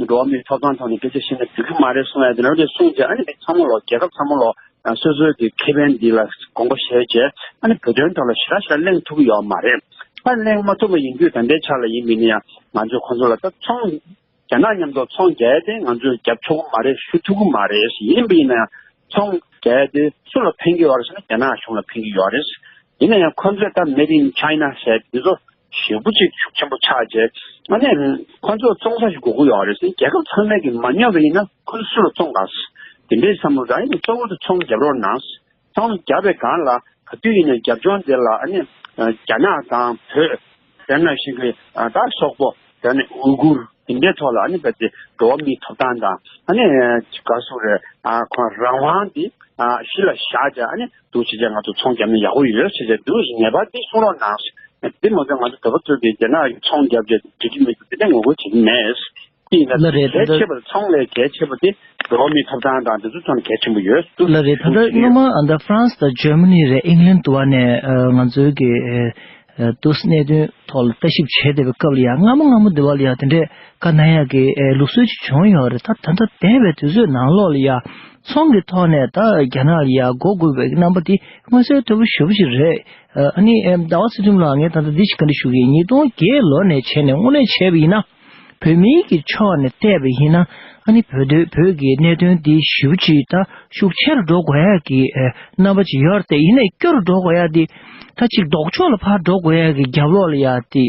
འགྲོ་བ་མིའི་ཐོབ་ཐང་ཐོག་ནས་སྐད་ཆ་བཤད་ན་འགྲིག་གི་མ་རེད་གསུང་ཡ་དེ་འདྲ་དེ་གསུངས་བྱས་ཨ་ནི་མི་ཚང་མ་ལོ་རྒྱལ་ཁབ་ཚང་མ་ལོ་སོ་སོའི་གི་ཁེ་ཕན་འདི་ལ་དགོངས་པ་བཞེས་བྱས་ཨ་ནི་བོད་དོན་ཐོག་ལ་ཞེ་དྲག་ཞེ་དྲག་གླེང་ཐུབ་ཀྱི་ཡོད་མ་རེད། ད་གླེང་མ་ཐུབ་པ་ཡིན་དུས་ད་ལྟའི་ཆ་ལ་ཡིན་པ་ཡིན་ན་ཡང་ང་ཚོས་ཁོང་ཚོ་ལ་ད་ཚོང་རྒྱ་ནག་མཉམ་དུ་ཚོང་རྒྱག་ཡ་དེ་ང་ཚོས་རྒྱབ་ཆོག་གི་མ་རེད། ཞུ་ཐུབ་ཀྱི་མ་རེད། ཡིན་པ་ཡིན་ན་ཡང་ཚོང་རྒྱག་ཡ་དེ་སུ་ལ་ཕན་གྱི་ཡོད་རེད་ཟེར་ན་རྒྱ་ནག་གཞུང་ལ་ཕན་གྱི་ཡོད་རེད། ཡིན་ན་ཡང་ཁོ་ཚོས་ད་Made in China ཟེར་དེ་ཚོ་ཞེ་པོ་ཅིག་ཤུགས་ཆེན་པོ་ཆགས་རྗེས་ཨ་ནི་ཁོ་ཚོ་བཙོང་ས་ཞིག་དགོས་ཀྱི་ཡོད་རེད་ཟེར། རྒྱལ་ཁབ་ཚང་མས་ཀྱི་མ་ཉོས་པ་ཡིན་ན་ཁོ་ཚོ་སུ་ལ་བཙོང་ག་ཟེར། དེ་འདྲའི་བསམ་བློ་རང་ཡིན་གཙོ་བོ་དེ་ཚོང་རྒྱབ་རོགས་གནང་ཟེར། ཚོང་རྒྱབ་པའི་སྒང་ལ་ག་དུས་ཡིན་ནའི་རྒྱབ་ལྗོངས་དེ་ལ་ཨ་ནི་རྒྱ་ནག་དང་བོད་དེ་ནང་བཞིན་གྱི་ད་སོག་པོ་དེ་ནི་ཨུ་གུར་དེ་འདྲའི་ཐོག་ལ་ཨ་ནི་བལ་ཏེ་འགྲོ་བ་མིའི་ཐོབ་ཐང་དང་ཨ་ནི་ག་སུ་རེད་ཁོང་རང་དབང་དེ་གཞི་ལ་བཞག་བྱས་ཨ་ནི་འདུག་བྱས་བྱས་ང་ཚོ་ཚོང་རྒྱབ་ན་ཡག་པོ་ཡོད་བྱས་བྱས་འདུག་ངེས་པར་དེ་གསུང་རོགས་གནང་། དེ་མ་ཚད་ང་ཚོ་བོད་པ་ཚོས་ཀྱི་རྒྱ་ནག་གི་ཚོང་རྒྱབ་བྱས་འགྲིག་གི་མི་འདུག་དེ་འདྲ་ངོ་རྒོལ་བྱེད་ཀྱི་མེད། དེ་ཡིན་ན་ལ་རེད། ད་གལ་ལྟ་ཆེ་བ་ཚོང་ལས་གལ་ཆེ་བ་དེ་འགྲོ་བ་མིའི་ཐོབ་ཐང་དང་དེ་ཚོ་ཚོང་ལས་གལ་ཆེན་པོ་ཡོད་ལ་རེད། ད་ལྟ་སྔོན་མ་ཨ་ད་ཧྥ་རན་སི་དང་ཇར་མ་ནི་རེད། ཨིང་ལན་དུ་བ་ནས་ཨ་ང་ཚོའི་གི་ཨ་ཏུས་གནད་དོན་ཐོག་ལ་ལྟ་ཞིབ་བྱས་བསྡད་པའི་སྐབས་ལ་ཡང་སྔ་མོ་སྔ་མོ་དེ་བ་ལ་ཡང་དེ་འདྲས་བཀའ་གནང་ཡག་གི་ཨ་ལུགས་སྲོལ་ཅིག་བྱུང་ཡོད་རེད། ད་ད་ལྟ་འདས་པའི་དུས་ཚོད་ནང་ལོགས་ལ་ཡང་ཚོང་གི་ཐོག་ནས་ད་རྒྱ་ནག་ལ་ཡང་མགོ་སྒུར་བའི་རྣམ་པ་དེ་མངོན་གསལ་དོད་པོ་ཞེ་པོ་ཅིག་རེད། ཨ་ནི་ཟླ་བ་ཚེ་རིང་ལགས་ངས་ད་ལྟ་འདི་ཞིག་བཀའ་འདྲི་ཞུ་གི་ཡིན། ཉིས་སྟོང་བརྒྱད་ལོ་ནས་བྱས་ནས་དངོས་གནས་བྱས་པ་ཡིན་ན། བོད་མིའི་གི་ཕྱོགས་ནས་བལྟས་པ་ཡིན་ན་ཨ་ནི་བོད་དོན་བོད་ཀྱི་གནད་དོན་འདི་ཞེ་པོ་ཅིག་ད་ཤུགས་ཆེ་རུ་འགྲོ་དགོས་ཡ་གི་རྣམ་པ་ཅིག་ཡོད་རེད་དེ། ཡིན་ནའི་སྐྱོ་རུ་འགྲོ་དགོས་ཡ་འདི་ད་ཅིག་ལྡོག་ཕྱོགས་ལ་ཕར་འགྲོ་དགོས་ཡ་གི་རྒྱབ་ལོགས་ལ་ཡ་དེ་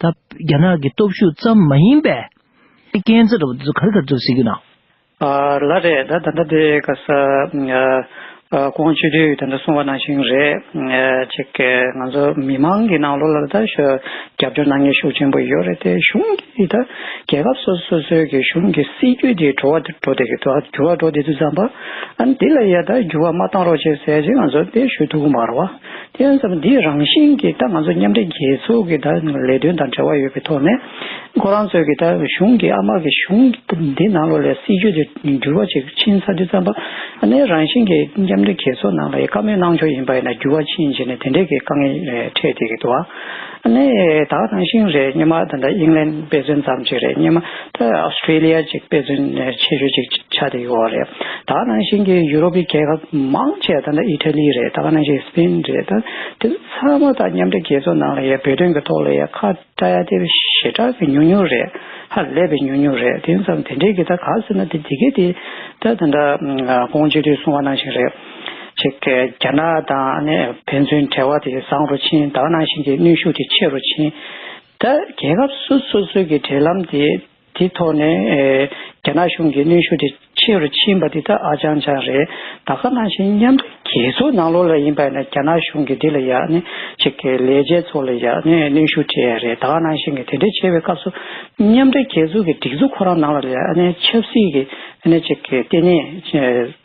ད་རྒྱ་ནག་གི་སྟོབས་ཤུགས་ཙམ་མ་ཡིན་པས་རྐྱེན་རྩ་འདྲ་བོ་འདི་ཚོ་ག་རེ་ག་རེ་འདུག་ཟེར་གྱི་ན། ལ་རེད། ད་ད་ལྟ་དེ་ག་ས་ཨ་ཁོང་སྤྱི་འཐུས་ད་ལྟ་གསུངས་པ་ནང་བཞིན་རེད། ཅིག་ང་ཚོ་མི་མང་གི་ནང་ལོགས་ལ་ད་ཤ་རྒྱབ་སྐྱོར་གནང་མཁན་ཤུགས་ཆེན་པོ་ཡོད་རེད་དེ། གཞུང་གི་ད་རྒྱལ་ཁབ་སོ་སོ་སོའི་གི་གཞུང་གི་སྲིད་ཇུས་དེ་འགྲོ་བ་འགྲོ་བསྡད་ཀྱི་འདུག་འགྱུར་བ་འགྲོ་བསྡད་དུས་ཙམ་པ་ཨ་ནི་འདི་ལ་ཡ་ད་འགྱུར་བ་མ་བཏང་རོགས་བྱེད་ཟེར་ཅིག་ང་ཚོ་དེ་ཞུ་ཐུབ་ཀྱི་མ་རེད་བ། དེ་ཡིན་ཙང་འདི་རང་བཞིན་གྱིས་ད་ང་ཚོ་མཉམ་འབྲེལ་རྒྱལ་ཚོགས་ཀྱི་ད་ལས་དོན་དང་འབྲེལ་བ་ཡོད་པའི་ཐོག་ནས་ཁོ་རང་ཚོའི་གི་ད་གཞུང་གི་ཨ་མ་གི་གཞུང་འདི་ནང་ལོགས་ལ་སྲིད་ཇུས་དེ་འགྱུར་བ་ཅིག་ཕྱིན་ཚར་དུས་ཙམ་པ་ཨ་ནི་རང་བཞིན་གྱིས་མཉམ་འབྲེལ་རྒྱལ་ཚོགས་ནང་ལ་ཡ་བཀའ་མོལ་གནང་ཕྱོགས་ཡིན་པ་ཡིན་ན་འགྱུར་བ་ཕྱིན་བྱས་ནས་དེ་འདྲས་ཀྱི་དཀའ་ངལ་འཕྲད་བསྡད་ཀྱི་འདུག་བ། ཨ་ནི་ད་ག་ནང་བཞིན་རེད། སྔོན་མ་ད་ལྟ་ཨིང་ལན་དཔེ་མཚོན་ཙམ་ཅིག་རེད། སྔོན་མ་ད་ཨོ་སི་ཊྲེ་ལི་ཡ་ཅིག་དཔེ་མཚོན་ཆེ་ཤོས་ཅིག་ཆགས་བསྡད་ཡོད་རེད། ད་ག་ནང་བཞིན་གྱི་ཡུ་རོབ་ཀྱི་རྒྱལ་ཁབ་མང་ཆེ་ད་ལྟ་ཨི་ཊ་ལི་རེད། ད་ག་ནང་བཞིན་སི་པེན་རེད། ད་དེ་ཚང་མ་ད་མཉམ་འབྲེལ་རྒྱལ་ཚོགས་ནང་ལ་ཡ་བོད་དོན་གྱི་ཐོག་ལ་ཡ་ཁ་བཀྲ་ཡ་དེ་ཞེ་དྲག་གི་ཉུང་ཉུང་རེད། ཧ་ལས་པའི་ཉུང་ཉུང་རེད། དེ་ཙམ་དེ་འདྲས་ཀྱི་ད་ག་ཟེར་ན་དེ་དེ་གས་དེ་ད་ད་ད་ཁོང་སྤྱི་འཐུས་གསུང་བ་ནང་བཞིན་རེད། ཅིག་རྒྱ་ནག་དང་ཨ་ནི་ཕན་ཚུན་འབྲེལ་བ་དེ་བཟང་རུ་ཕྱིན། ད་ག་ནང་བཞིན་གྱི་གནོན་ཤུགས་དེ་ཆེ་རུ་ཕྱིན། ད་རྒྱལ་ཁབ་སོ་སོ་སོའི་གི་འབྲེལ་ལམ་དེ་དེ་ཐོག་ནས་ཨེ་རྒྱ་ནག་གཞུང་གི་གནོན་ཤུགས་དེ་ཆེ་རུ་ཕྱིན་པ་དེ་ད་ཨ་ཅང་ཅང་རེད། ད་ག་ནང་བཞིན་མཉམ་འབྲེལ་རྒྱལ་ཚོགས་ནང་ལོགས་ལ་ཡིན་པ་ཡིན་ན་རྒྱ་ནག་གཞུང་གི་འདི་ལ་ཡ་ནི་ཅིག་གི་ལས་བྱེད་ཚོ་ལ་ཡ་ནི་གནོན་ཤུགས་སྤྲད་ཡ་རེད། ད་ག་ནང་བཞིན་གྱི་དེ་འདྲ་བྱས་པའི་སྐབས་སུ་མཉམ་འབྲེལ་རྒྱལ་ཚོགས་ཀྱི་སྒྲིག་འཛུགས་ཁོ་རང་ནང་ལ་ཡ་ནི་ཆབ་སྲིད་ཀྱི་ནི་ཅིག་གི་ལྟེ་གནས་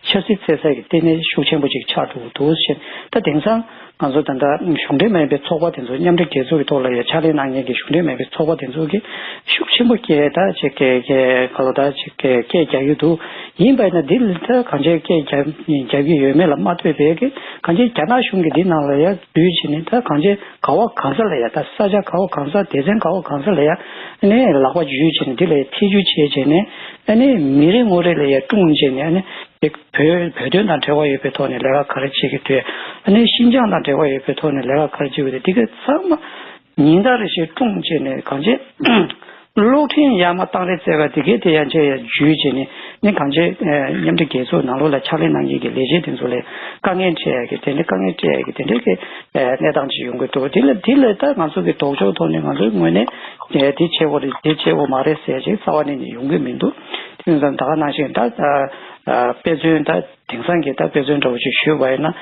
ཆབ་སྲིད་བཙལ་ས་ཀྱི་ལྟེ་གནས་ཤུགས་ཆེན་པོ་ཅིག་ཆགས་འགྲོ་གི་འདུག་ཟེར། ད་དེང་སང་ང་ཚོ་ད་ལྟ་གཞུང་འབྲེལ་མ་ཡིན་པའི་ཚོགས་པ་དེ་ཚོ་མཉམ་འབྲེལ་རྒྱལ་ཚོགས་ཀྱི་ཐོག་ལ་ཡ་ཕྱག་ལས་གནང་མཁན་གྱི་གཞུང་འབྲེལ་མ་ཡིན་པའི་ཚོགས་པ་དེ་ཚོ་གིས་ཤུགས་ཆེན་པོ་སྐད་ད་ཅིག་སྐད་སྐད་ག་ལོ་ད་ཅིག་སྐད་སྐད་རྒྱག་གི་འདུག་ཡིན་པ་ཡིན་ན་འདི་ལ་ད་གང་ཅིའི་སྐད་རྒྱབ་རྒྱབ་ཀྱི་ཡོད་མེད་ལ་མ་ལྟོས་པའི་གི་གང་ཅིའི་རྒྱ་ནག་གཞུང་གིས་འདི་ནང་ལ་ཡ་འཛུལ་བྱས་ནས་ད་གང་ཅིའི་ག་བ་གང་ས་ལ་ཡ་ད་ས་ཆ་ག་བ་གང་ས་སྡེ་ཚན་ག་བ་གང་ས་ལ་ཡ་ནས་ལག་པ་འཇུས་བྱས་ནས་འདི་ལ་ཡ་ཐེ་ཇུས་བྱས་བྱས་ནས་ཨ་ནི་མི་རེ་ངོ་རེ་ལ་ཡ་སྲུང་བྱས་ནས་ཨ་ནི། དེ་བོད་བོད་དོན་དང་འབྲེལ་བ་ཡོད་པའི་ཐོག་ནས་ལས་ཀ་ག་རེ་བྱེད་ཀྱི་འདུག་ཨ་ནི་ཤིན་ཅང་དང་འབྲེལ་བ་ཡོད་པའི་ཐོག་ནས་ལས་ཀ་ག་རེ་བྱེད་ཀྱི་འདུག་དེ་ག་ཚང་མ་ཉིན་ལྟར་རེ་བཞིན་སྲུང་བྱས་ནས་གང་ཅི་གློག་འཕྲིན་ཡར་མར་བཏང་རེས་བྱས་པ་དེ་གས་དེ་ཡང་ཆེ་ཡང་འཇུས་བྱས་ནས་ནི་གང་ཅི་མཉམ་འབྲེལ་རྒྱལ་ཚོགས་ནང་ལོགས་ལ་ཕྱག་ལས་གནང་མཁན་གྱི་ལས་བྱེད་དེ་ཚོ་ལ་དཀའ་ངལ་འཕྲད་ཡ་གི་དེ་འདྲ་དཀའ་ངལ་འཕྲད་ཡ་གི་དེ་འདྲ་གི་གནས་སྟངས་ཅིག་ཡོང་གི་འདུག་དེ་ལ་དེ་ལ་ད་ང་ཚོ་གི་ལྡོག་ཕྱོགས་ཐོག་ནས་ང་ཚོའི་ངོས་ནས་དེ་བྱེད་དགོས་རེད་དེ་བྱེད་དགོས་མ་རེད་ཟེར་ཡ་ཅིག་རྩ་བ་ནས་ནི་ཡོང་གི་མི་འདུག་དེ་ཡིན་ཙང་ད་ག་ནང་བཞིན་ད་དཔེ་མཚོན་ད། དེང་སང་གི་ད་དཔེ་མཚོན་འདྲ་བོ་ཅིག་ཞུས་པ་ཡིན་ན།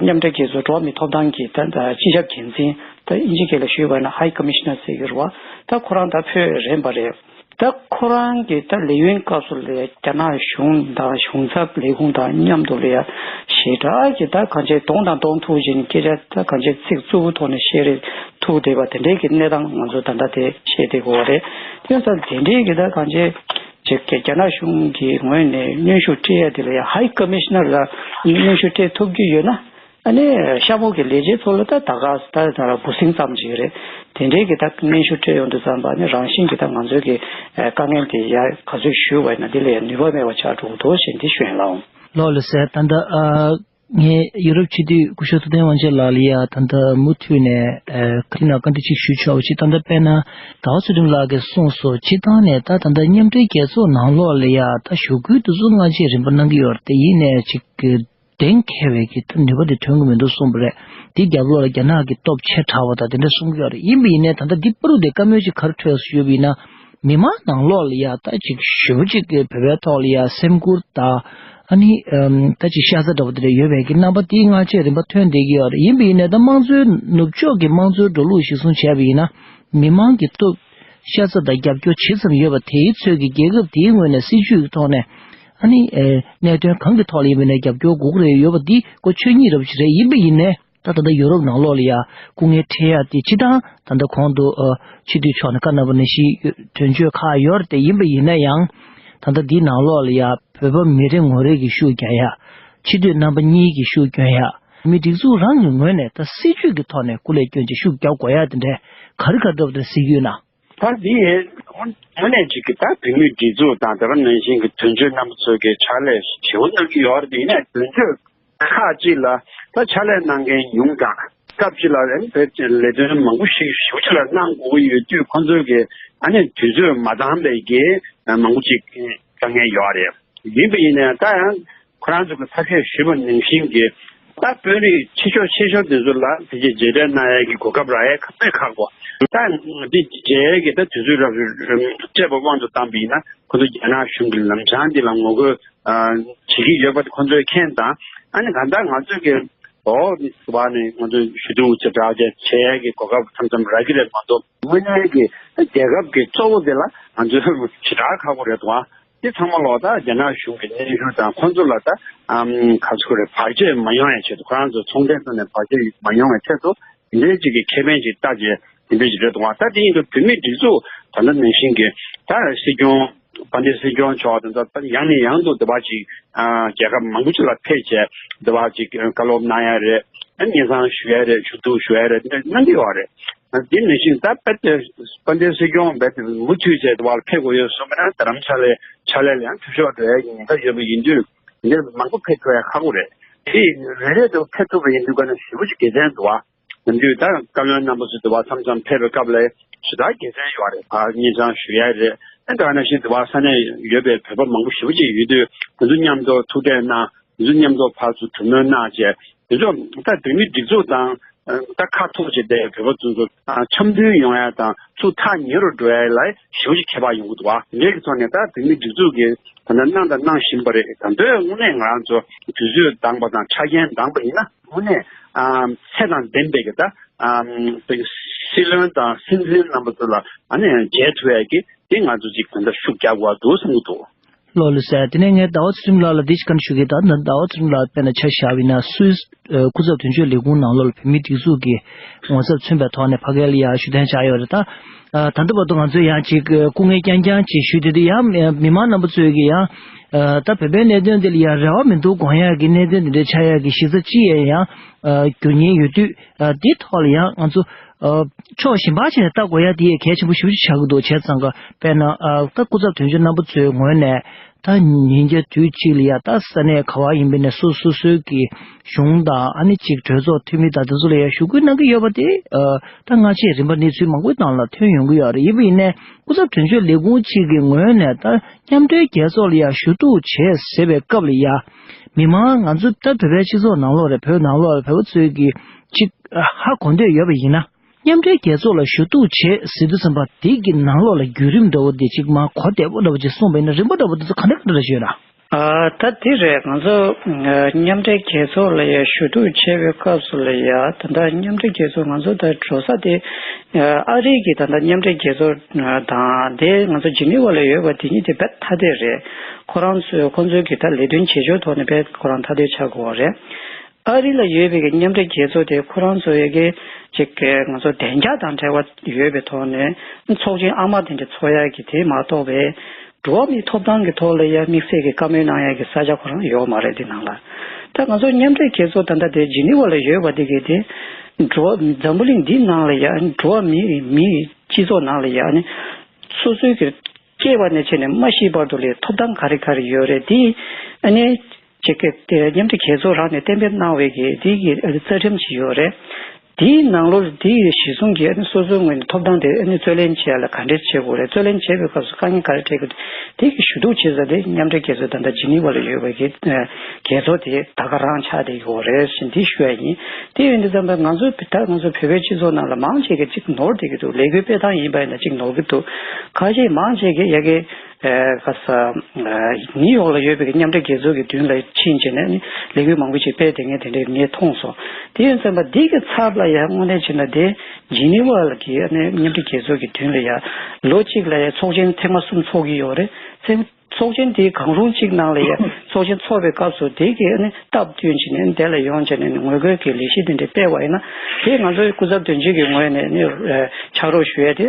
མཉམ་འབྲེལ་རྒྱལ་ཚོགས་འགྲོ་བ་མིའི་ཐོབ་ཐང་གི་ད་ད་སྤྱི་ཁྱབ་འགན་འཛིན་ད་དབྱིན་ཇི་སྐད་ལ་ཞུས་པ་ཡིན་ན་High Commissioner ཟེར་གྱི་རེད་བ། ད་ཁོ་རང་ད་ཕེབས་རན་པ་རེད། ད་ཁོ་རང་གི་ད་ལས་ཡུན་སྐབས་སུ་ལ་ཡ་རྒྱ་ནག་གཞུང་དང་གཞུང་ཚབ་ལས་ཁུངས་དང་མཉམ་དུ་ལ་ཡ་ཞེ་དྲག་གི་ད་གང་ཅི་གདོང་དང་གདོང་ཐུག་བྱས་ནས་སྐད་ཆ་ད་གང་ཅི་ཚིག་རྩུབ་པོ་ཐོག་ནས་བཤད་རེས་ཐུག་བསྡད་པ་དེ་འདྲའི་གི་གནས་སྟངས་ང་ཚོ་ད་ལྟ་དེ་ཤེས་བསྡད་དགོས་པ་རེད། དེ་ཡང་ད་དེ་འདྲའི་གི་ད་གང་ཅི་ཅིག་རྒྱ་ནག་གཞུང་གི་ངོས་ནས་གནོན་ཤུགས་སྤྲད་ཡ་དེ་ལ་ཡ་High Commissioner ལ་གནོན་ཤུགས་སྤྲད་ཐུབ་རྒྱུ་ཡོད་ན། ཨ་ནི་ཤ་མོ་གི་ལས་བྱེད་ཚོ་ལ་ད་ད་ག་ད་ད་ལ་འབུ་སྲིན་ཙམ་ཅིག་རེད། དེ་འདྲའི་གི་ད་གནོན་ཤུགས་སྤྲད་ཡོང་དུས་ཙམ་པ་ནི་རང་བཞིན་གྱི་ད་ང་ཚོའི་གི་དཀའ་ངལ་དེ་ཡར་ག་ཚོད་ཞུས་པ་ཡིན་ན་འདི་ལ་ཡང་ནུས་པ་མེད་པ་ཆགས་འགྲོ་གི་འདུག་ཞེས་འདི་ཞུ་ཡིན་ལགས། ལགས་ལགས་སེ། ད་ལྟ་ཨ་ངས་ཡུ་རོབ་སྤྱི་འཐུས་སྐུ་ཞབས་ཐུབ་བསྟན་དབང་ཆེན་ལགས་ལ་ཡ་ད་ལྟ་མུ་མཐུད་ནས་ཨ་ཁ་ན་བཀའ་འདྲི་གཅིག་ཞུ་ཆོག་པ་ཅིག་ད་ལྟ་དཔེར་ན་ཟླ་བ་ཚེ་རིང་ལགས་ཀྱིས་གསུངས་སོང་། སྤྱིར་བཏང་ནས་ད་ད་ལྟ་མཉམ་འབྲེལ་རྒྱལ་ཚོགས་ནང་ལོགས་ལ་ཡ་ད་ཞུ་སྐུལ་དེ་ཚོ་སྔ་རྗེས་རིམ་པ་གནང་གི་ཡོད་རེད་དེ། ཡིན་ནའི་ཅིག་གདེང་འཁེལ་བའི་གི་ད་ནུས་པ་དེ་ཐོན་གི་མི་འདུག་གསུངས་པ་རེད། དེ་རྒྱབ་ལོགས་ལ་རྒྱ་ནག་གི་སྟོབས་ཆེ་དྲགས་པ་དང་དེ་འདྲ་གསུང་གི་ཡོད་རེད། ཡིན་པ་ཡིན་ནའི་ད་ལྟ་འདི་བར་དུ་དེ་བཀའ་མོལ་ཅིག་ག་རེ་འཕྲོད་ཞུས་པ་ཡིན་ན། མི་མང་ནང་ལོགས་ལ་ཡ་ད་ཅིག་ཞེ་པོ་ཅིག་གི་བོད་པའི་ཐོག་ལ་ཡ་སེམས་ཁུར་དང་ཨ་ནི་ཨམ་ད་ཅིག་ཤ་ཚ་འདྲ་པོ་དེ་འདྲ་ཡོད་པའི་གི་རྣམ་པ་དེ་སྔ་རྗེས་རིམ་པ་ཐོན་བསྡད་ཀྱི་ཡོད་རེད། ཡིན་པ་ཡིན་ནའི་ད་དམངས་གཙོའི་ནུབ་ཕྱོགས་ཀྱི་དམངས་གཙོའི་འགྲོ་ལུགས་གཞིར་བཟུང་བྱས་པ་ཡིན་ན། མི་མང་གི་སྟོབས་ཤ་ཚ་དང་རྒྱབ་སྐྱོར་ཇི་ཙམ་ཡོད་པ་དེའི་ཚོད་ཀྱིས་རྒྱལ་ཁབ་དེའི་ངོས་ནས་སྲིད་ཇུས་ཀྱི་ཐོག་ནས། ཨ་ནི་ཨེ་གནད་དོན་གང་གི་ཐོག་ལ་ཡིན་པ་ནས་རྒྱབ་སྐྱོར་དགོས་ཀྱི་རེད། ཡོད་པ་འདི་ཁོ་ཆོས་ཉིད་རབ་ཞིག་རེད། ཡིན་པ་ཡིན་ནའི་ད་ད་ལྟ་ཡུ་རོབ་ནང་ལོགས་ལ་ཡ་སྐུ་ངལ་འཕྲད་ཡ་དེ་སྤྱིར་བཏང་ད་ལྟ་གོང་དུ་ཨ་སྤྱི་འཐུས་མཆོག་ནས་བཀའ་གནང་བ་ནང་བཞིན་དོན་གཅོད་ཁག་ཡོད་རེད་དེ། ཡིན་པ་ཡིན་ན་ཡང་ད་ལྟ་འདི་ནང་ལོགས་ལ་ཡ་བོད་པ་མི་རེ་ངོ་རེ་གི་ཤུགས་རྒྱག་ཡ། སྤྱི་འཐུས་རྣམ་པ་གཉིས་ཀྱི་ཤུགས་སྐྱོན་ཡ། མི་སྒྲིག་འཛུགས་རང་གི་ངོས་ནས་ད་སྲིད་ཇུས་ཀྱི་ཐོག་ནས་སྐུ་ལས་བསྐྱོན་ཅིག་ཤུགས་རྒྱག་དགོས་ཡ་དེ་འདྲ་ག་རེ་ག་རེ་འདྲ་པོ་དེ་གཟིགས་ཡོད་ན། ད་འདི་ཡིན་དངོས་གནས་ཅིག་གི་ད་བོད་མིའི་སྒྲིག་འཛུགས་དང་དེ་ག་ནང་བཞིན་གྱི་དོན་གཅོད་རྣམ་པ་ཚོས་ཀྱི་ཕྱག་ལས་ཞེ་པོ་གནང་གི་ཡོད་རེད། ཡིན་ནའི་དོན་གཅོད་ཁག་ཅིག་ལ་ད་ཕྱག་ལས་གནང་མཁན་ཉུང་དང་། སྐབས་ཅིག་ལ་ཨ་ནི་བོད་ཀྱི་ལས་དོན་མང་པོ་ཞིག་ཞེ་པོ་ཅིག་ལ་གནང་དགོས་ཀྱི་ཡོད་དུས། ཁོང་ཚོས་ཀྱི་ཨ་ནི་དུས་ཚོད་མ་འདང་བའི་གི་མང་པོ་ཅིག་དཀའ་ངལ་ཡོད་རེད། ཡིན་པ་ཡིན་ནའི་ད་ཡང་ཁོ་རང་ཚོ་གི་ཐབས་ཤེས་ཞུས་པ་ནང་བཞིན་གྱི་ད་དཔོན་རིགས་ཆེ་ཤོས་ཆེ་ཤོས་དེ་ཚོ་ལ་དེ་རྗེས་མཇལ་འཕྲད་གནང་ཡས་ཀྱི་གོ་སྐབས་རག་ཡས་ག་ཚོད་ཁག་པོ། ད་འདི་མཇལ་ཡས་ཀྱི་ད་དུས་ཚོད་རག་སྤྲད་པ་དབང་དུ་བཏང་པ་ཡིན་ན། ཁོ་ཚོ་རྒྱ་ནག་གཞུང་གི་ལམ་སང་འདི་ལ་ངོ་རྒོལ་བྱེད་ཀྱི་ཡོད་པ་དེ་ཁོ་ཚོས་མཁྱེན་དང་། ཨ་ནི་གང་ལྟར་ང་ཚོས་ཀྱི་འོ་བ་ནས་ང་ཚོ་ཞུ་གཏུག་ཅིག་འདྲ་བྱས་བྱེད་ཡས་ཀྱི་གོ་སྐབས་མཚམས་མཚམས་རག་གི་རེད་མ་གཏོགས། དངོས་གནས་ཀྱི་རྒྱལ་ཁབ་ཀྱི་གཙོ་བོ་དེ་ལ་ང་ཚོས་ཞེ་དྲག་ཁག་པོ་རེད་འདུག་ཨ། དེ་ཚང་མ་ལོག་ད་རྒྱ་ནག་གཞུང་གི་སྙན་ཞུ་དང་ཁོང་ཚོ་ལ་ད་ཨམ་ག་ཚོད་རེད། བར་ཆད་མ་ཡོང་ཡའི་ཆེད་དུ། ཁོ་རང་ཚོ་ཚོང་དོན་ཐོག་ནས་བར་ཆད་མ་ཡོང་བའི་ཆེད་དུ་དེ་འདྲའི་ཅིག་གི་ཁེ་ཕན་ཅིག་བལྟ་བྱས་དེ་འདྲའི་ཅིག་རེད་འདུག་བ། ད་དེ་ཡིན་དུས་བོད་མིའི་སྒྲིག་འཛུགས་ད་ལྟ་ནང་བཞིན་གྱི་ད་སྲིད་སྐྱོང་དཔལ་ལྡན་སྲིད་སྐྱོང་མཆོག་དང་ད་ཡང་ནས་ཡང་དུ་དེ་བ་ཅིག་ཨ་རྒྱལ་ཁབ་མང་པོ་ཅིག་ལ་ཕེབས་བྱས་དེ་བ་ཅིག་བཀའ་སློབ་གནང་ཡ་རེད། སྙན་སེང་ཞུ་ཡ་རེད། ཞུ་གཏུག་ཞུ་ཡ་རེད། འདི་གནང་གི་ཡོད་རེད། དེ་ནང་བཞིན་ད་དཔལ་ལྡན་དཔལ་ལྡན་སྲིད་སྐྱོང་རྦད་དེ་མུ་མཐུད་བྱས་དེ་བ་ལ་ཕེབས་དགོས་ཡོད་བཟོ་མེད་ན། རྡ་རམ་ས་ལའི་ཕྱག་ལས་ལ་ཡང་འཐུས་ཤོར་འགྲོ་ཡ་གི་ཉེན་ཁ་ཡོད་པ་ཡིན་དུས། འདིར་མང་པོ་ཕེབས་ཐུབ་ཡ་ཁག་པོ་རེད། དེ་རེ་རེ་དུ་ཕེབས་ཐུབ་པ་ཡིན་དུས་ག་ནས་ཞེ་པོ་ཅིག་དགེ་མཚན་འདུག་བ། ནམ་རྒྱུན་ད་བཀའ་བློན་རྣམ་པ་ཚོ་དེ་བ་མཚམས་མཚམས་ཕེབས་པའི་སྐབས་ལ་ཞེ་དྲག་དགེ་མཚན་ཡོད་རེད། ཨ་སྙན་སེང་ཞུ་ཡ་རེད། ཨ་ད་ག་ནང་བཞིན་དེ་བ་ས་གནས་ཡོད་པའི་བོད་པ་མང་པོ་ཞེ་པོ་ཅིག་ཡོད་དུས། དེ་ཚོ་མཉམ་དུ་ཐུག་འཕྲད་གནང་། དེ་ཚོ་མཉམ་དུ་ཕར་ཚུར་གྲོས་མོལ་གནང་བྱས། དེ་ཚོ་ད་བོད་མིའི་སྒྲིག་འཛུགས་དང་ད་ཁ་ཐུག་བྱས་ཏེ་བོད་པ་ཚོ་ཚོ་འཆམ་མཐུན་ཡོང་ཡ་དང་ཚུར་ཐག་ཉེ་རུ་འགྲོ་ཡ་ལ་ཞེ་པོ་ཅིག་ཁྱད་པར་ཡོང་གི་འདུག་བ། དེ་འདྲའི་གི་ཐོག་ནས་ད་བོད་མིའི་སྒྲིག་འཛུགས་ཀྱིས་ད་ལྟ་གནང་དང་གནང་བཞིན་པ་རེད། ད་དུང་དངོས་གནས་ང་རང་ཚོ་དུས་ཚོད་འདང་པ་དང་ཆ་རྐྱེན་འདང་པ་ཡིན་ན། དངོས་གནས་ཨ་ཚད་དང་ལྡན་པའི་གི་ད་ཨ་སྲིད་བློན་དང་སྲིད་འཛིན་རྣམ་པ་ཚོ་ལ་ཨ་ནི་མཇལ་ཐུབ་ཡ་གི་དེ་ང་ཚོ་ཅིག་ད་ལྟ་ཤུགས་རྒྱག་དགོས་འདུག་བསམ་གྱི་འདུག། ལགས་ལགས་སེ། དེ་ནས་ངས་ཟླ་བ་ཚེ་རིང་ལགས་ལ་འདི་ཞིག་བཀའ་འདྲི་ཞུ་གི། ད་ཟླ་བ་ཚེ་རིང་ལགས་དཔེར་ན་ཆ་བཞག་པ་ཡིན་ན་སུད་སི་སྐུ་ཚབ་དོན་གཅོད་ལས་ཁུངས་ནང་ལོགས་ལ་བོད་མིའི་སྒྲིག་འཛུགས་ཀྱི་ངོ་ཚབ་མཚོན་པའི་ཐོག་ནས་ཕ་གི་ལ་ཡར་ཞུ་གཏན་བཅག་ཡོད་རེད། ད་ད་ལྟ་བར་དུ་ང་ཚོས་ཡང་ཅིག་སྐུ་ངལ་རྐྱང་རྐྱང་ཅིག་ཞུས་དེ་དུས་ཡང་མི་མང་རྣམ་པ་ཚོས་ཀྱི་ཡང་ད་བོད་པའི་གནད་དོན་དེ་ལ་ཡང་རེ་བ་མི་འདུག་དགོངས་ཡག་གི་གནད་དོན་དེ་འདྲ་ཆགས་ཡག་གི་གཞི་རྩ་ཅི་ཡང་ཡང་འགྱུར་ཉེན་ཡོད་དུས། ཨ་དེའི་ཐོག་ལ་ཡང་ང་ཚོ་ཨ་ཕྱོགས་གཞན་པ་ཅིག་ནས་ལྟ་དགོས་ཡ་དེ་ཡང་གལ་ཆེན་པོ་ཞེ་པོ་ཅིག་ཆགས་ཀྱི་འདུག། བྱས་ཙང་ཀ་དཔེར་ན་ཨ་ད་སྐུ་ཚབ་དོན་གཅོད་རྣམ་པ་ཚོའི་ངོས་ནས་ད་ཉིན་རྒྱབ་དུས་གཅིག་ལ་ཡ་ད་ས་གནས་ག་བ་ཡིན་པ་ནས་སོ་སོ་སོའི་གི་གཞུང་དང་ཨ་ནི་གཅིག་གྲོས་ཚོགས་འཐུས་མི་དང་དེ་ཚོ་ལ་ཡ་ཞུ་སྐུལ་གནང་གི་ཡོད་པ་དེ་ཨ་ད་སྔ་རྗེས་རིམ་པ་གནས་ཚུལ་མང་པོའི་ནང་ལ་ཐོན་ཡོང་གི་ཡོད་རེད། ཡིན་པ་ཡིན་ནའི་སྐུ་ཚབ་དོན་གཅོད་ལས་ཁུངས་གཅིག་གི་ངོས་ནས་ད་མཉམ་འབྲེལ་རྒྱལ་ཚོགས་ལ་ཡ་ཞུ་གཏུག་བྱེད་ཟེར་བའི་སྐབས་ལ་ཡ། མི་མང་ང་ཚོ་ད་བོད་པའི་སྤྱི་ཚོགས་ནང་ལོགས་རེད། བོད་ནང་ལོགས་ལ་བོད་པ་ཚོའི་གི་ཅིག་ཧ་གོ་འདོད་ཡོད་པ་ཡིན་ན། མཉམ་འབྲེལ་རྒྱལ་ཚོགས་ལ་ཞུ་གཏུག་བྱེད་ཟེར་དུས་ཙམ་པ་དེ་གི་ནང་ལོགས་ལ་བརྒྱུད་རིམ་འདྲ་བོ་དེ་ཅིག་མར་གོ་བདེ་པོ་འདྲ་བོ་ཅིག་གསུངས་པ་ཡིན་ན། རིམ་པ་འདྲ་བོ་དེ་ཚོ་ག་འདྲ་ག་འདྲ་རེ་ཞུས་ན། ཨ། ད་དེ་རེད། ང་ཚོ་ཨ་མཉམ་འབྲེལ་རྒྱལ་ཚོགས་ལ་ཡ་ཞུ་གཏུག་བྱས་པའི་སྐབས་སུ་ལ་ཡ། ད་ལྟ་མཉམ་འབྲེལ་རྒྱལ་ཚོགས་ང་ཚོ་ད་འགྲོ་ས་དེ་ཨ་ཨ་རི་གི་ད་ལྟ་མཉམ་འབྲེལ་རྒྱལ་ཚོགས་དང་དེ་ང་ཚོ་ཇི་ནི་ཝ་ལ་ཡོད་པ་དེ་གཉིས་དེ་རྦད་ཐ་དད་རེད། ཁོ་རང་ཚོས་ཁོ་ཚོའི་གི་ད་ལས་དོན་བྱེད་ཕྱོགས་ཐོག་ནས་རྦད་ཁོ་རང་ཐ་དད་ཆགས་དགོས་པ་རེད། ཨ་རི་ལ་ཡོད་པའི་གི་མཉམ་འབྲེལ་རྒྱལ་ཚོགས་དེ་ཁོ་རང་ཚོ་ཡ་གི་ཅིག་གི་ང་ཚོ་བདེ་འཇགས་དང་འབྲེལ་བ་ཡོད་པའི་ཐོག་ནས་ཚོགས་ཆེན་ཨ་མ་དེ་འདྲ་ཚོགས་ཡ་གི་དེ་མ་གཏོགས་པའི་འགྲོ་བ་མིའི་ཐོབ་ཐང་གི་ཐོག་ལ་ཡ་དམིགས་བསལ་གྱི་བཀའ་མོལ་གནང་ཡ་གི་ས་ཆ་ཁོ་རང་ཡོད་མ་རེད། འདི་ནང་ལ་ད་ང་ཚོ་མཉམ་འབྲེལ་རྒྱལ་ཚོགས་ད་ལྟ་དེ་ཇི་ནི་ཝ་ལ་ཡོད་པ་དེ་གི་དེ་འགྲོ་འཛམ་བུ་གླིང་འདི་ནང་ལ་ཡ་འགྲོ་བ་མིའི་མིའི་སྤྱི་ཚོགས་ནང་ལ་ཡ་ནི་སོ་སོའི་གི་སྐྱེས་པ་ནས་བྱས་ནས་མ་ཤི་བར་དུ་ལ་ཐོབ་ཐང་ག་རེ་ག་རེ་ཡོད་རེད། དེ་ཨ་ནི་ཅིག་གི་དེ་མཉམ་འབྲེལ་རྒྱལ་ཚོགས་རང་ནས་གཏན་འབེབས་གནང་བའི་གི་དེ་གི་རྩ་ཁྲིམས་ཤིག་ཡོད་རེད། དེའི་ནང་ལོགས་དེ་གཞི་བཟུང་གིས་ཨ་ནི་སོ་སོའི་ངོས་ནས་ཐོབ་ཐང་དེ་ཨ་ནི་རྩོད་ལེན་བྱེད་ཡ་ལ་ག་འདྲས་བྱེད་དགོས་རེད། རྩོད་ལེན་བྱེད་པའི་སྐབས་སུ་དཀའ་ངལ་ག་རེ་འཕྲད་ཀྱི་འདུག་དེ་གི་ཞུ་གཏུག་བྱེད་ས་དེ་མཉམ་འབྲེལ་རྒྱལ་ཚོགས་ད་ལྟ་ཇི་ནི་ཝ་ལ་ཡོད་པའི་གི་རྒྱལ་ཚོགས་དེ་ད་ག་རང་ཆགས་བསྡད་ཡོད་རེད་ཟེར་འདི་ཞུ་ཡ་ཡིན། དེ་ཡིན་དུས་ཙམ་པ་ང་ཚོ་ད་ང་ཚོ་བོད་པའི་སྤྱི་ཚོགས་ནང་ལ་མང་ཆེ་གི་གཅིག་ནོར་བསྡད་ཀྱི་འདུག་ལས་འགུལ་སྤེལ་སྟངས་ཡིན་པ་ཡིན་ན་གཅིག་ནོར་གྱི་འདུག་ཁ་ཤས་མང་ཆེ་གི་ཡ་གི་ཨ་ག་ས་ཨ་ནིའུ་ཡོག་ལ་ཡོད་པའི་མཉམ་འབྲེལ་རྒྱལ་ཚོགས་ཀྱི་མདུན་ལ་ཕྱིན་བྱས་ནས་ནི་ལས་འགུལ་མང་པོ་ཞིག་སྤེལ་བསྡད་མཁན་དེ་འདྲ་ངས་མཐོང་སོང་། དེ་ཡིན་ཙམ་པ་འདི་གི་ཚབ་ལ་ཡ་དངོས་གནས་བྱས་ན་དེ་ཇི་ནི་ཝ་ལ་གི་ཨ་ནི་མཉམ་འབྲེལ་རྒྱལ་ཚོགས་ཀྱི་མདུན་ལ་ཡ་ལོ་གཅིག་ལ་ཡ་ཚོགས་ཆེན་ཐེངས་མ་གསུམ་ཚོགས་ཀྱི་ཡོད་རེད། ཚེ་ཚོགས་ཆེན་དེའི་གང་རུང་གཅིག་ནང་ལ་ཡ་ཚོགས་ཆེན་ཚོགས་པའི་སྐབས་སུ་དེ་གི་ཨ་ནི་སྟབས་བསྟུན་བྱས་ནས་དེ་ལ་ཡོང་བྱས་ནས་ངོ་རྒོལ་གྱི་ལས་གཞི་དེ་འདྲ་སྤེལ་བ་ཡིན་ན་དེ་ང་ཚོའི་སྐུ་ཚབ་དོན་གཅོད་ཀྱི་ངོས་ནས་ནི་ཕྱག་རོགས་ཞུ་ཡ་དེ་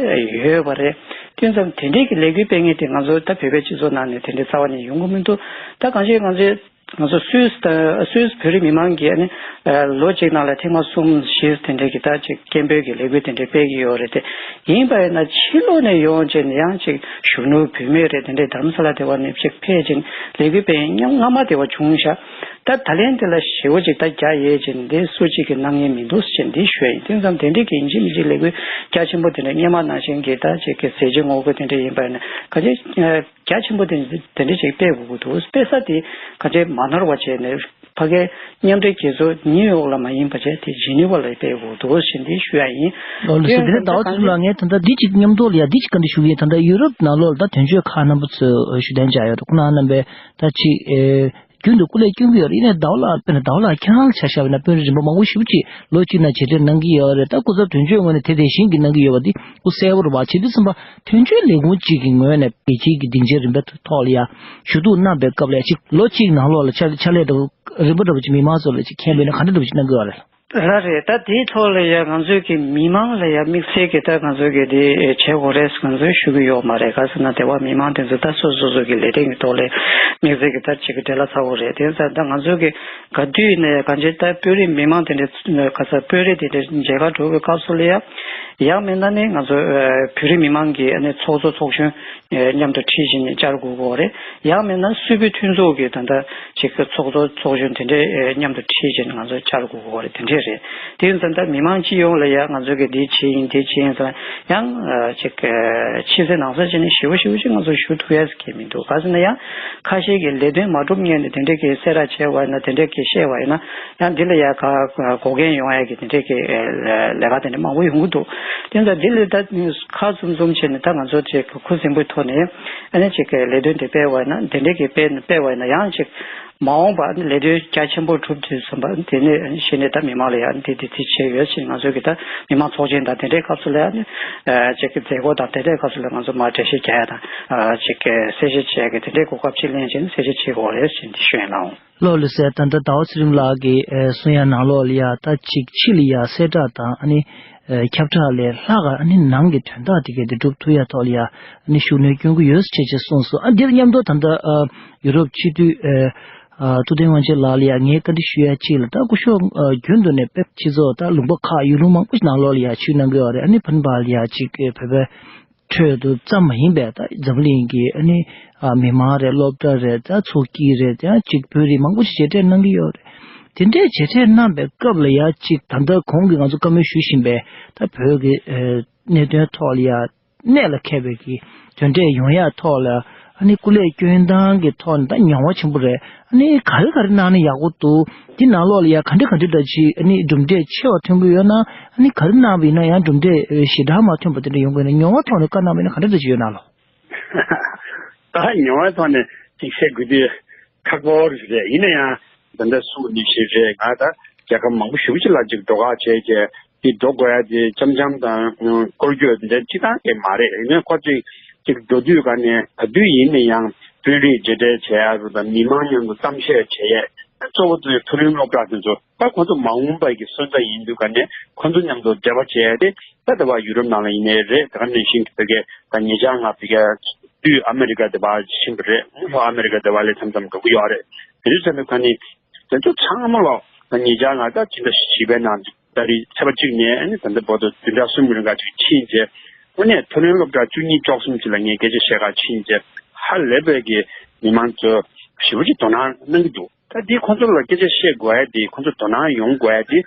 ཡོད་པ་རེད། དེ་ཙམ་དེ་འདྲའི་གི་ལས་འགུལ་སྤེལ་མཁན་དེ་ང་ཚོ་ད་བོད་པའི་སྤྱི་ཚོགས་ནང་ནས་དེ་འདྲའི་རྩ་བ་ནས་ཡོང་གི་མི་འདུག་ད་གང་ཅི་ང་ཚོའི་ང་ཚོ་སུད་སི་དང་སུད་སི་བོད་རིགས་མི་མང་གིས་ནི་ལོ་གཅིག་ནང་ལ་ཐེངས་མ་གསུམ་བཞི་དེ་འདྲའི་གི་ད་ཅིག་སྐད་འབོད་ཀྱི་ལས་འགུལ་དེ་འདྲའི་སྤེལ་གྱི་ཡོད་རེད་དེ། ཡིན་པ་ཡིན་ན་ཕྱི་ལོགས་ནས་ཡོང་བྱས་ནས་ཡང་ཅིག་གཞོན་ནུ་བུད་མེད་རེད་དེ་འདྲའི་དྷ་རམ་ས་ལ་དེ་བ་ནས་ཅིག་ཕེབས་བྱས་ལས་འགུལ་སྤེལ་མཁན་སྔ་མ་དེ་བ་བྱུང་ཤག་ད་ད་ལན་དེ་ལ་ཞེ་པོ་ཅིག་ད་རྒྱ་ཡོད་ཅིག་འདི་སུ་གཅིག་གི་གནང་ཡས་མི་འདུག་ཅེས་འདི་ཞུ་ཡ་ཡིན། དེ་ཙམ་དེ་འདྲའི་གི་ཡིན་གཅིག་མིན་གཅིག་ལས་འགུལ་རྒྱ་ཆེན་པོ་དེ་འདྲ་སྔོན་མ་ནང་བཞིན་གི་ད་ཅིག་གི་ཟས་བཅད་ངོ་རྒོལ་དེ་འདྲ་ཡིན་པ་ཡིན་ན་ག་ཅི་རྒྱ་ཆེན་པོ་དེ་དེ་འདྲ་ཅིག་སྤེལ་དགོས་ཀྱི་འདུག་སྤེལ་ས་དེ་ག་ཅི་མ་ནོར་བ་བྱས་ནས་ཕ་གའི་མཉམ་འབྲེལ་རྒྱལ་ཚོགས་ནིའུ་ཡོག་ལ་མ་ཡིན་པ་བྱས་དེ་ཇི་ནི་ཝ་ལ་སྤེལ་དགོས་འདུག་ཅེས་འདི་ཞུ་ཡ་ཡིན། ཨོ་ལགས་སོ། དེ་ཡང་དེ་ནས་ཟླ་བ་ཚེ་རིང་ལགས་ངས་ད་ལྟ་འདི་གཅིག་མཉམ་དུ་ལ་ཡ་འདི་གཅིག་བཀའ་འདྲི་ཞུ་གི་ཡིན། ད་ལྟ་ཡུ་རོབ་ནང་ལོགས་ལ་ད་དོན་གཅོད་ཁག་རྣམ་པ་ཚོས་ཞུ་གཏན་འཇགས་ཡོད་རེད། ཁོང་རྣམ་པས་ད་ཅིག་ཨེ། རྒྱུན་དུ་སྐུ་ལས་སྐྱོན་གྱི་ཡོད་རེད། ཡིན་ནའི་ཟླ་བ་ལགས་དཔེར་ན་ཟླ་བ་ལགས་ཁྱེད་རང་ལ་ཆ་བཞག་པ་ཡིན་ན་དཔོན་རིགས་རིམ་པ་མང་པོ་ཞེ་པོ་ཅིག་ལོ་གཅིག་ནང་མཇལ་འཕྲད་གནང་གི་ཡོད་རེད། ད་སྐུ་ཚབ་དོན་གཅོད་ངོས་ནས་དེ་དེ་བཞིན་གྱི་གནང་གི་ཡོད་པ་འདི་སྐུ་གསལ་པོ་རེད་པ། བྱས་དུས་ཙམ་པ་དོན་གཅོད་ལས་ཁུངས་གཅིག་གི་ངོས་ནས་རྒྱལ་སྤྱིའི་གི་སྡིངས་ཆའི་རིམ་པའི་ཐོག་ལ་ཡ་ཞུ་གཏུག་གནང་པའི་སྐབས་ལ་ཡ་ཅིག་ལོ་གཅིག་ནང་ལོགས་ལ་ཕྱག་ཕྱག་ལས་འདྲ་པོ་རིམ་པ་འདྲ་པོ་ཅིག་མི་མང་ཚོ་ལ་ཅིག་མཁྱེན་པ་ཡིན་ན་ག་འདྲ་འདྲ་པོ་ཅིག་གནང་གི་ཡོད་རེད། ལགས་རེད། ད་དེའི་ཐོག་ལ་ཡ་ང་ཚོའི་གི་མི་མང་ལ་ཡ་དམིགས་བསལ་གྱི་ད་ང་ཚོའི་གི་དེ་བྱེད་དགོས་རེད་ང་ཚོས་ཞུ་གི་ཡོད་མ་རེད། ག་ཟེར་ན་དེ་བ་མི་མང་དེ་ཚོ་ད་སོ་སོ་སོ་གི་ལས་དོན་གྱི་ཐོག་ལ་དམིགས་བསལ་གྱི་ད་ཅིག་གི་འབྲེལ་བ་ཚ་བོ་རེད། དེ་ཚ་ད་ང་ཚོའི་གི་ག་དུས་ནས་གང་ཅི་ད་དཔོན་རིགས་མི་མང་དེ་འདྲ་ག་ས་དཔོན་རིགས་དེ་འདྲ་མཇལ་ཁ་འགྲོ་བའི་སྐབས་སུ་ལ་ཡ་ཡང་མིན་ན་ནི་ང་ཚོ་བོད་རིགས་མི་མང་གི་ཚོགས་གཙོ་ཚོགས་གཞོན་མཉམ་དུ་ཁྲིད་བཞིན་བཅར་དགོས་ཀྱི་ཡོད་རེད། ཡང་མིན་ན་སུད་བོད་མཐུན་ཚོགས་ཀྱི་ད་ལྟ་ཅིག་ཚོགས་གཙོ་ཚོགས་གཞོན་དེ་འདྲས་མཉམ་དུ་ཁྲིད་བྱས་ནས་ང་ཚོ་བཅར་དགོས་ཀྱི་ཡོད་རེད། དེ་འདྲས་རེད། དེ་ཡིན་ཙང་ད་མི་མང་སྤྱི་ཡོངས་ལ་ཡང་ང་ཚོ་གི་འདི་བྱས་ཡིན་འདི་བྱས་ཡིན་ཟེར་ཡང་ཅིག་ཕྱི་གསལ་ནང་གསལ་བྱས་ནས་ཞེ་པོ་ཞེ་པོ་ཅིག་ང་ཚོ་ཞུ་ཐུབ་ཡ་གི་མི་འདུག་ག་ཟེར་ན་ཡང་ཁ་ཤས་ཀྱི་ལས་དོན་མ་གྲུབ་སྔོན་ནས་དེ་འདྲས་ཀྱི་གསལ་བསྒྲགས་བྱས་པ་ཡིན་ན་དེ་འདྲས་ཀྱི་བཤད་པ་ཡིན་ན་ཡང་འདི་ལ་ཡ་ག་འགོག་རྐྱེན་ཡོང་ཡ་གི་དེ་འདྲས་ཀྱི་ལས་ཀ་དེ་འདྲས་མང་པོ་ཡོང་གི་འདུག་དེ་ཡིན་ཙང་འདི་ལ་ད་ཁག་འཛོམས་འཛོམས་བྱས་ནས་ད་ང་ཚོ་ཅིག་ཁུ་སིམ་པོའི་ཐོག་ནས་ཨ་ནི་ཅིག་གི་ལས་དོན་དེ་སྤེལ་བ་ཡིན་ན་དེ་འདྲས་ཀྱི་སྤེལ་སྤེལ་བ་ཡིན་ན་ཡང་ཅིག་མ་འོངས་པ་ལས་དོན་རྒྱ་ཆེན་པོ་གྲུབ་དུས་ཙམ་པ་དེ་ནས་གཞི་ནས་ད་མི་མང་ལ་ཡང་འདི་འདི་འདི་བྱས་ཡོད་ཅེས་ང་ཚོ་གི་ད་མི་མང་ཚོགས་ཆེན་དང་དེ་འདྲའི་སྐབས་སུ་ལ་ཡང་ནི་ཅིག་གི་མཛད་སྒོ་དང་དེ་འདྲའི་སྐབས་སུ་ལ་ང་ཚོ་མར་འགྲེལ་བཤད་རྒྱག་ཡ་དང་ཅིག་གི་གསལ་བཤད་བྱེད་ཡ་གི་དེ་འདྲའི་གོ་སྐབས་ཅིག་ལེན་བྱས་ནས་གསལ་བཤད་བྱེད་དགོས་རེད་ཅེས་འདི་ཞུ་ཡ་ལའོ། ལགས་ལགས་སོ། ད་ལྟ་ཟླ་བ་ཚེ་རིང་ལགས་ཀྱིས་གསུང་ཡ་ནང་ལོགས་ལ་ཡ་ད་ཅིག་ཕྱི་ལ་ཡ་གསལ་བསྒྲགས་དང་ཨ་ནི་ཁྱབ་བསྒྲགས་ལས་ལྷག་ག་ཨ་ནི་ནང་གི་དོན་དག་དེ་གས་དེ་སྒྲུབ་ཐུབ་ཡ་ཐོག་ལ་ཡ་ཨ་ནི་ཤུགས་སྣོན་སྐྱོན་གྱི་ཡོད་ཅེས་ཅེས་གསུངས་སོང་། ཨ་འདིར་མཉམ་དུ་ད་ལྟ་ཡུ་རོབ་སྤྱི་འཐུས་ཐུབ་བསྟན་དབང་ཆེན་ལགས་ལ་ཡ་ངས་བཀའ་འདྲི་ཞུ་ཡ་གཅིག་ལ་ད་སྐུ་ཞབས་རྒྱུན་དུ་ནས་དཔེ་སྤྱི་ཚོགས་ད་ལུང་པ་ཁག་ཡུལ་ལུང་མང་པོ་ཞིག་ནང་ལོགས་ལ་ཡ་ཆུ་གནང་གི་ཡོད་རེད། ཨ་ནི་ཕན་པ་ལ་ཡ་ཅིག་བོད་པའི་ཁྲོད་དུ་ཙམ་མ་ཡིན་པའི་ད་འཛམ་གླིང་གི་ཨ་ནི་ཨ་མི་མང་རེད། སློབ་གྲྭ་རེད། ད་ཚོགས་སྐྱིད་རེད། ཡང་གཅིག་བོད་རིགས་མང་པོ་ཞིག་མཇལ་འཕྲད་གནང་གི་ཡོད་རེད། དེ་འདྲའི་མཇལ་འཕྲད་གནང་པའི་སྐབས་ལ་ཡ་གཅིག་ད་ལྟ་གོང་གི་ང་ཚོ་བཀའ་མོལ་ཞུ་བཞིན་པའི་ད་བོད་ཀྱི་ཨ་གནད་དོན་ཐོག་ལ་ཡ་གནད་ལ་འཁེལ་བའི་གི་དོན་འབྲས་ཡོང་ཡ་ཐོག་ལ་ཨ་ནི་སྐུ་ལས་སྐྱོན་སྟངས་ཀྱི་ཐོག་ནས་ད་མྱོང་བ་ཆེན་པོ་རེད། ཨ་ནི་ག་རེ་ག་རེ་གནང་ན་ཡག་པོ་འདུག་འདི་ནང་ལོགས་ལ་ཡ་ག་འདྲ་ག་འདྲ་འདྲ་ཅིག་ཨ་ནི་གྲུབ་འབྲས་ཆེ་བ་ཐོན་གྱི་ཡོད་ན། ཨ་ནི་ག་རེ་གནང་བ་ཡིན་ན་ཡང་གྲུབ་འབྲས་ཞེ་དྲག་མ་ཐོན་པ་དེ་འདྲ་ཡོང་གི་ཡོད་ན། མྱོང་བ་ཐོག་ནས་བཀའ་གནང་བ་ཡིན་ན་ག་འདྲ་འདྲ་ཅིག་ཡོད་ན་ལོ། ད་མྱོང་བའི་ཐོག་ནས་ཅིག་བཤད་དགོས་དུས་ ཁག་པོ་རེད། ཡིན་ན་ཡང་ད་ལྟ་གསུངས་པ་ནང་བཞིན་རེད། ང་ད་རྒྱལ་ཁབ་མང་པོ་ཞེ་པོ་ཅིག་ལ་ཅིག་འགྲོ་ཁ་བྱས་བྱས་དེ་འགྲོ་དགོས་ཡ་དེ་འཆམ་འཆམ་དང་སྐོར་སྐྱོད་དེ་འདྲ་སྤྱི་བཏང་གི་མ་རེད། ཡིན་ན་ཁོ་ཅིག་ཅིག་འགྲོ་དུས་ག་ནས་ག་དུས་ཡིན་ན་ཡང་དཔོན་རིགས་མཇལ་འཕྲད་བྱེད་ཡ་རུ་དང་མི་མང་མཉམ་དུ་གཏམ་བཤད་བྱེད་ཡས་གཙོ་བོ་དེ་མཐོ་རིམ་སློབ་གྲྭ་དེ་ཚོ་ད་ཁོ་ཚོ་མ་འོངས་པ་གི་སོན་རྩ་ཡིན་དུས་ག་ནས་ཁོ་ཚོ་མཉམ་དུ་འབྲེལ་བ་བྱེད་ཡ་དེ། ད་དེ་བ་ཡུ་རོབ་ནང་ལ་ཡིན་ནའི་རེད། དེ་ག་ནང་བཞིན་གྱི་བོད་སྐད་ད་ཉེ་ཆར་ང་བོད་སྐད་དུས་ཨ་མེ་རི་ཀ་དེ་བ་ཕྱིན་པ་རེད། ལྷོ་ཨ་མེ་རི་ཀ་དེ་བ་ལས་མཚམས་མཚམས་འགྲོ་གི་ཡོད་རེད། དེ་དུས་ཙམ་པའི་ཁ་ནས་དེ་ཚོ་ཚང་མ་ལ་ད་ཉེ་ཆར་ང་ད་ཕྱི་ཟླ་བཞི་པའི་ནང་ད་རེས་ཚེས་པ་གཅིག་ནས་ཨ་ནི་ད་ལྟ་བར་དུ་བདུན་ཕྲག་གསུམ་རིང་ག་ཅིག་ཕྱིན་རྗེས་དངོས་གནས་མཐོ་རིམ་སློབ་གྲྭ་བཅུ་གཉིས་བཅུ་གསུམ་ཅིག་ལ་ངས་སྐད་ཆ་བཤད་ག་ཕྱིན་རྗེས་ཧ་ལས་པའི་གི་མི་མང་ཚོ་ཞེ་པོ་ཅིག་དོ་སྣང་གནང་གི་འདུག་ད་འདི་ཁོང་ཚོ་ལ་སྐད་ཆ་བཤད་དགོས་ཡ་དེ་ཁོང་ཚོ་དོ་སྣང་ཡོང་དགོས་ཡ་དེ་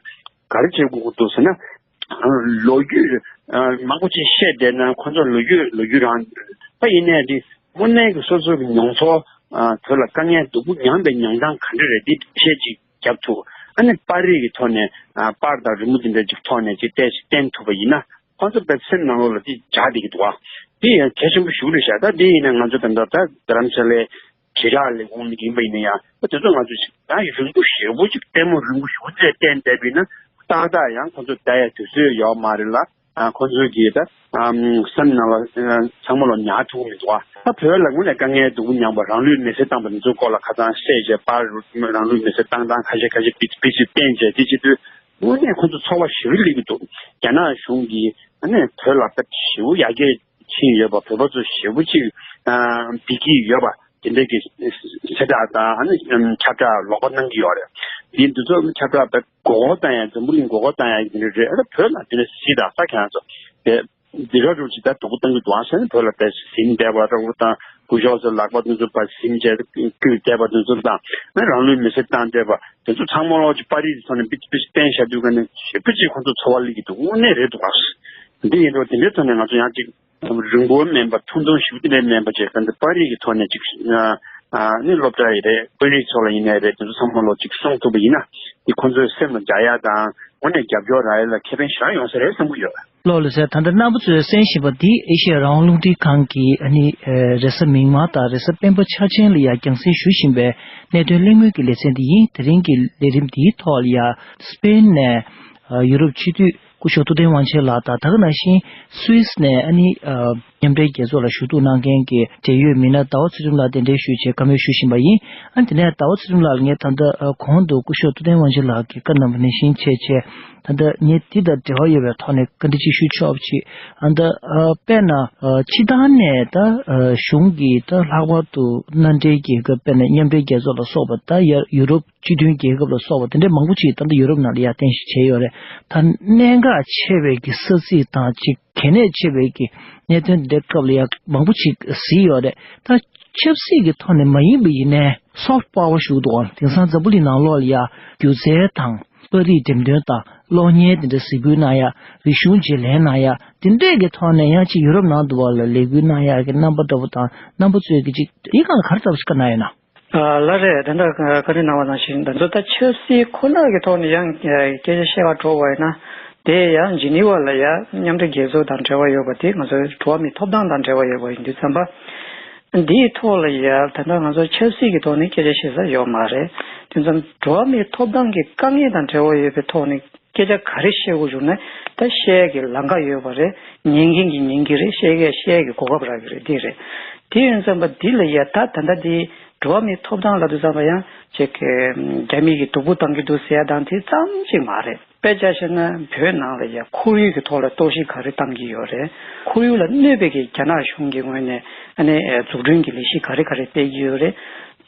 ག་རེ་བྱེད་དགོས་ཀྱི་འདུག་ཟེར་ན། ལོ་རྒྱུས་མང་པོ་ཅིག་བཤད་བསྡད་ན་ཁོང་ཚོ་ལོ་རྒྱུས་ལོ་རྒྱུས་རང་ད་ཡིན་ནའི་དེ་དངོས་གནས་ཀྱི་སོ་སོ་གི་མྱོང་ཚོར་བོད་ལ་དཀའ་ངལ་སྡུག་པོ་མྱངས་པའི་མྱོང་སྟངས་ག་འདྲ་རེད་དེ་འགྲེལ་བཤད་ཅིག་རྒྱབ་ཐུབ། ཨ་ནི་པར་རིས་ཀྱི་ཐོག་ནས་པར་དང་རི་མོ་དེ་འདྲ་ཅིག་ཐོག་ནས་ཅིག་བལྟས་ཤིག་བསྟན་ཐུབ་པ་ཡིན་ན་ཁོང་ཚོ་དཔེ་སེམས་ནང་ལོགས་ལ་དེ་འཇགས་བསྡད་ཀྱི་འདུག་བ། དེ་ཡང་གལ་ཆེན་པོ་ཞིག་རེད་ཤག་ད་དེ་ཡིན་ན་ང་ཚོ་ད་ལྟ་ད་རྡ་རམ་ས་ལའི་དྲིལ་བསྒྲགས་ལས་ཁུངས་ཡིན་པ་ཡིན་ན་ཡང་ད་དེ་ཚོ་ང་ཚོ་ཞིག་ད་རིང་པོ་ཞེ་པོ་ཅིག་ལྟད་མོ་རིང་པོ་ཞེ་པོ་ཅིག་བསྟན་བསྡད་པ་ཡིན་ན་ཏག་ཏག་ཡང་ཁོང་ཚོ་བསྡད་ཡ་དུས་ཚོད་ཡོད་མ་རེད་ལ། ཁོང་ཚོའི་གི་ད་སེམས་ནང་ལ་ཚང་མ་ལ་ཉར་ཐུབ་ཀྱི་མི་འདུག་ད་བོད་ལ་དངོས་གནས་དཀའ་ངལ་སྡུག་པོ་མྱངས་པ་རང་ལུས་མེར་སྲེག་བཏང་པ་དེ་ཚོའི་སྐོར་ལ་ཁ་སང་བཤད་བྱས་པར་རང་ལུས་མེར་སྲེག་བཏང་སྟངས་ཁ་ཤས་ཁ་ཤས་པི་ཙི་པི་ཙི་བསྟན་བྱས་དེ་བྱེད་དུས་དངོས་གནས་ཁོང་ཚོ་ཚོར་བ་ཞེ་པོ་སླེབས་ཀྱི་འདུག་རྒྱ་ནག་གཞུང་གིས་ཨ་ནི་བོད་ལ་ད་ཞེ་པོ་ཡར་རྒྱས་ཕྱིན་ཡོད་པ། བོད་པ་ཚོ་ཞེ་པོ་ཅིག་བདེ་སྐྱིད་ཡོད་པ་དེ་འདྲའི་གི་གསལ་བསྒྲགས་དང་ཨ་ནི་ཁྱབ་བསྒྲགས་ལོག་པ་གནང་གི་ཡོད་རེད། དེ་འདི་ཚོ་ཁྱབ་བསྒྲགས་དཔེ་མགོ་སྐོར་བཏང་ཡ། འཛམ་བུ་གླིང་མགོ་སྐོར་བཏང་ཡ་དེ་འདྲ་རེད། ཨ་ནི་བོད་ལ་དེ་འདྲ་གཟིགས་དང་ད་ཁྱེད་རང་ཚོ་དེ་འདི་ར་རུ་ཅིག་ད་སྡུག་པོ་གཏང་གི་འདུག་ཨང་ཟེར་ནས་བོད་ལ་དཔེ་ཟིན་བསྡད་པ་འདྲ་བོ་དང་སྐུ་ཞབས་ཚོ་ལག་པ་དེ་ཚོ་ཕར་ཟིན་བྱས་བསྐུས་བསྡད་པ་དེ་ཚོ་དང་ཨ་ནི་རང་ལུས་མེར་སྲེག་བཏང་བསྡད་པ་དེ་ཚོ་ཚང་མ་ལོག་ཅིག་པར་རིས་ཀྱི་ཐོག་ནས་པི་ཙི་པི་ཙི་བསྟན་བཞག་དུས་ག་ནས་ཞེ་པོ་ཅིག་ཁོང་ཚོ་ཚོར་བ་སླེབས་ཀྱི་འདུག་དངོས་གནས་རེད་འདུག་ཨང་། འདི་ཡིན་འགྲོ་དེ་འདྲའི་ཐོག་ནས་ང་ཚོ་ཡང་ཅིག་རིང་པོ་མིན་པ་ཐུང་ཐུང་ཞིག་དེ་འདྲའི་མིན་པ་བྱས་ཀ་འདི་པར་རིས་ཀྱི་ཐོག་ནས་ཅིག་ཨ་ནི་སློབ་གྲྭ་ཡི་རེད། དཔོན་རིགས་ཚོ་ལ་ཡིན་ནའི་རེད། དེ་ཚོ་ཚང་མ་ལོ་ཅིག་གསུང་ཐུབ་པ་ཡིན་ན་འདི་ཁོང་ཚོའི་སེམས་ལ་འཇགས་ཡ་དང་དངོས་གནས་རྒྱབ་སྐྱོར་རག་ཡ་ལ་ཁེ་ཕན་ཞེ་དྲག་ཡོང་ས་རེད་བསམ་གྱི་ཡོད། ལགས་ལགས་སོ། ད་ལྟ་རྣམ་པ་ཚོས་གསན་བཞིན་པ་འདི་ཨེ་ཤེ་ཡ་རང་དབང་རླུང་འཕྲིན་ཁང་གི་ཨ་ནི་ཨ་རེས་གཟའ་མིག་དམར་དང་རེས་གཟའ་སྤེན་པ་འཆར་ཅན་ལ་ཡང་རྒྱང་སྲིང་ཞུ་བཞིན་པའི་གནད་དོན་གླེང་མོལ་གྱི་ལེ་ཚན་འདི་ཡིན། དེ་རིང་གི་ལས་རིམ་འདིའི་ཐོག་ལ་ཡང་སི་པེན་ནས་ཨ་ཡུ་རོབ་སྤྱི་འཐུས་སྐུ་ཞབས་ཐུབ་བསྟན་དབང་ཆེན་ལགས་དང་། ད་ག་ནང་བཞིན་སུད་སི་ནས་ཨ་ནི་ཨ་མཉམ་འབྲེལ་རྒྱལ་ཚོགས་ལ་ཞུ་གཏུག་གནང་མཁན་གྱི་འབྲེལ་ཡོད་མི་སྣ་ཟླ་བ་ཚེ་རིང་ལགས་གདན་འདྲེན་ཞུས་བྱས་བཀའ་མོལ་ཞུ་བཞིན་པ་ཡིན། ཨ་ནི་དེ་ནས་ཟླ་བ་ཚེ་རིང་ལགས་ལ་ངས་ད་ལྟ་ཨ་གོང་དུ་སྐུ་ཞབས་ཐུབ་བསྟན་དབང་ཆེན་ལགས་ཀྱིས་བཀའ་གནང་བ་ནང་བཞིན་བྱས་བྱས། ད་ལྟ་ངས་འདི་དང་འབྲེལ་བ་ཡོད་པའི་ཐོག་ནས་བཀའ་འདྲི་ཅིག་ཞུ་ཆོག་པ་ཅིག་ཨ་ད་ཨ་དཔེར་ན་ཨ་སྤྱིར་བཏང་ནས་ད་ཨ་གཞུང་གིས་ད་ལྷག་པར་དུ་མནའ་འབྲེལ་རྒྱལ་ཁབ་དཔེར་ན་མཉམ་འབྲེལ་རྒྱལ་ཚོགས་ལ་སོགས་པ་ད་ཡ་ཡུ་རོབ་སྤྱི་མཐུན་རྒྱལ་ཁབ་ལ་སོགས་པ་དེ་འདྲའི་མང་པོ་ཅིག་ད་ལྟ་ཡུ་རོབ་ནང་ལ་ཡར་རྟེན་གཞི་བྱས་ཡོད་རེད། ད་གནད་འགག་ཆེ་བའི་གི་ས་ཚིགས་དང་ཅིག་གལ་གནད་ཆེ་བའི་གི་གནད་དོན་འདི་འདྲའི་སྐབས་ལ་ཡ་མང་པོ་ཅིག་གཟིགས་ཡོད་རེད། ད་ཆབ་སྲིད་ཀྱི་ཐོག་ནས་མ་ཡིན་པ་ཡིན་ནའི་སོཕ་པ་ཝར་ཞུ་འདུག་ཨང་། དེང་སང་འཛམ་བུ་གླིང་ནང་ལོགས་ལ་ཡ་སྒྱུ་རྩལ་དང་པར་རིས་འགྲེམས་སྟོན་དང་གློག་བརྙན་དེ་འདྲ་གཟིགས་འབུལ་གནང་ཡ། རིག་གཞུང་བརྗེ་ལེན་གནང་ཡ། དེ་འདྲས་ཀྱི་ཐོག་ནས་ཡང་ཅིག་ཡུ་རོབ་ནང་དུ་བ་ལ་ལས་འགུལ་གནང་ཡ་གི་རྣམ་པ་འདྲ་པོ་དང་རྣམ་པ་ཚོས་ཀྱི་ཅིག་དེའི་སྒང་ལ་ག་རེ་ལྟ་བུ་ཞིག་བཀའ་གནང་ཡོད་ན། ལགས་རེད། ད་ལྟ་བཀའ་འདྲི་གནང་བ་ནང་བཞིན་ད་ཚོ་ད་ཆབ་སྲིད་ཁོ་ན་གི་ཐོག་ནས་ཡང་སྐད་ཆ་བཤད་པ་འགྲོ་བ་ཡིན་ན། དེ་ཡང་ཇི་ནི་ཝ་ལ་ཡང་མཉམ་འབྲེལ་རྒྱལ་ཚོགས་དང་འབྲེལ་བ་ཡོད་པ་དེ་ང་ཚོའི་འགྲོ་བ་མིའི་ཐོབ་ཐང་དང་འབྲེལ་བ་ཡོད་པ་ཡིན་དུས་ཙམ་པ། འདིའི་ཐོག་ལ་ཡང་ད་ལྟ་ང་ཚོ་ཆབ་སྲིད་ཀྱི་ཐོག་ནས་སྐད་ཆ་བཤད་ས་ཡོད་མ་རེད། དེ་ཙམ་འགྲོ་བ་མིའི་ཐོབ་ཐང་གི་དཀའ་ངལ་དང་འབྲེལ་བ་ཡོད་པའི་ཐོག་ནས་སྐད་ཆ་ག་རེ་བཤད་དགོས་བྱུང་ན་ད་བཤད་ཀྱི་ལམ་ཁ་ཡོད་པ་རེད། ཉན་མཁན་གྱིས་ཉན་གྱི་རེད། བཤད་མཁན་བཤད་ཀྱི་གོ་སྐབས་རག་གི་རེད། འདི་རེད། དེ་ཡིན་ཙམ་པ་འདི་ལ་ཡ་ད་ད་ལྟ་འདི་འགྲོ་བ་མིའི་ཐོབ་ཐང་ལབ་དུས་ཙམ་པ་ཡང་ཅིག་རྒྱ་མི་གིས་སྡུག་པོ་བཏང་གི་འདུག་ཟེར་ཡ་དང་དེ་ཙམ་ཅིག་མ་རེད། དཔེ་ཆ་བཞག་ན་བོད་ནང་ལ་ཡ་ཁོར་ཡུག་གི་ཐོག་ལ་གཏོར་བཤིག་ག་རེ་བཏང་གི་ཡོད་རེད། ཁོར་ཡུག་ལ་གནོད་པའི་གི་རྒྱ་ནག་གཞུང་གི་ངོས་ནས་ཨ་ནི་འཛུགས་སྐྲུན་གྱི་ལས་གཞི་ག་རེ་ག་རེ་སྤེལ་གྱི་ཡོད་རེད།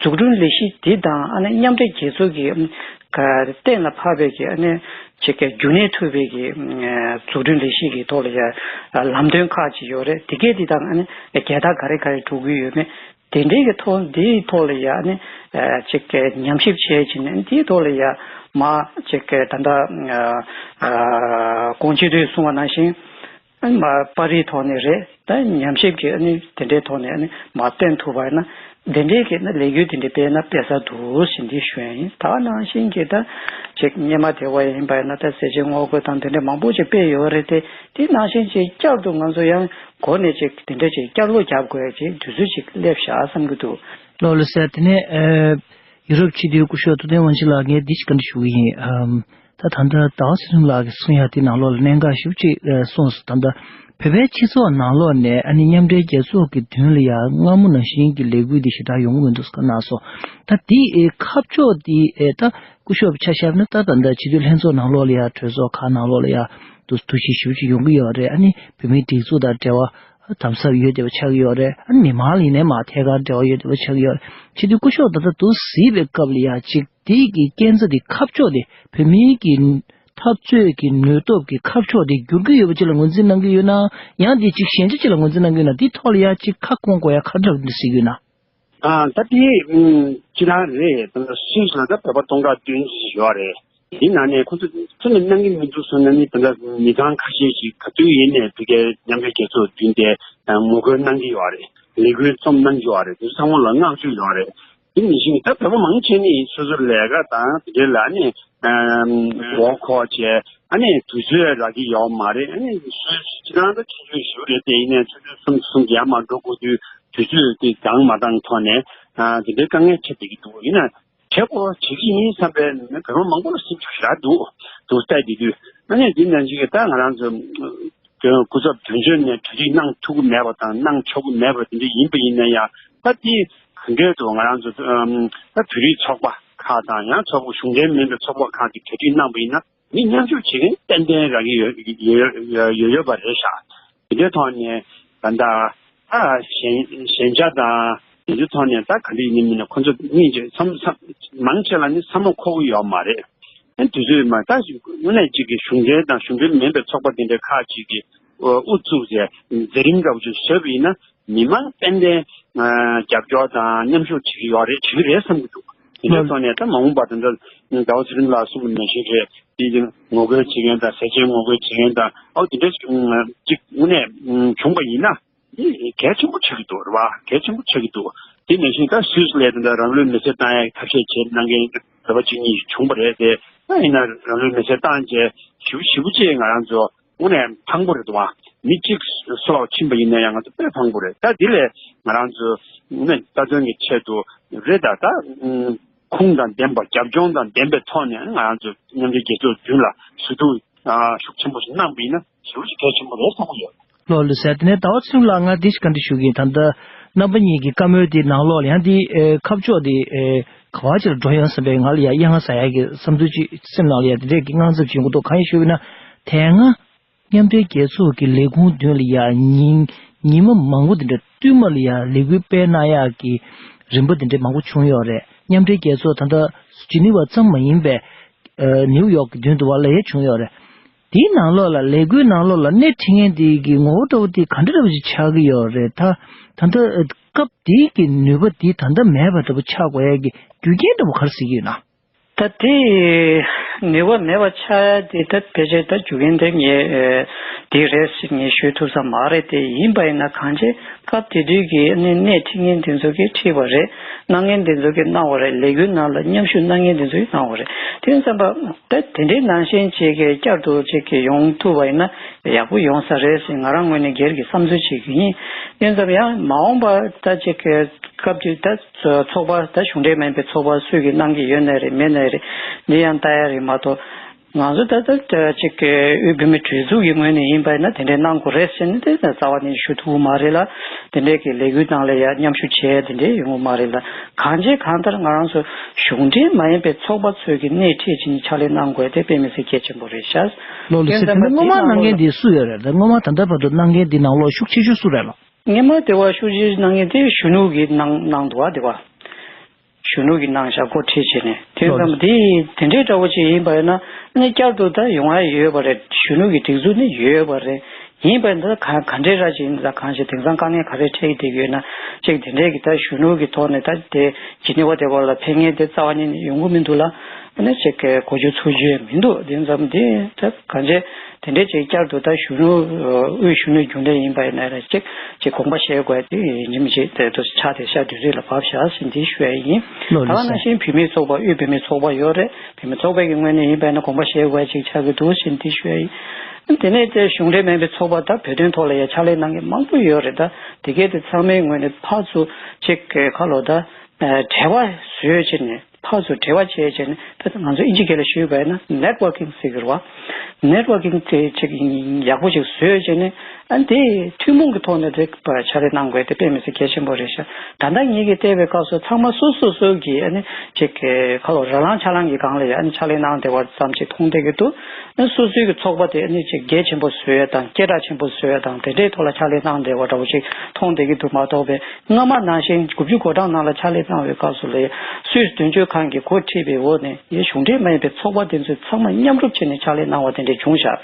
འཛུགས་སྐྲུན་ལས་གཞི་འདི་དང་ཨ་ནི་མཉམ་འབྲེལ་རྒྱལ་ཚོགས་ཀྱི་ག་གཏན་ལ་ཕབ་པའི་གི་ཨ་ནི་ཅིག་གི་རྒྱུན་གནས་ཐུབ་པའི་གི་འཛུགས་སྐྲུན་ལས་གཞི་གི་ཐོག་ལ་ཡ་ལམ་སྟོན་ཁག་ཅིག་ཡོད་རེད། དེ་གས་འདི་དང་ཨ་ནི་རྒྱལ་དར་ག་རེ་ག་རེ་འགྲོ་གི་ཡོད་མེད། དེ་འདྲའི་གི་ཐོག་འདིའི་ཐོག་ལ་ཡ་ཨ་ནི་ཅིག་གི་ཉམས་ཞིབ་བྱས་ཕྱིན་ནས་འདིའི་ཐོག་ལ་ཡ་མ་ཅིག་གི་ད་ལྟ་གོང་སྤྱི་འཐུས་གསུངས་པ་ནང་བཞིན། ཨ་ནི་མ་པར་རིས་ཐོག་ནས་རེད། ད་ཉམས་ཞིབ་ཀྱི་ཨ་ནི་དེ་འདྲའི་ཐོག་ནས་ཨ་ནི་མ་བསྟན་ཐུབ་པ་ཡིན་ན་དེ་འདྲའི་གི་ན་ལས་འགུལ་དེ་འདྲའི་སྤེལ་ན་སྤེལ་ས་འདུག་ཟེར་འདི་ཞུ་ཡ་ཡིན། ད་ནང་བཞིན་གྱི་ད་ཅིག་སྔོན་མ་དེ་བ་ཡིན་པ་ཡིན་ན་ད་ཟས་བཅད་ངོ་རྒོལ་དང་དེ་འདྲ་མང་པོ་ཅིག་སྤེལ་ཡོད་རེད་དེ། དེ་ནང་བཞིན་ཅིག་བསྐྱར་དུ་ང་ཚོ་ཡང་འགོ་ནས་ཅིག་དེ་འདྲ་ཅིག་བསྐྱར་གློག་རྒྱབ་དགོས་ཡ་ཅིག་དུས་ཚོད་ཅིག་སླེབས་ཤག་བསམ་གྱི་འདུག་ལགས་ལགས་སོ། དེ་ནས་ཨ། ཡུ་རོབ་སྤྱི་འཐུས་སྐུ་ཞབས་ཐུབ་བསྟན་དབང་ཆེན་ལགས། ངས་འདི་ཞིག་བཀའ་འདྲི་ཞུ་གི་ཡིན། ཨམ། ད་ད་ལྟ་ཟླ་བ་ཚེ་རིང་ལགས་ཀྱིས་གསུང་ཡ་དེ་ནང་ལོགས་ལ་གནད་འགག་ཞེ་པོ་ཅིག་ཨ་གསུངས་སོང་། ད་ལྟ་བོད་པའི་སྤྱི་ཚོགས་ནང་ལོགས་ནས་ཨ་ནི་མཉམ་འབྲེལ་རྒྱལ་ཚོགས་ཀྱི་མདུན་ལ་ཡ་སྔ་མོ་ནང་བཞིན་གྱི་ལས་འགུལ་འདི་ཞེ་དྲག་ཡོང་གི་མི་འདུག་ཟེར་གནང་སོང་། ད་འདི་ཨེ་ཁ་ཕྱོགས་འདི་ཨེ་ད་སྐུ་ཞབས་ཆ་བཞག་ན་ད་ད་ལྟ་སྤྱི་འཐུས་ལྷན་ཚོགས་ནང་ལོགས་ལ་ཡ་གྲོས་ཚོགས་ཁག་ནང་ལོགས་ལ་ཡ་འདུ་འདུ་ཤེས་ཞེ་པོ་ཅིག་ཡོང་གི་ཡོད་རེད། ཨ་ནི་བོད་མིའི་སྒྲིག་འཛུགས་དང་འབྲེལ་བ་དམ་ཟབ་ཡོད་བསྡད་པ་ཆགས་ཀྱི་ཡོད་རེད། ཨ་ནི་མི་མང་ལ་ཡིན་ནའི་མར་ཐད་ཀར་འབྲེལ་བ་ཡོད་བསྡད་པ་ཆགས་ཀྱི་ཡོད་རེད། སྤྱི་འཐུས་སྐུ་ཞབས་ད་ལྟ་འདུག་གཟིགས་པའི་སྐབས་ལ་ཡ་ཅིག་དེ་གི་སྐས་འཛེག་དེ་ཁ་ཕྱོགས་དེ་བོད་མིའི་གི་འཐབ་རྩོད་ཀྱི་ནུས་སྟོབས་ཀྱི་ཁ་ཕྱོགས་དེ་བསྒྱུར་གྱི་ཡོད་པ་ཅིག་ལ་ངོས་འཛིན་གནང་གི་ཡོད་ན། ཡང་དེ་ཅིག་ཞན་ཆ་ཅིག་ལ་ངོས་འཛིན་གནང་གི་ཡོད་ན། དེ་ཐོག་ལ་ཡ་ཅིག་ཁ་སྐོང་དགོས་ཡ་ག་འདྲ་འདུག་གཟིགས་ཀྱི་ཡོད་ན། ཨ་ད་དེ་ཨུམ་ཅི་རང་རེད། ད་སུད་སི་ལ་ད་བོད་པ་སྟོང་ཕྲག་བདུན་ཅིག་ཡོད་རེད། དེ་ནང་ནས་ཁོ་ཚོ་ཚུར་ནས་གནང་གི་མི་འདུག་གསུངས་ན་ནི། ད་ལྟ་མི་ཚང་ཁ་ཤས་ཤིག་ག་དུས་ཡིན་ནས་ཕ་གིའི་མཉམ་འབྲེལ་རྒྱལ་ཚོགས་མདུན་དེ་ངོ་རྒོལ་གནང་གི་ཡོད་རེད། ལས་འགུལ་རྩོམ་གནང་གི་ཡོད་རེད། དེ་ཚོ་ཚང་མ་ལ་བསྔགས་བརྗོད་ཡོད་རེད། དེ་ནང་བཞིན་ད་བོད་པ་མང་ཆེ་ནི་སོ་སོ་ལས་ཀ་དང་དེ་འདྲའི་ལ་ནི་མགོ་འཁོར་བྱས། ཨ་ནི་དུས་ཚོད་རག་གི་ཡོད་མ་རེད། ཨ་ནི་སུད་སི་ཁྱེད་རང་ད་ཆུང་ཆུང་ཞིག་རེད་དེ། ཡིན་ནའི་ཆུང་ཆུང་གསུམ་གསུམ་གྱིས་ཡར་མར་འགྲོ་དགོས་དུས་དུས་ཚོད་དེ་འདང་མ་འདང་ཐོག་ནས་ཨ་དེ་འདྲའི་དཀའ་ངལ་འཕྲད་བསྡད་ཀྱི་འདུག་ཡིན་ན། བྱེད་དགོས་བྱེད་ཀྱི་ཡིན་བསམ་པའི་བོད་པ་མང་པོ་ལ་སེམས་ཤུགས་ཞེ་དྲག་འདུག་འདུག་བལྟས་བསྡད་དུས། ཨ་ནི་འདི་ནང་བཞིན་གྱི་ད་ང་རང་ཚོ་དོན་སྐུ་ཚབ་དོན་གཅོད་ནས་གྲ་སྒྲིག་གནང་ཐུབ་ཀྱི་མེད་པ་དང་གནང་ཆོག་གི་མེད་པ་དེ་འདྲ་ཡིན་པ་ཡིན་ན་ཡང་། ད་དེ་ག་འདྲས་འདུག་ང་རང་ཚོ་ཨམ་ད་བོད་རིགས་ཚོགས་པ་ཁག་དང་ཡང་ཚོགས་པ་གཞུང་འབྲེལ་མིན་པའི་ཚོགས་པ་ཁག་གིས་གྲ་སྒྲིག་གནང་པ་ཡིན་ན། མི་མཉམ་ཞུགས་བྱེད་མཁན་ཏན་ཏན་རག་གི་ཡོད་ཡོད་ཡོད་ཡོད་ཡོད་པ་རེད་ཤག་དེ་འདྲའི་ཐོག་ནས་ད་ལྟ་ཨ་ཞན་ཞན་ཆ་དང་དེ་ཚོའི་ཐོག་ནས་ད་ག་འདྲ་ཡིན་མིན་ནས་ཁོ་ཚོ་སྙིང་རྗེ་བསམ་བསམ་མང་ཆེ་ལ་ནི་བསམ་བློ་འཁོར་གི་ཡོད་མ་རེད། ཨ་དུས་ཚོད་མ་ད་དངོས་གནས་གཅིག་གི་གཞུང་འབྲེལ་དང་གཞུང་འབྲེལ་མིན་པའི་ཚོགས་པ་དེ་འདྲའི་ཁག་ཅིག་གིས་དབུ་བཙུགས་བྱས་མཛད་རིམ་འདྲ་བོ་ཅིག་བཟོས་པ་ཡིན་ན། མི་མང་ཏན་ཏན་རྒྱབ་སྐྱོར་དང་མཉམ་ཞུགས་བྱེད་ཀྱི་ཡོད་རེད། བྱེད་ཀྱི་རེད་བསམ་གྱི་འདུག་དེ་འདྲའི་ཐོག་ནས་ད་མ་འོངས་པ་དེ་འདྲ་ཟླ་བ་ཚེ་རིང་ལགས་གསུངས་པ་ནང་བཞིན་རེད། དེ་ངོ་རྒོལ་བྱེད་མཁན་དང་ཟས་བཅད་ངོ་རྒོལ་བྱེད་མཁན་དང་ཨའོ་དེ་འདྲ་ཅིག་དངོས་གནས་བྱུང་པ་ཡིན་ན། དེ་གལ་ཆེན་པོ་ཆགས་ཀྱི་འདུག་རེད་བ། གལ་ཆེན་པོ་ཆགས་ཀྱི་འདུག་དེ་ནང་བཞིན་ད་སུད་སི་ལ་དེ་འདྲ་རང་ལུས་མེར་སྲེག་བཏང་ཡའི་ཐབས་ཤེས་བྱེད་གནང་མཁན་བོད་པ་གཅིག་གཉིས་བྱུང་པ་རེད་དེ། ད་ཡིན་ན་རང་ལུས་མེར་སྲེག་བཏང་བྱས་ཞེ་པོ་ཞེ་པོ་ཅིག་ང་རང་ཚོ་དངོས་གནས་ཕངས་པོ་རེད་འདུག་བ། མི་གཅིག་སྲོག་ཕྱིན་པ་ཡིན་ན་ཡང་ང་ཚོ་དཔེ་ཕངས་པོ་རེད། ད་འདི་ལས་ང་རང་ཚོ་དངོས་གནས་རྩ་དོན་གྱི་ཆེད་དུ་རེད། ད་ད་ཨུམ་ཁུངས་དང་ལྡན་པ་རྒྱབ་ལྗོངས་དང་ལྡན་པའི་ཐོག་ནས་ང་རང་ཚོ་མཉམ་འབྲེལ་རྒྱལ་ཚོགས་མདུན་ལ་ཞུ་གཏུག་ཨ་ཤུགས་ཆེན་པོ་ཞིག་གནང་པ་ཡིན་ན་ཞེ་པོ་ཞིག་གལ་ཆེན་པོ་རེད་བསམ་གྱི་ཡོད། ལགས་ལགས་སོ། དེ་ནས་ཟླ་བ་ཚེ་རིང་ལགས་ང་འདི་ཞིག་བཀའ་འདྲི་ཞུ་གི་ཡིན། ད་ལྟ་རྣམ་པ་གཉིས་ཀྱི་བཀའ་མོལ་དེ་ནང་ལོགས་ལ་ཡང་དེ་ཨེ་ཁ་ཕྱོགས་དེ་ཨེ་ག་བ་ཅིག་ལ་འགྲོ་ཡོང་བསམ་པའི་ང་ལ་ཡང་གཡེང་ས་ཡག་གི་བསམ་ཚུལ་ཅིག་སེམས་ནང་ལ་ཡང་དེ་འདྲས་ཀྱི་དངངས་འཚབ་ཅིག་ཡོང་གི་འདུག་གང་ཡིན་ཞུ་བ་ཡིན་ན། དེ་སྔ་མཉམ་འབྲེལ་རྒྱལ་ཚོགས་ཀྱི་ལས་ཁུངས་མདུན་ལ་ཡང་ཉིན་ཉི་མ་མང་པོ་དེ་འདྲ་བསྟུད་མར་ལ་ཡང་ལས་འགུལ་སྤེལ་གནང་ཡག་གི་རིམ་པ་དེ་འདྲས་མང་པོ་བྱུང་ཡོད་རེད། མཉམ་འབྲེལ་རྒྱལ་ཚོགས་ད་ལྟ་ཇི་ནི་ཝ་ཙམ་མ་ཡིན་པའི་ཨ་ནིའུ་ཡོག་གི་མདུན་དུ་བ་ལ་ཡང་བྱུང་ཡོད་རེད། དེའི་ནང་ལོགས་ལ་ལས་འགུལ་ནང་ལོགས་ལ་སྣེ་ཁྲིད་མཁན་དེ་གི་ངོ་བོ་འདྲ་བོ་དེ་ག་འདྲ་འདྲ་བོ་ཞིག་ཆགས་ཀྱི་ཡོད་རེད། ད་ད་ལྟ་སྐབས་དེའི་གི་ནུས་པ་དེ་ད་ལྟ་མེད་པ་འདྲ་བོ་ཆགས་དགོས་ཡ་གི་རྒྱུ་རྐྱེན་འདྲ་བོ་ག་རེ་གཟིགས་ཀྱི་ཡོད་ན། ད་དེ་ནུས་པ་མེད་པ་ཆགས་ཡ་དེ་ད་ཕལ་ཆེར་ད་རྒྱུ་རྐྱེན་དེ་ངས་དེ་རེད་ཟེར་ངས་ཞུ་ཐུབ་ས་མ་རེད། དེ་ཡིན་པ་ཡིན་ན་གང་བྱས་སྐབས་དེ་དུས་ཀྱི་སྣེ་སྣེ་ཁྲིད་མཁན་དེ་ཚོ་གིས་ཁྲིད་པ་རེད། གནང་མཁན་དེ་ཚོ་གིས་གནང་བ་རེད། ལས་འགུལ་ནང་ལ་མཉམ་ཞུགས་གནང་མཁན་དེ་ཚོ་གིས་གནང་བ་རེད། དེ་ཡིན་ཙམ་པ། ད་དེ་འདྲའི་ནང་བཞིན་ཅིག་གི་བསྐྱར་དུ་ཅིག་གི་ཡོང་ཐུབ་པ་ཡིན་ན་ཡག་པོ་ཡོང་ས་རེད་ཟེར་ང་རང་ངོས་ནས་སྒེར་གྱི་བསམ་ཚུལ་བྱེད་ཀྱི་ཡིན། དེ་ཙམ་ཡང་མ་འོངས་པ་ད་ཅིག་གི་སྐབས་དུས་ད་ཚོགས་པ་ད་གཞུང་འབྲེལ་མིན་པའི་ཚོགས་པ་སུས་ཀྱི་གནང་གི་ཡོད་ནའི་རེད་མེད་ནའི་རེད། འདི་ཡང་ལྟ་ཡ་རེད་མ་གཏོགས། ང་ཚོ་ད་ད་ཅིག་གི་དབུས་བོད་མིའི་གྲོས་ཚོགས་ཀྱི་ངོས་ནས་ཡིན་པ་ཡིན་ན་དེ་འདྲའི་གནང་དགོས་རེད་ཟེར་ནས་དེ་རྩ་བ་ནས་ཞུ་ཐུབ་ཀྱི་མ་རེད་ལ། དེ་འདྲའི་གི་ལས་འགུལ་ནང་ལ་ཡང་མཉམ་ཞུགས་བྱས་དེ་འདྲའི་ཡོང་གི་མ་རེད་ལ། གང་བྱས་གང་ལྟར་ང་རང་ཚོ་གཞུང་འབྲེལ་མ་ཡིན་པའི་ཚོགས་པ་ཚོས་ཀྱི་སྣེ་ཁྲིད་བྱས་ནས་ཕྱག་ལས་གནང་དགོས་དེ་དཔེ་མི་སྲིད་གལ་ཆེན་པོ་རེད་ཤག་ལགས་ལགས་སོ། དེ་ནས་སྔོན་མ་གནང་མཁན་དེ་སུ་ཡོད་རེད། ད་སྔོན་མ་ད་ལྟ་བར་དུ་གནང་མཁན་དེ་ནང་ལོགས་ཤུགས་ཆེ་ཤོས་སུ་རེད་ལགས། སྔོན་མ་དེ་བ་ཤུགས་ཆེ་གནང་མཁན་དེ་གཞོན་ནུ་གིས་གནང་གནང་འདུག་བ། དེ་བ་གཞོན་ནུ་གིས་གནང་བཞག་འགོ་ཁྲིད་བྱས་ནས། དེ་ཙམ་དེ་དེ་འདྲའི་འདྲ་བོ་ཅིག་ཡིན་པ་ཡིན་ན་ཨ་ནི་བསྐྱར་དུ་ད་ཡོང་ཡ་ཡོད་པ་རེད། གཞོན་ནུ་གི་སྒྲིག་འཛུགས་ནི་ཡོད་པ་རེད། ཡིན་པ་ཡིན་ན་ད་ག་ག་འདྲའི་ར་ཅིག་ཡིན་ད་གང་ཞིག་དེང་སང་དཀའ་ངལ་ག་རེ་འཕྲད་ཀྱི་བསྡད་ཀྱི་ཡོད་ན་ཅིག་དེ་འདྲའི་གི་ད་གཞོན་ནུ་གི་ཐོག་ནས་ད་དེ་ཇི་ནི་ཝ་དེ་བ་ལ་ཕེབས་མཁན་དེ་རྩ་བ་ཉིད་ནས་ཡོང་གི་མི་འདུག་ལ། ཨ་ནི་ཅིག་གི་གོ་རྒྱུ་ཚོར་རྒྱུ་ཡང་མི་འདུག་དེ་ཙམ་དེ་ད་གང་བྱས། དེ་འདྲའི་ཅིག་བསྐྱར་དུ་ད་གཞོན་ནུ་དབུས་གཞོན་ནུའི་རྒྱུན་ལས་ཡིན་པ་ཡིན་ན་རེ་ཅིག་ཅིག་དགོངས་པ་བཞེས་དགོས་དེ་ཡིན་གཅིག་མིན་གཅིག་དེ་ཚོ་ཆགས་བསྡད་ཤག་དུས་ཚོད་ལ་བབས་ཤག་ཟེར་འདི་ཞུ་ཡ་ཡིན། ལགས་ད་ག་ལགས་ནང་བཞིན་བུད་མེད་ཚོགས་པ་དབུས་བུད་མེད་ཚོགས་པ་ཡོད་རེད། བུད་མེད་ཚོགས་པའི་གི་ངོས་ནས་ཡིན་པ་ཡིན་ན་དགོངས་པ་བཞེས་དགོས་ཅིག་ཆགས་ཀྱི་འདུག་ཟེར་འདི་ཞུ་ཡ་ཡིན། དེ་ནས་དེ་གཞུང་འབྲེལ་མིན་པའི་ཚོགས་པ་ད་བོད་དོན་ཐོག་ལ་ཡ་ཕྱག་ལས་གནང་མཁན་མང་པོ་ཡོད་རེད། ད་དེ་གས་དེ་ཚང་མའི་ངོས་ནས་ཕར་ཚུར་ཅིག་གི་ཁ་ལོ་ད་འབྲེལ་བ་བཟོས་བྱས་ནས། ཕར་ཚུར་འབྲེལ་བ་བྱས་བྱས་ནས། ད་ང་ཚོ་ཨིན་ཇི་སྐད་ལ་ཞུས་པ་ཡིན་ན་ནེཊ་ཝར་ཀིང་ཟེར་གྱི་རེད་བ། ནེཊ་ཝར་ཀིང་དེ་ཅིག་ཡག་པོ་ཅིག་བཟོས་བྱས་ནས། ཨ་ནི་དེ་ཐུན་མོང་གི་ཐོག་ནས་དེ་ཕྱག་ལས་གནང་དགོས་དེ་དཔེ་མི་སྲིད་གལ་ཆེན་པོ་རེད་ཤག་ད་ལྟ་ངེད་ཀྱིས་བལྟས་པའི་སྐབས་སུ་ཚང་མ་སོ་སོ་སོ་གི་ཨ་ནི་ཅིག་གི་ཁ་ལོ་ར་ལང་ཆ་ལང་གི་སྒང་ལ་ཡ་ཨ་ནི་ཕྱག་ལས་གནང་བསྡད་པ་ཙམ་ཅིག་མཐོང་བསྡད་ཀྱི་འདུག་ཨ་ནི་སོ་སོའི་གི་ཚོགས་པ་དེ་ཨ་ནི་ཅིག་གལ་ཆེན་པོ་བཟོ་ཡ་དང་སྐད་གྲགས་ཆེན་པོ་བཟོ་ཡ་དང་དེ་འདྲའི་ཐོག་ལ་ཕྱག་ལས་གནང་བསྡད་པ་འདྲ་བོ་ཅིག་མཐོང་བསྡད་ཀྱི་འདུག་མ་གཏོགས་པའི། སྔ་མ་ནང་བཞིན་དགུ་བཅུ་གོ་གྲངས་ནང་ལ་ཕྱག་ལས་གནང་བའི་སྐབས་སུ་ལ་སུད་སི་དོན་གཅོད་ཁང་གིས་འགོ་ཁྲིད་པའི་འོག་ནས་ཡ་གཞུང་འབྲེལ་མ་ཡིན་པའི་ཚོགས་པ་དེ་ཚོས་ཚང་མ་མཉམ་རུབ་བྱས་ནས་ཕྱག་ལས་གནང་བ་དེ་འདྲ་བྱུང་ཤག་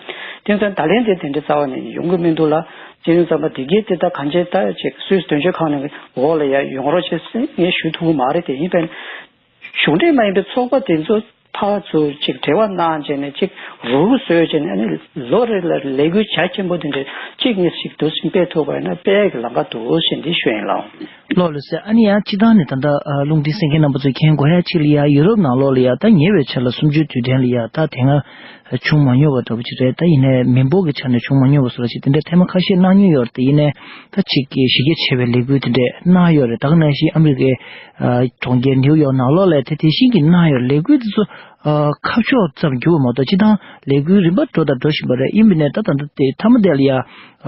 དེ་ཚོ་ད་ལན་དེ་དེ་འདྲ་རྩ་བ་ནས་ཡོང་གི་མི་འདུག་ལ། བྱས་ཙང་ད་ལན་དེ་དེ་འདྲ་རྩ་བ་ནས་ཡོང་གི་མི་འདུག་ལ། བྱས་ཙང་ད་ལན་དེ་དེ་ད་གང་བྱས་ད་ཅིག་སུད་སི་དོན་གཅོད་ཁང་ནས་འོག་ལ་ཡ་ཡོང་རོགས་བྱེད་ཟེར་ངས་ཞུ་ཐུབ་ཀྱི་མ་རེད། དེ་ཡིན་པས་གཞུང་འབྲེལ་མ་ཡིན་པའི་ཚོགས་པ་དེ་ཚོ་ཕར་ཚུར་ཅིག་འབྲེལ་བ་གནང་བྱས་ནས་ཅིག་རུ་བཟོས་བྱས་ནས། ཨ་ནི་ལོ་རེ་ལ་ལས་འགུལ་རྒྱ་ཆེན་པོ་དེ་འདྲ་གཅིག་གཉིས་ཤིག་འདུག་སེ་སྤེལ་ཐུབ་པ་ཡིན་ན་སྤེལ་ཡག་གི་ལམ་ཁ་འདུག་ཟེར་འདི་ཞུ་ཡིན་ལགས། ལགས་ལགས་སེ། ཨ་ནི་ཡང་སྤྱིར་བཏང་ནས་ད་ལྟ་ཨ་རླུང་འཕྲིན་གསན་མཁན་རྣམ་པ་ཚོས་མཁྱེན་དགོས་ཡ་གཅིག་ལ་ཡ་ཡུ་རོབ་ནང་ལོགས་ལ་ཡ་ད་ཉེ་བའི་ཆར་ལ་གསུམ་བཅུའི་དུས་དྲན་ལ་ཡ་ད་དེ་སྔ་བྱུང་མ་མྱོང་བ་འདྲ་པོ་ཅིག་རེད། ད་ཡིན་ནའི་མི་འབོར་གྱི་ཆ་ནས་བྱུང་མ་མྱོང་བ་བཟོ་འདྲ་ཅིག་དེ་འདྲ་ཐེངས་མ་ཁ་ཤས་གནང་མྱོང་ཡོད་རེད། དེ་ཡིན་ནའི་ད་ཅིག་གི་གཞི་རྒྱ་ཆེ་བའི་ལས་འགུལ་དེ་འདྲ་གནང་ཡོད་རེད། ད་ག་ནང་བཞིན་ཨ་མི་རི་ཀའི་ཨ་གྲོང་ཁྱེར་ནིའུ་ཡོག་ནང་ལོགས་ལ་དེ་དེ་བཞིན་གྱི་གནང་ཡོད་རེད། ལས་འགུལ་དེ་ཚོ་ཨ་ཁ་ཕྱོགས་ཙམ་བསྒྱུར་བ་མ་གཏོགས་སྤྱིར་བཏང་ལས་འགུལ་རིམ་པ་འགྲོ་དང་འགྲོ་བཞིན་པ་རེད། ཡིན་པ་ནས་ད་ད་ལྟ་དེ་མཐའ་མ་དེ་ལ་ཡ་ཨ་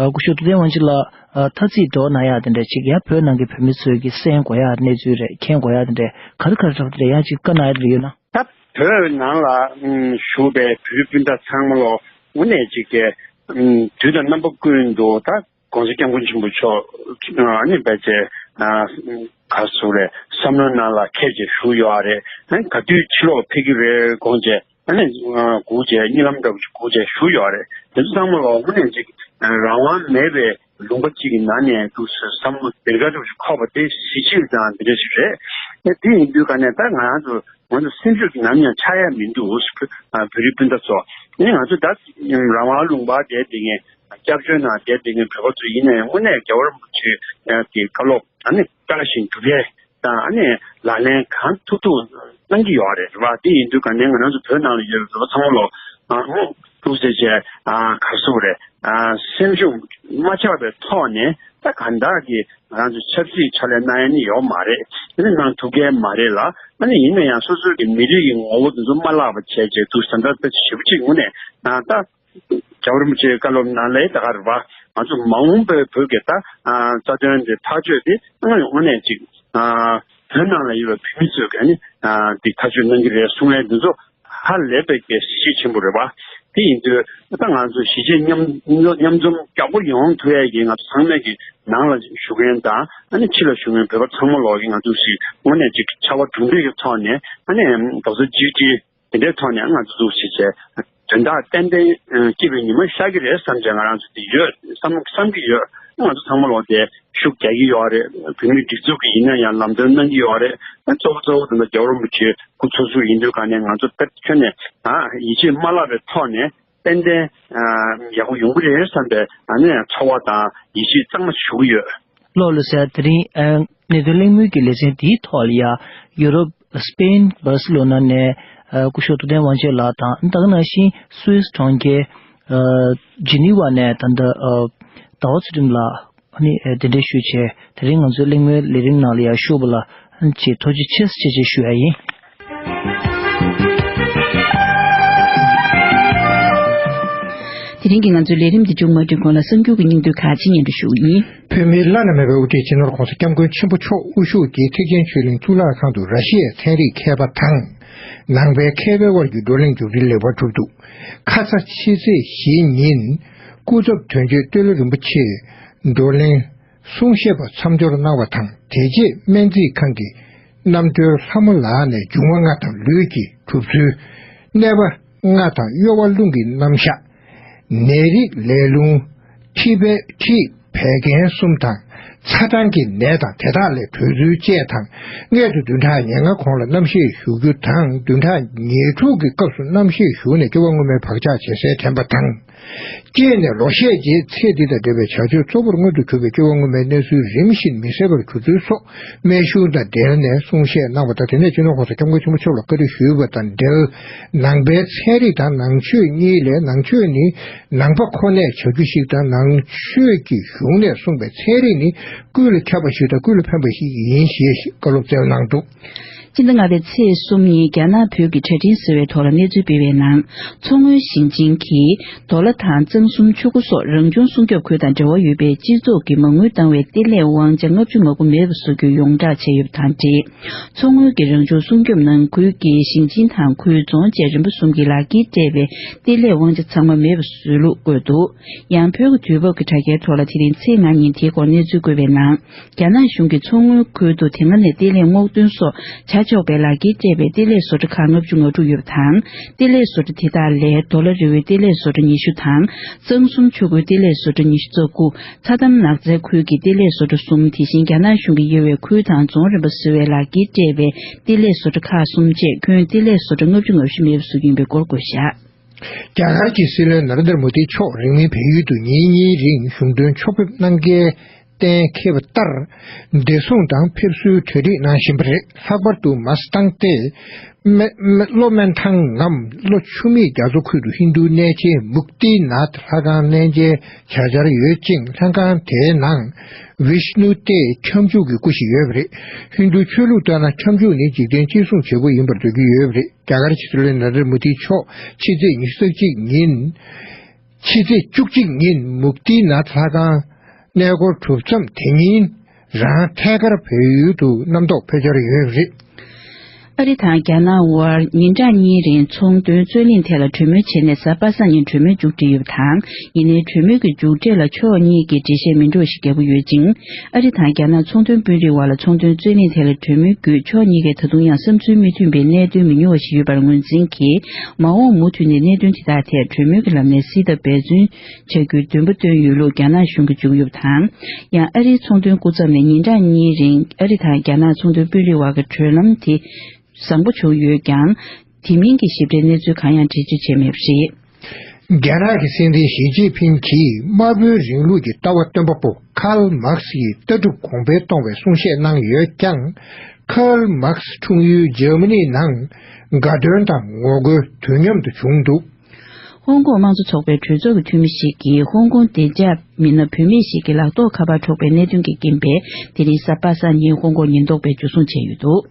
སྐུ་ཞབས་ཐུབ་བསྟན་དབང་ཕྱུག་ལགས་ཨ་ཐ་ཚིག་འདྲ་པོ་གནང་ཡག་དེ་འདྲ་ཅིག་ཡ་བོད་ནང་གི་བོད་མི་ཚོས་ཀྱི་གསན་དགོས་ཡག་གནས་ཚུལ་རེད། མཁྱེན་དགོས་ཡག་དེ་འདྲ་ག་རེ་ག་རེ་འདྲ་པོ་དེ་འདྲ་ཡ་ཅིག་བཀའ་གནང་ཡག་དེ་འདྲ་ཡོད་ན། ད་བོད་ནང་ལ་ཨུམ་བཞུགས་པའི་བོད་རིགས་སྤུན་ཟླ་ཚང་མ་ལོ་དངོས་གནས་ཅིག་གི་ཨུམ་དུས་དང་རྣམ་པ་ཀུན་ཏུ་ད་༸གོང་ས་༸སྐྱབས་མགོན་ཆེན་པོ་མཆོག་ཨ་ནི་ཕལ་ཆེར་ཨ་ག་རེ་ཟེར་རེད། བསམ་བློའི་ནང་ལ་འཁྱེར་བྱས་བཞུགས་ཡོད་རེད། ཨ་ནི་ག་དུས་ཕྱི་ལོགས་ཕེབས་ཀྱི་རེད་དགོངས་བྱས། ཨ་ནི་ཨ་སྒུག་བྱས་གཉིད་ལམ་འདྲ་པོ་ཞིག་སྒུག་བྱས་བཞུགས་ཡོད་རེད། དེ་ཚོ་ཚང་མ་ལོ་དངོས་གནས་ཅིག་རང་དབང་མེད་པའི་ལུང་པ་གཅིག་གི་ནང་ནས་འདུག་སེ་བསམ་བློ་སྡེར་ཁ་འདྲ་པོ་ཞིག་འཁོར་བ་དེ་གཟི་བརྗིད་དང་འདི་འདྲ་ཞིག་རེད། ཨ་དེ་ཡིན་དུས་ག་ནས་ད་ང་རང་ཚོ་ང་ཚོ་སེམས་ཤུགས་ཀྱི་ནམ་ཡང་ཆག་ཡ་མི་འདུག་ཨ་བོད་རིགས་སྤུན་ཟླ་ཚོ། ཨ་ནི་ང་ཚོ་ད་རང་དབང་ལུང་པ་བསྡད་བསྡད་མཁན་སྐྱབས་བཅོལ་ནང་བསྡད་བསྡད་མཁན་བོད་པ་ཚོ་ཡིན་ན་ཡང་དངོས་གནས་རྒྱལ་བ་རིན་པོ་ཆེ་གི་བཀའ་སློབ་ཨ་ནི་བཀའ་བཞིན་སྒྲུབ་ཡས་དང་ཨ་ནི་ལག་ལེན་གང་ཐུབ་ཐུབ་གནང་གི་ཡོད་རེད་བ། དེ་ཡིན་དུས་ག་ནས་ང་རང་ཚོ་བོད་ནང་ལ་ཡོད་པའི་བོད་པ་ཚང་མ་ལོ་ཨ་ནི་ཐུགས་རྗེ་ཆེ་ཨ་ག་རེ་ཟེར་རེད། ཨ་སེམས་ཤུགས་མ་ཆག་པའི་ཐོག་ནས་ད་གང་ལྟར་གྱི་ང་རང་ཚོ་ཆབ་སྲིད་ཕྱག་ལས་གནང་ཡ་ནི་ཡོད་མ་རེད། དེ་ནི་གནང་ཐུབ་མཁན་མ་རེད་ལ། ཨ་ནི་ཡིན་ན་ཡང་སོ་སོའི་གི་མི་རིགས་ཀྱི་ངོ་བོ་དེ་ཚོ་མ་བརླག་པ་བྱས་བྱས་འདུག་ཟེར་ད་ལྟ་ཞེ་པོ་ཅིག་དངོས་གནས་ད་རྒྱལ་བ་རིན་པོ་ཆེའི་བཀའ་སློབ་ནང་ལ་ད་ག་རེ་བ་ང་ཚོ་མ་འོངས་པའི་བོད་ཀྱི་ད་རྩ་དོན་དེ་ཐག་གཅོད་དེ་དངོས་གནས་ཅིག་བོད་ནང་ལ་ཡོད་པའི་བོད་མི་ཚོས་ག་ནི་འདི་ཐག་གཅོད་གནང་གི་རེད་གསུང་ཡ་འདི་ཚོ་ཧ་ལས་པའི་གི་གཟི་བརྗིད་ཆེན་པོ་རེད་བ། དེ་ཡིན་དུས་ད་ང་ཚོ་གཞིས་བྱེས་མཉམ་མཉམ་འཛོམས་ཡག་པོ་ཡོང་ཐུབ་ཡ་གི་ང་ཚོ་ཚང་མས་ཀྱི་ནང་ལ་བཞུགས་མཁན་དང་ཨ་ནི་ཕྱི་ལ་བཞུགས་མཁན་བོད་པ་ཚང་མ་ལོག་གི་ང་ཚོ་ཞིག་དངོས་གནས་ཅིག་ཕྱར་བ་གྲུ་འདེགས་ཀྱི་ཐོག་ནས་ཨ་ནི་རྡོག་རྩ་གཅིག་སྒྲིལ་དེ་འདྲའི་ཐོག་ནས་ང་ཚོ་འདུག་ཞིག་བྱས་དོན་དག་ཏན་ཏན་སྐྱིད་པའི་ཉི་མ་ཤར་གྱི་རེད་བསམ་བྱས་ང་རང་ཚོ་དེ་ཡོད་བསམ་བསམ་གྱི་ཡོད། ང་ཚོ་ཚང་མ་ལོག་དེ་ཤུགས་རྒྱག་གི་ཡོད་རེད། བོད་མིའི་སྒྲིག་འཛུགས་ཀྱི་ཡིན་ན་ཡང་ལམ་སྟོན་གནང་གི་ཡོད་རེད། གཙོ་བོ་གཙོ་བོ་དེ་ཚོ་རྒྱལ་བ་རིན་པོ་ཆེའི་སྐུ་ཚ་ཟུར་ཡིན་དུས་ག་ནས་ང་ཚོ་ད་ཁྱོན་ནས་ཡིད་ཆེས་མ་བརླག་པའི་ཐོག་ནས་ཏན་ཏན་ཡག་པོ་ཡོང་གི་རེད་བསམ་པའི་ཨ་ནི་ཚོར་བ་དང་ཡིད་ཆེས་གཙང་མ་ཞུ་གི་ཡོད། ལགས་ལགས་སེ། དེ་རིང་ཨ་གནད་དོན་གླེང་མོལ་གྱི་ལེ་ཚན་འདིའི་ཐོག་ལ་ཡ་ཡུ་རོབ་སི་པེན་སྦར་སི་ལོ་ན་ནས་ཨ་སྐུ་ཞབས་ཐུབ་བསྟན་དབང་ཕྱུག་ལགས་དང་ད་ག་ནང་བཞིན་སུད་སི་གྲོང་ཁྱེར་ཨ་ཇི་ནི་ཝ་ནས་ད་ལྟ་ཨ་ཟླ་བ་ཚུལ་ཁྲིམས་ལགས་ཨ་ནི་ཨ་གདན་འདྲེན་ཞུས་བྱས་དེ་རིང་ང་ཚོའི་གླེང་མོལ་ལས་རིམ་ནང་ལ་ཡ་ཞུགས་པ་ལ་ཨ་ནི་ཆེས་ཐུགས་རྗེ་ཆེ་ཆེ་ཆེ་ཞུ་ཡ་ཡིན། དེ་རིང་གི་ང་ཚོའི་ལས་རིམ་འདི་མཇུག་མ་སྒྲིལ་གོང་ལ་གསར་འགྱུར་གྱི་སྙིང་བསྡུས་ཁག་ཅིག་སྙན་སྒྲོན་ཞུ་གི་ཡིན། བོད་མིའི་བླ་ན་མེད་པའི་དབུ་ཁྲིད་སྤྱི་ནོར་༸གོང་ས་༸སྐྱབས་མགོན་ཆེན་པོ་མཆོག་དབུ་བཞུགས་ཀྱིས་ཐེག་ཆེན་ཆོས་གླིང་གཙུག་ལག་ཁང་དུ་ར་ཤི་ཡའི་ཚན་རིག་མཁས་པ་དང་ནང་པའི་མཁས་པའི་དབར་གྱི་བགྲོ་གླེང་མཇུག་སྒྲིལ་ལེགས་པར་གྲུབ་འདུག་ཁ་ས་ཕྱི་ཚེས་བཞི་ཉིན་སྐུ་ཚབ་དོན་གཅོད་བསྟོད་གླུ་རིན་པོ་ཆེས་བགྲོ་གླེང་གསུང་བཤད་པ་མཚམས་སྦྱོར་གནང་བ་དང་དེ་རྗེས་སྨན་རྩིས་ཁང་གི་རྣམ་གྲོལ་ལྷ་མོ་ལགས་ནས་འབྱུང་བ་ལྔ་དང་ལུས་ཀྱི་གྲུབ་ཚུལ། གནས་པ་ལྔ་དང་གཡོ་བ་རླུང་གི་རྣམ་གཞག་ནད་རིགས་ལས་རླུང་། མཁྲིས་པའི་མཁྲིས་བད་ཀན་གསུམ་དང་ཚ་གྲང་གི་ནད་དང་དེ་དག་ལས་གྲོལ་ཚུལ་བཅས་དང་སྔོན་དུ་བདུན་ཕྲག་ཉེར་ལྔ་གོང་ལ་རྣམ་བཤད་ཞུ་རྒྱུ་དང་བདུན་ཕྲག་ཉེར་དྲུག་གི་སྐབས་སུ་རྣམ་བཤད་ཞུས་ནས་སྐྱེ་བ་སྔོན་མའི་བག་ཆགས་ཇེ་གསལ་དྲན་པ་དང་། སྐྱེས་ནས་ལོ་ཤས་རྗེས་ཚེ་འདི་དང་འབྲེལ་བའི་བྱ་སྤྱོད་གཙོ་བོར་མངོན་དུ་གྱུར་པའི་སྐྱེ་བ་སྔོན་མའི་གནས་ཚུལ་རིམ་བཞིན་མི་གསལ་བར་གྱུར་ཚུལ་སོགས་སྨན་གཞུང་དང་འབྲེལ་ནས་གསུང་བཤད་གནང་བ་དང་། དེ་ནས་སྤྱི་ནོར་༸གོང་ས་༸སྐྱབས་མགོན་ཆེན་པོ་མཆོག་ལ་བཀའ་འདྲི་ཞུས་པ་དང་འབྲེལ། ནང་པའི་ཚན་རིག་དང་ནང་ཆོས་གཉིས་ལས་ནང་ཆོས་ནི་ནང་པ་ཁོ་ནས་བྱ་རྒྱུ་ཞིག་དང་ནང་ཆོས་ཀྱི་གཞུང་ནས་གསུངས་པའི་ཚན་རིག་ནི་ཀུན་ལ་ཁྱབ་པ་ཞིག་དང་ཀུན་ལ་ཕན་པ་ཞིག་ཡིན་ཞེས་བཀའ་སློབ་སྩལ་གནང་འདུག་སྤྱི་ཟླ་ལྔ་པའི་ཚེས་གསུམ་ཉིན་རྒྱ་ནག་བོད་ཀྱི་གྲ་སྒྲིག་ཟེར་བའི་ཐོག་ལ་གནས་ཚུལ་སྤེལ་བའི་ནང་། མཚོ་སྔོན་ཞིང་ཆེན་གྱིས་དོ་ལ་དང་གཙང་གསུམ་ཆུ་འགོ་སོགས་རང་བྱུང་སྲུང་སྐྱོབ་ཁུལ་དང་འབྲེལ་བ་ཡོད་པའི་སྤྱི་ཚོགས་ཀྱི་མ་དངུལ་བཏང་བའི་གཏེར་ལས་དབང་ཆ་ལྔ་བཅུ་ང་དགུ་མེད་པ་བཟོ་རྒྱུ་ཡོངས་བསྒྲགས་བྱས་ཡོད་པ་དང་འབྲེལ། མཚོ་སྔོན་གྱི་རང་བྱུང་སྲུང་སྐྱོབ་ནང་ཁུལ་གྱི་ཞིང་ཆེན་དང་ཁུལ་རྫོང་བཅས་རིམ་པ་གསུམ་གྱི་ལག་འཁྱེར་སྤྲད་པའི་གཏེར་ལས་དབང་ཆ་ཚང་མ་མེད་པ་བཟོས་ལུགས་བཀོད་འདུག་ཡང་བོད་ཀྱི་དུས་བབ་ཀྱི་དྲ་རྒྱའི་ཐོག་ལ་དེ་རིང་ཚེས་ལྔ་ཉིན་དེའི་སྐོར་གནས་ཚུལ་བཀོད་པའི་ནང་། རྒྱ་ནག་གཞུང་གིས་མཚོ་སྔོན་ཁུལ་དུ་དེ་སྔ་ནས་གཏེར་ལས་སྔོག་འདོན་སོགས་བྱ་ཆོག་པའི་ལག་འཁྱེར་སྤྲད་པའི་གཏེར་ལས་བཟོ་གྲྭ་ཁག་ལྔ་བཅུ་ང་དྲུག་ཡོད་པ་དང་། གཏེར་ལས་བཟོ་གྲྭ་དེ་དག་ལས་དོ་ལ་རི་བོའི་གཏེར་ལས་བཟོ་གྲྭ་ཉི་ཤུ་དང་། གཙང་གསུམ་ཆུ་འགོའི་གཏེར་ལས་བཟོ་གྲྭ་ཉི་ཤུ་རྩ་དགུ། ཚྭ་འདམ་ནགས་ཚལ་ཁུལ་གྱི་གཏེར་ལས་བཟོ་གྲྭ་གསུམ། དེ་བཞིན་རྒྱ་ནག་གཞུང་གིས་གཡར་བའི་ཁུལ་དང་རྫོང་རིམ་པ་ཟེར་བའི་ལག་འཁྱེར་སྤྲད་པའི་གཏེར་ལས་བཟོ་གྲྭ་ཁག་གསུམ་བཅས་ཁྱོན་གཏེར་ལས་བཟོ་གྲྭ་ལྔ་བཅུ་ང་བཞི་མེད་པ་བཟོ་རྒྱུ་ཡིན་པའི་སྐོར་བཀོད་བཞག་རྒྱ་གར་གྱི་སྲིད་བློན་ན་རེན་དར་མོ་དི་མཆོག་རིང་མིན་བལ་ཡུལ་དུ་ཉིན་གཉིས་རིང་གཞུང་དོན་ཕྱོགས་ཕེབས་གནང་གལ་གཏན་འཁེལ་བ་ལྟར། བདེ་སྲུང་དང་ཕེབས་བསུའི་གྲ་སྒྲིག་གནང་བཞིན་པ་རེད། ལྷག་པར་དུ་མ་སི་ཏང་སྟེ། མེ་མེ་གློ་སྨན་ཐང་ངམ་གློ་ཆུ་མིག་རྒྱ་མཚོ་ཁུལ་དུ་ཧིན་རྡུ་གནས་ཆེན་མུག་ཏི་ནཱཐ་ལྷ་ཁང་གནས་མཇལ་བྱ་འཆར་ཡོད་ཅིང་། ལྷ་ཁང་དེའི་ནང་ཝིཤ་ནུ་སྟེ་ཁྱབ་འཇུག་གི་སྐུ་ཞིག་ཡོད་པ་རེད། ཧིན་རྡུ་ཆོས་ལུགས་ལྟར་ན་ཁྱབ་འཇུག་ནི་འཇིག་རྟེན་གཅེས་སྲུང་བྱེད་སྒོ་ཡིན་པར་འདོད་ཀྱི་ཡོད་པ་རེད། རྒྱ་གར་གྱི་སྲིད་བློན་ན་རེན་དར་མོ་དི་མཆོག་ཕྱི་ཚེས་ཉི་ཤུ་རྩ་གཅིག་ཉིན། ཕྱི་ཚེས་བཅུ་གཅིག་ཉིན་མུག་ཏི་ནཱཐ་ལྷ་ཁང་གནས་སྐོར་གྲུབ་མཚམས་དེ་ཉིན་རང་ཐད་ཀར་བལ་ཡུལ་དུ་གནམ་ཐོག་ཕེབས་འཆར་ཡོད་པ་རེད། ཨ་རི་དང་རྒྱ་ནག་དབར་ཉིན་གྲངས་གཉིས་རིང་ཚོང་དོན་རྩོད་གླེང་ཐད་ལ་གྲོས་མོལ་བྱས་ནས་གཟའ་པ་སངས་ཉིན་གྲོས་མོལ་མཇུག་སྒྲིལ་ཡོད་པ་དང་། ཡིན་ནའི་གྲོས་མོལ་གྱི་མཇུག་འབྲས་ལ་ཕྱོགས་གཉིས་ཀྱིས་འགྲེལ་བཤད་མི་འདྲ་བ་ཞིག་བརྒྱབ་ཀྱི་ཡོད་ཅིང་། ཨ་རི་དང་རྒྱ་ནག་ཚོང་དོན་དཔོན་རིགས་དབར་ལ་ཚོང་དོན་རྩོད་གླེང་ཐད་ལ་གྲོས་མོལ་བརྒྱུད་ཕྱོགས་གཉིས་ཀས་ད་དུང་ཡང་བསམ་ཚུལ་མི་མཐུན་པའི་གནད་དོན་མི་ཉུང་བ་ཞིག་ཡོད་པར་ངོས་འཛིན་གྱིས། མ་འོངས་མུ་མཐུད་ནས་གནད་དོན་དེ་དག་ཐད་གྲོས་མོལ་གྱི་ལམ་ནས་གཟིགས་དང་འབད་བརྩོན་བྱ་རྒྱུའི་འདུན་པ་བཏོན་ཡོད་ལུགས་རྒྱ་ནག་གཞུང་གིས་བརྗོད་ཀྱི་ཡོད་པ་དང་། ཡང་ཨ་རིའི་ཚོང་དོན་སྐུ་ཚབ་ནས་ཉིན་གྲངས་གཉིས་རིང་ཨ་རི་དང་རྒྱ་ནག་ཚོང་དོན་དཔོན་རིགས་དབར་གྱི་གྲོས་ལམ་དེ་བཟང་པོ་བྱུང་ཡོད་ཀྱང་། དེ་མིན་གྱི་ཞིབ་ཕྲའི་གནས་ཚུལ་གང་ཡང་འགྲེལ་བརྗོད་བྱས་མེད་པ་རེད། རྒྱ་ནག་གི་སྲིད་འཛིན་ཞི་ཅིན་ཕིང་གིས་དམར་པོའི་རིང་ལུགས་ཀྱི་ལྟ་བ་སྟོན་པ་པོ་ཁཱལ་མཱག་སི་ཡི་ལྟ་གྲུབ་གོང་འཕེལ་གཏོང་བའི་གསུང་བཤད་གནང་ཡོད་ཀྱང་། ཁཱལ་མཱག་སི་འཁྲུངས་ཡུལ་འཇར་མ་ནིའི་ནང་དགའ་སྟོན་དང་ངོ་རྒོལ་དུས་མཉམ་དུ་བྱུང་འདུག་ཧོང་ཀོང་དམངས་གཙོ་ཚོགས་པའི་གྲོས་ཚོགས་ཀྱི་འཐུས་མི་ཞིག་གིས་ཧོང་ཀོང་བདེ་འཇགས་མི་སྣ་བུད་མེད་ཞིག་གི་ལག་ཐོགས་ཁ་པར་འཕྲོག་པའི་གནད་དོན་གྱི་རྐྱེན་པས། དེ་རིང་གཟའ་པ་སངས་ཉིན་ཧོང་ཀོང་ཉེན་རྟོག་པས་འཇུ་བཟུང་བྱས་ཡོད་འདུག་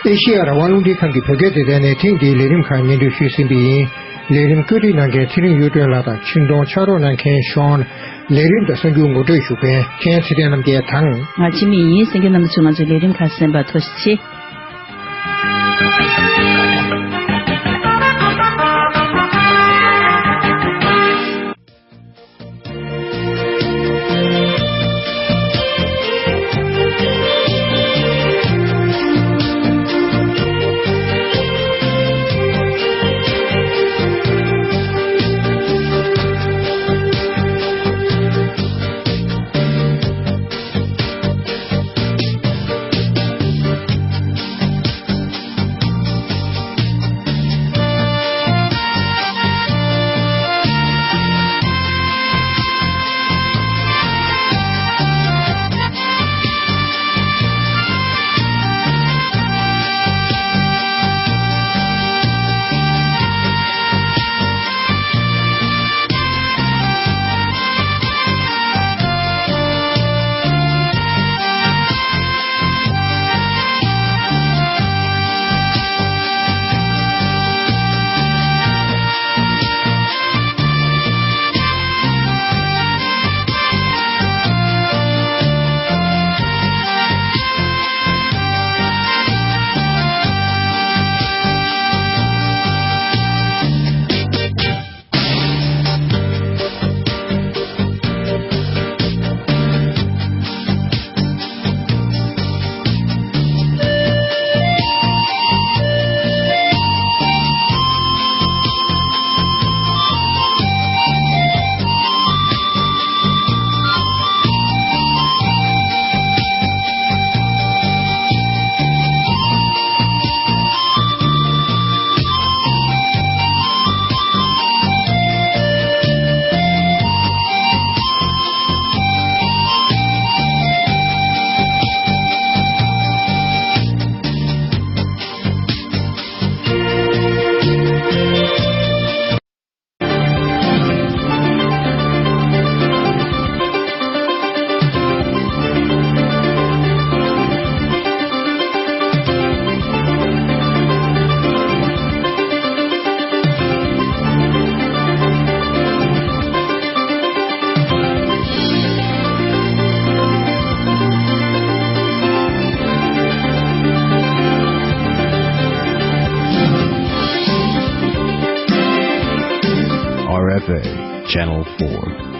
ཨེ་ཤེ་ཡ་རང་དབང་རླུང་འཕྲིན་ཁང་གི་བོད་སྐད་སྡེ་ཚན་ནས་ཐེངས་འདིའི་ལས་རིམ་ཁག་སྙན་སྒྲོན་ཞུས་ཟིན་པ་ཡིན། ལས་རིམ་བཀོད་སྒྲིག་གནང་མཁན་ཚེ་རིང་གཡུ་སྒྲོན་ལགས་དང་འཕྲིན་གཏོང་ཕྱག་རོགས་གནང་མཁན་ཤོན། ལས་རིམ་དང་གསར་འགྱུར་ངོ་སྤྲོད་ཞུ་མཁན་མཁན་ཚེ་བརྟན་རྣམ་རྒྱལ་དང་། ང་འཆི་མེད་ཡིན། གསན་མཁན་རྣམ་པ་ཚོས་ང་ཚོའི་ལས་རིམ་ཁག་གསན་པར་ཐུགས་རྗེ་ཆེ། F A, Channel four.